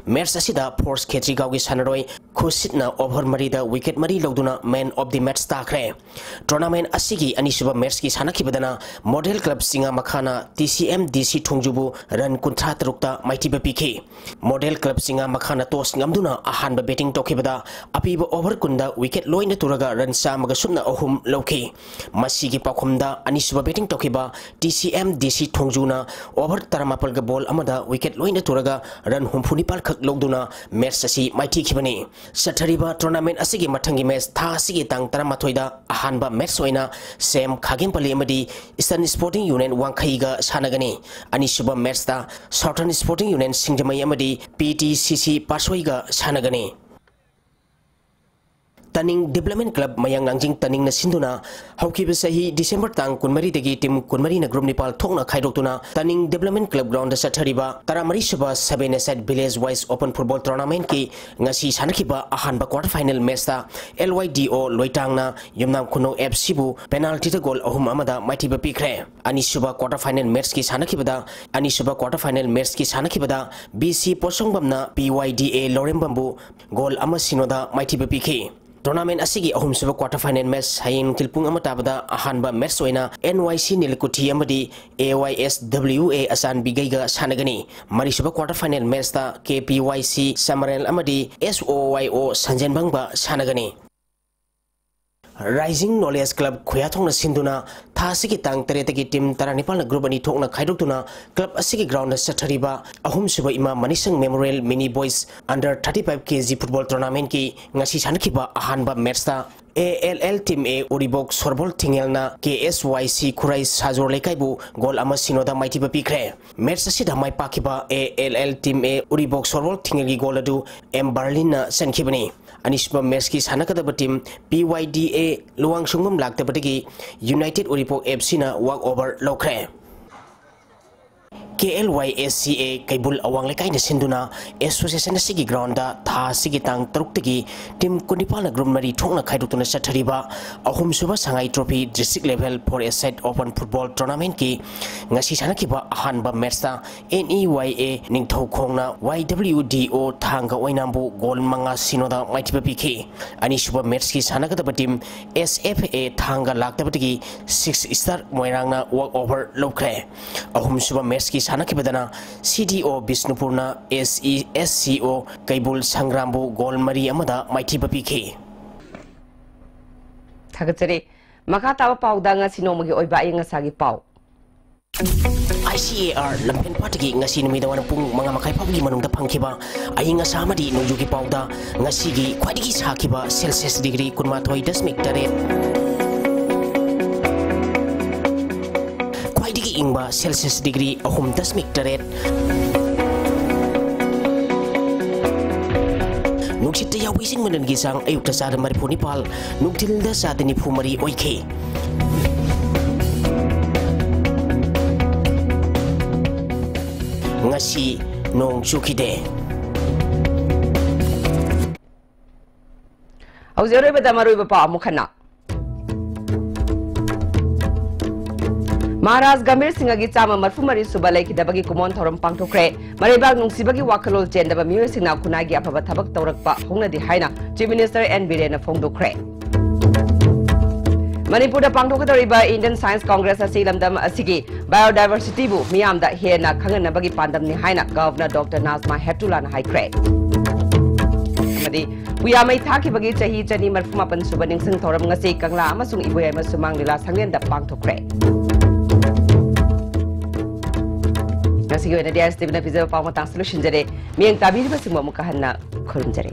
Match ꯑꯁꯤꯗ Force ꯈꯦꯇ꯭ꯔꯤꯒꯥꯎꯒꯤ ꯁꯥꯟꯅꯔꯣꯏ ꯈꯨꯁꯤꯠꯅ over ꯃꯔꯤꯗ wicket ꯃꯔꯤ ꯂꯧꯗꯨꯅ man of the match ꯇꯥꯈ꯭ꯔꯦ꯫ Tournament ꯑꯁꯤꯒꯤ ꯑꯅꯤꯁꯨꯕ matchꯀꯤ ꯁꯥꯟꯅꯈꯤꯕꯗꯅ Model Club ꯆꯤꯡꯉꯥ ꯃꯈꯥꯅ TCMDC ꯊꯣꯡꯖꯨꯕꯨ run ꯀꯨꯟꯊ꯭ꯔꯥ ꯇꯔꯨꯛꯇ ꯃꯥꯏꯊꯤꯕ ꯄꯤꯈꯤ꯫ Model Club ꯆꯤꯡꯉꯥ ꯃꯈꯥꯅ toss ꯉꯝꯗꯨꯅ ꯑꯍꯥꯟꯕ batting ꯇꯧꯈꯤꯕꯗ ꯑꯄꯤꯕ over ꯀꯨꯟꯗ wicket ꯂꯣꯏꯅ ꯇꯨꯔꯒ run ꯆꯥꯝꯃꯒ ꯁꯨꯞꯅ ꯑꯍꯨꯝ ꯂꯧꯈꯤ꯫ ꯃꯁꯤꯒꯤ ꯄꯥꯎꯈꯨꯝꯗ ꯑꯅꯤꯁꯨꯕ batting ꯇꯧꯈꯤꯕ TCMDC ꯊꯣꯡꯖꯨꯅ over ꯇꯔꯥꯃꯥꯄꯜꯒ ball ꯑꯃꯗ wicket ꯂꯣꯏꯅ ꯇꯨꯔꯒ run ꯍꯨꯝꯐꯨ ꯅꯤꯄꯥꯜ ꯈꯛ ꯂꯧꯗꯨꯅ match ꯑꯁꯤ ꯃꯥꯏꯊꯤꯈꯤꯕꯅꯤ꯫ ꯆꯠꯊꯔꯤꯕ tournament ꯑꯁꯤꯒꯤ ꯃꯊꯪꯒꯤ match ꯊꯥ ꯑꯁꯤꯒꯤ ꯇꯥꯡ ꯇꯔꯥꯃꯥꯊꯣꯏꯗ ꯑꯍꯥꯟꯕ match ꯑꯣꯏꯅ ꯁꯦꯝ ꯈꯥꯒꯦꯝꯄꯜꯂꯤ ꯑꯃꯗꯤ Eastern Sporting Union ꯋꯥꯡꯈꯩꯒ ꯁꯥꯟꯅꯒꯅꯤ꯫ ꯑꯅꯤꯁꯨꯕ matchꯇ Southern Sporting Union ꯁꯤꯡꯖꯃꯩ ꯑꯃꯗꯤ PTCC ꯄꯥꯠꯁꯣꯏꯒ ꯁꯥꯟꯅꯒꯅꯤ꯫ ꯇꯅꯤꯡ Development Club ꯃꯌꯥꯡ ꯂꯥꯡꯖꯤꯡ ꯇꯅꯤꯡꯅ ꯁꯤꯟꯗꯨꯅ ꯍꯧꯈꯤꯕ ꯆꯍꯤ December ꯇꯥꯡ ꯀꯨꯟꯃꯔꯤꯗꯒꯤ team ꯀꯨꯟꯃꯔꯤꯅ group ꯅꯤꯄꯥꯜ ꯊꯣꯛꯅ ꯈꯥꯏꯗꯣꯛꯇꯨꯅ ꯇꯅꯤꯡ Development Club groundꯗ ꯆꯠꯊꯔꯤꯕ ꯇꯔꯥꯃꯔꯤꯁꯨꯕ Seven Aside Village Wise Open Football Tournamentꯀꯤ ꯉꯁꯤ ꯁꯥꯟꯅꯈꯤꯕ ꯑꯍꯥꯟꯕ quarter final matchꯇ LYDO ꯂꯣꯏꯇꯥꯡꯅ ꯌꯨꯝꯅꯥꯝ ꯈꯨꯅꯧ FCꯕꯨ penaltyꯗ goal ꯑꯍꯨꯝ ꯑꯃꯗ ꯃꯥꯏꯊꯤꯕ ꯄꯤꯈ꯭ꯔꯦ꯫ ꯑꯅꯤꯁꯨꯕ quarter final matchꯀꯤ ꯁꯥꯟꯅꯈꯤꯕꯗ, ꯑꯅꯤꯁꯨꯕ quarter final matchꯀꯤ ꯁꯥꯟꯅꯈꯤꯕꯗ BC ꯄꯣꯠꯁꯪꯕꯝꯅ PYDA ꯂꯧꯔꯦꯝꯕꯝꯕꯨ goal ꯑꯃ ꯁꯤꯅꯣꯗ ꯃꯥꯏꯊꯤꯕ ꯄꯤꯈꯤ꯫ Tournament ꯑꯁꯤꯒꯤ ꯑꯍꯨꯝꯁꯨꯕ quarter final match ꯍꯌꯦꯡ ꯅꯨꯡꯊꯤꯜ ꯄꯨꯡ ꯑꯃ ꯇꯥꯕꯗ ꯑꯍꯥꯟꯕ match ꯑꯣꯏꯅ NYC ꯅꯤꯂꯀꯨꯊꯤ ꯑꯃꯗꯤ AYSWA ꯑꯆꯥꯟꯕꯤꯒꯩꯒ ꯁꯥꯟꯅꯒꯅꯤ꯫ ꯃꯔꯤꯁꯨꯕ quarter final matchꯇ KPYC ꯁꯃꯔꯦꯜ ꯑꯃꯗꯤ SOYO ꯁꯟꯖꯦꯟꯕꯪꯕ ꯁꯥꯟꯅꯒꯅꯤ꯫ Rising Knowledge Club ꯈꯨꯌꯥꯊꯣꯡꯅ ꯁꯤꯟꯗꯨꯅ ꯊꯥ ꯑꯁꯤꯒꯤ ꯇꯥꯡ ꯇꯔꯦꯠꯇꯒꯤ team ꯇꯔꯥꯅꯤꯄꯥꯜꯅ group ꯑꯅꯤ ꯊꯣꯛꯅ ꯈꯥꯏꯗꯣꯛꯇꯨꯅ club ꯑꯁꯤꯒꯤ groundꯗ ꯆꯠꯊꯔꯤꯕ ꯑꯍꯨꯝꯁꯨꯕ ꯏꯃꯥ ꯃꯅꯤꯁꯪ Memorial Mini Boys Under thirty five KG Football Tournamentꯀꯤ ꯉꯁꯤ ꯁꯥꯟꯅꯈꯤꯕ ꯑꯍꯥꯟꯕ matchꯇ ALL Team A Uribok Sorbol ꯊꯤꯡꯉꯦꯜꯅ KSYC ꯈꯨꯔꯥꯏ ꯁꯥꯖꯣꯔ ꯂꯩꯀꯥꯏꯕꯨ ꯒꯣꯜ ꯑꯃ ꯁꯤꯅꯣꯗ ꯃꯥꯏꯊꯤꯕ ꯄꯤꯈ꯭ꯔꯦ꯫ ꯃꯦꯠꯆ ꯑꯁꯤꯗ ꯃꯥꯏ ꯄꯥꯛꯈꯤꯕ ALL Team A Uribok Sorbol ꯊꯤꯡꯉꯦꯜꯒꯤ ꯒꯣꯜ ꯑꯗꯨ M Berlin ꯅ ꯆꯟꯈꯤꯕꯅꯤ꯫ ꯑꯅꯤꯁꯨꯕ ꯃꯦꯠꯆꯀꯤ ꯁꯥꯟꯅꯒꯗꯕ team PYDA ꯂꯨꯋꯥꯡꯁꯨꯡꯕꯝ ꯂꯥꯛꯇꯕꯗꯒꯤ United ꯎꯔꯤꯄꯣꯛ FC ꯅ walk over ꯂꯧꯈ꯭ꯔꯦ꯫ KLYSCA ꯀꯩꯕꯨꯜ ꯑꯋꯥꯡ ꯂꯩꯀꯥꯏꯅ ꯁꯤꯟꯗꯨꯅ association ꯑꯁꯤꯒꯤ ground ꯊꯥ ꯑꯁꯤꯒꯤ ꯇꯥꯡ ꯇꯔꯨꯛꯇꯒꯤ team ꯀꯨꯟꯅꯤꯄꯥꯜꯅ group ꯃꯔꯤ ꯊꯣꯛꯅ ꯈꯥꯏꯗꯣꯛꯇꯨꯅ ꯆꯠꯊꯔꯤꯕ ꯑꯍꯨꯝꯁꯨꯕ ꯁꯉꯥꯏ trophy district level four-a-side open football tournament ꯀꯤ ꯉꯁꯤ ꯁꯥꯟꯅꯈꯤꯕ ꯑꯍꯥꯟꯕ ꯃꯦꯠꯆꯇ NEYA ꯅꯤꯡꯊꯧꯈꯣꯡꯅ YWDO ꯊꯥꯡꯒ ꯑꯣꯏꯅꯥꯝꯕꯨ ꯒꯣꯜ ꯃꯉꯥ ꯁꯤꯅꯣꯗ ꯃꯥꯏꯊꯤꯕ ꯄꯤꯈꯤ꯫ ꯑꯅꯤꯁꯨꯕ ꯃꯦꯠꯆꯀꯤ ꯁꯥꯟꯅꯒꯗꯕ team SFA ꯊꯥꯡꯒ ꯂꯥꯛꯇꯕꯗꯒꯤ Six Star ꯃꯣꯏꯔꯥꯡꯅ walk over ꯂꯧꯈ꯭ꯔꯦ꯫ ꯑꯍꯨꯝꯁꯨꯕ ꯃꯦꯠꯆꯀꯤ ꯁꯥꯟꯅꯈꯤꯕꯗꯅ CDO ꯕꯤꯁꯅꯨꯄꯨꯔꯅ SESCO ꯀꯩꯕꯨꯜ ꯁꯪꯒ꯭ꯔꯥꯝꯕꯨ ꯒꯣꯜ ꯃꯔꯤ ꯑꯃꯗ ꯃꯥꯏꯊꯤꯕ ꯄꯤꯈꯤ꯫ ꯊꯥꯒꯠꯆꯔꯤ꯫ ꯃꯈꯥ ꯇꯥꯕ ꯄꯥꯎꯗ ꯉꯁꯤ ꯅꯣꯡꯃꯒꯤ ꯑꯣꯏꯕ ꯑꯏꯪ ꯑꯁꯥꯒꯤ ꯄꯥꯎ꯫ ICAR ꯂꯝꯐꯦꯜ ꯄꯥꯠꯇꯒꯤ ꯉꯁꯤ ꯅꯨꯃꯤꯗꯥꯡꯋꯥꯏꯔꯝ ꯄꯨꯡ ꯃꯉꯥ ꯃꯈꯥꯏ ꯐꯥꯎꯕꯒꯤ ꯃꯅꯨꯡꯗ ꯐꯪꯈꯤꯕ ꯑꯏꯪ ꯑꯁꯥ ꯑꯃꯗꯤ ꯅꯣꯡꯖꯨꯒꯤ ꯄꯥꯎꯗ ꯉꯁꯤꯒꯤ ꯈ꯭ꯋꯥꯏꯗꯒꯤ ꯁꯥꯈꯤꯕ Celsius degree ꯀꯨꯟꯃꯥꯊꯣꯏ ꯗꯁꯃꯤꯛ ꯇꯔꯦꯠ, ꯈ꯭ꯋꯥꯏꯗꯒꯤ ꯏꯪꯕ Celsius degree ꯑꯍꯨꯝ ꯗꯁꯃꯤꯛ ꯇꯔꯦꯠ, ꯅꯨꯡꯁꯤꯠꯇ ꯌꯥꯎꯕ ꯏꯁꯤꯡ ꯃꯅꯤꯜꯒꯤ ꯆꯥꯡ ꯑꯌꯨꯛꯇ ꯆꯥꯗ ꯃꯔꯤꯐꯨ ꯅꯤꯄꯥꯜ, ꯅꯨꯡꯊꯤꯜꯗ ꯆꯥꯗ ꯅꯤꯐꯨ ꯃꯔꯤ ꯑꯣꯏꯈꯤ꯫ ꯉꯁꯤ ꯅꯣꯡ ꯆꯨꯈꯤꯗꯦ꯫ ꯍꯧꯖꯤꯛ ꯑꯔꯣꯏꯕꯗ ꯃꯔꯨꯑꯣꯏꯕ ꯄꯥꯎ ꯑꯃꯨꯛ ꯍꯟꯅ꯫ ꯃꯍꯥꯔꯥꯖ ꯒꯝꯚꯤꯔ ꯁꯤꯡꯍꯒꯤ ꯆꯥꯝꯃ ꯃꯔꯤꯐꯨ ꯃꯔꯤ ꯁꯨꯕ ꯂꯩꯈꯤꯗꯕꯒꯤ ꯀꯨꯃꯣꯟ ꯊꯧꯔꯝ ꯄꯥꯡꯊꯣꯛꯈ꯭ꯔꯦ꯫ ꯃꯔꯩꯕꯥꯛ ꯅꯨꯡꯁꯤꯕꯒꯤ ꯋꯥꯈꯜꯂꯣꯟ ꯆꯦꯟꯗꯕ ꯃꯤꯑꯣꯏꯁꯤꯡꯅ ꯈꯨꯟꯅꯥꯏꯒꯤ ꯑꯐꯕ ꯊꯕꯛ ꯇꯧꯔꯛꯄ ꯍꯧꯅꯗꯦ ꯍꯥꯏꯅ Chief Minister N ꯕꯤꯔꯦꯟꯅ ꯐꯣꯡꯗꯣꯛꯈ꯭ꯔꯦ꯫ ꯃꯅꯤꯄꯨꯔꯗ ꯄꯥꯡꯊꯣꯛꯀꯗꯧꯔꯤꯕ Indian Science Congress ꯑꯁꯤ ꯂꯝꯗꯝ ꯑꯁꯤꯒꯤ biodiversityꯕꯨ ꯃꯤꯌꯥꯝꯗ ꯍꯦꯟꯅ ꯈꯪꯍꯟꯅꯕꯒꯤ ꯄꯥꯟꯗꯝꯅꯤ ꯍꯥꯏꯅ Governor Doctor ꯅꯥꯖꯃꯥ ꯍꯦꯞꯇꯨꯂꯥꯅ ꯍꯥꯏꯈ꯭ꯔꯦ꯫ ꯑꯃꯗꯤ ꯄꯨꯌꯥꯃꯩ ꯊꯥꯈꯤꯕꯒꯤ ꯆꯍꯤ ꯆꯅꯤ ꯃꯔꯤꯐꯨ ꯃꯥꯄꯟ ꯁꯨꯕ ꯅꯤꯡꯁꯤꯡ ꯊꯧꯔꯝ ꯉꯁꯤ ꯀꯪꯂꯥ ꯑꯃꯁꯨꯡ ꯏꯕꯣꯌꯥꯏꯃ ꯁꯨꯃꯥꯡ ꯂꯤꯂꯥ ꯁꯪꯂꯦꯟꯗ ꯄꯥꯡꯊꯣꯛꯈ꯭ꯔꯦ꯫ ꯉꯁꯤꯒꯤ ꯑꯣꯏꯅꯗꯤ ISTVꯅ ꯄꯤꯖꯕ ꯄꯥꯎ ꯃꯇꯥꯡꯁꯤꯗ ꯂꯣꯏꯁꯤꯟꯖꯔꯦ꯫ ꯃꯤꯠꯌꯦꯡ ꯇꯥꯕꯤꯔꯤꯕꯁꯤꯡꯕꯨ ꯑꯃꯨꯛꯀ ꯍꯟꯅ ꯈꯨꯔꯨꯝꯖꯔꯤ꯫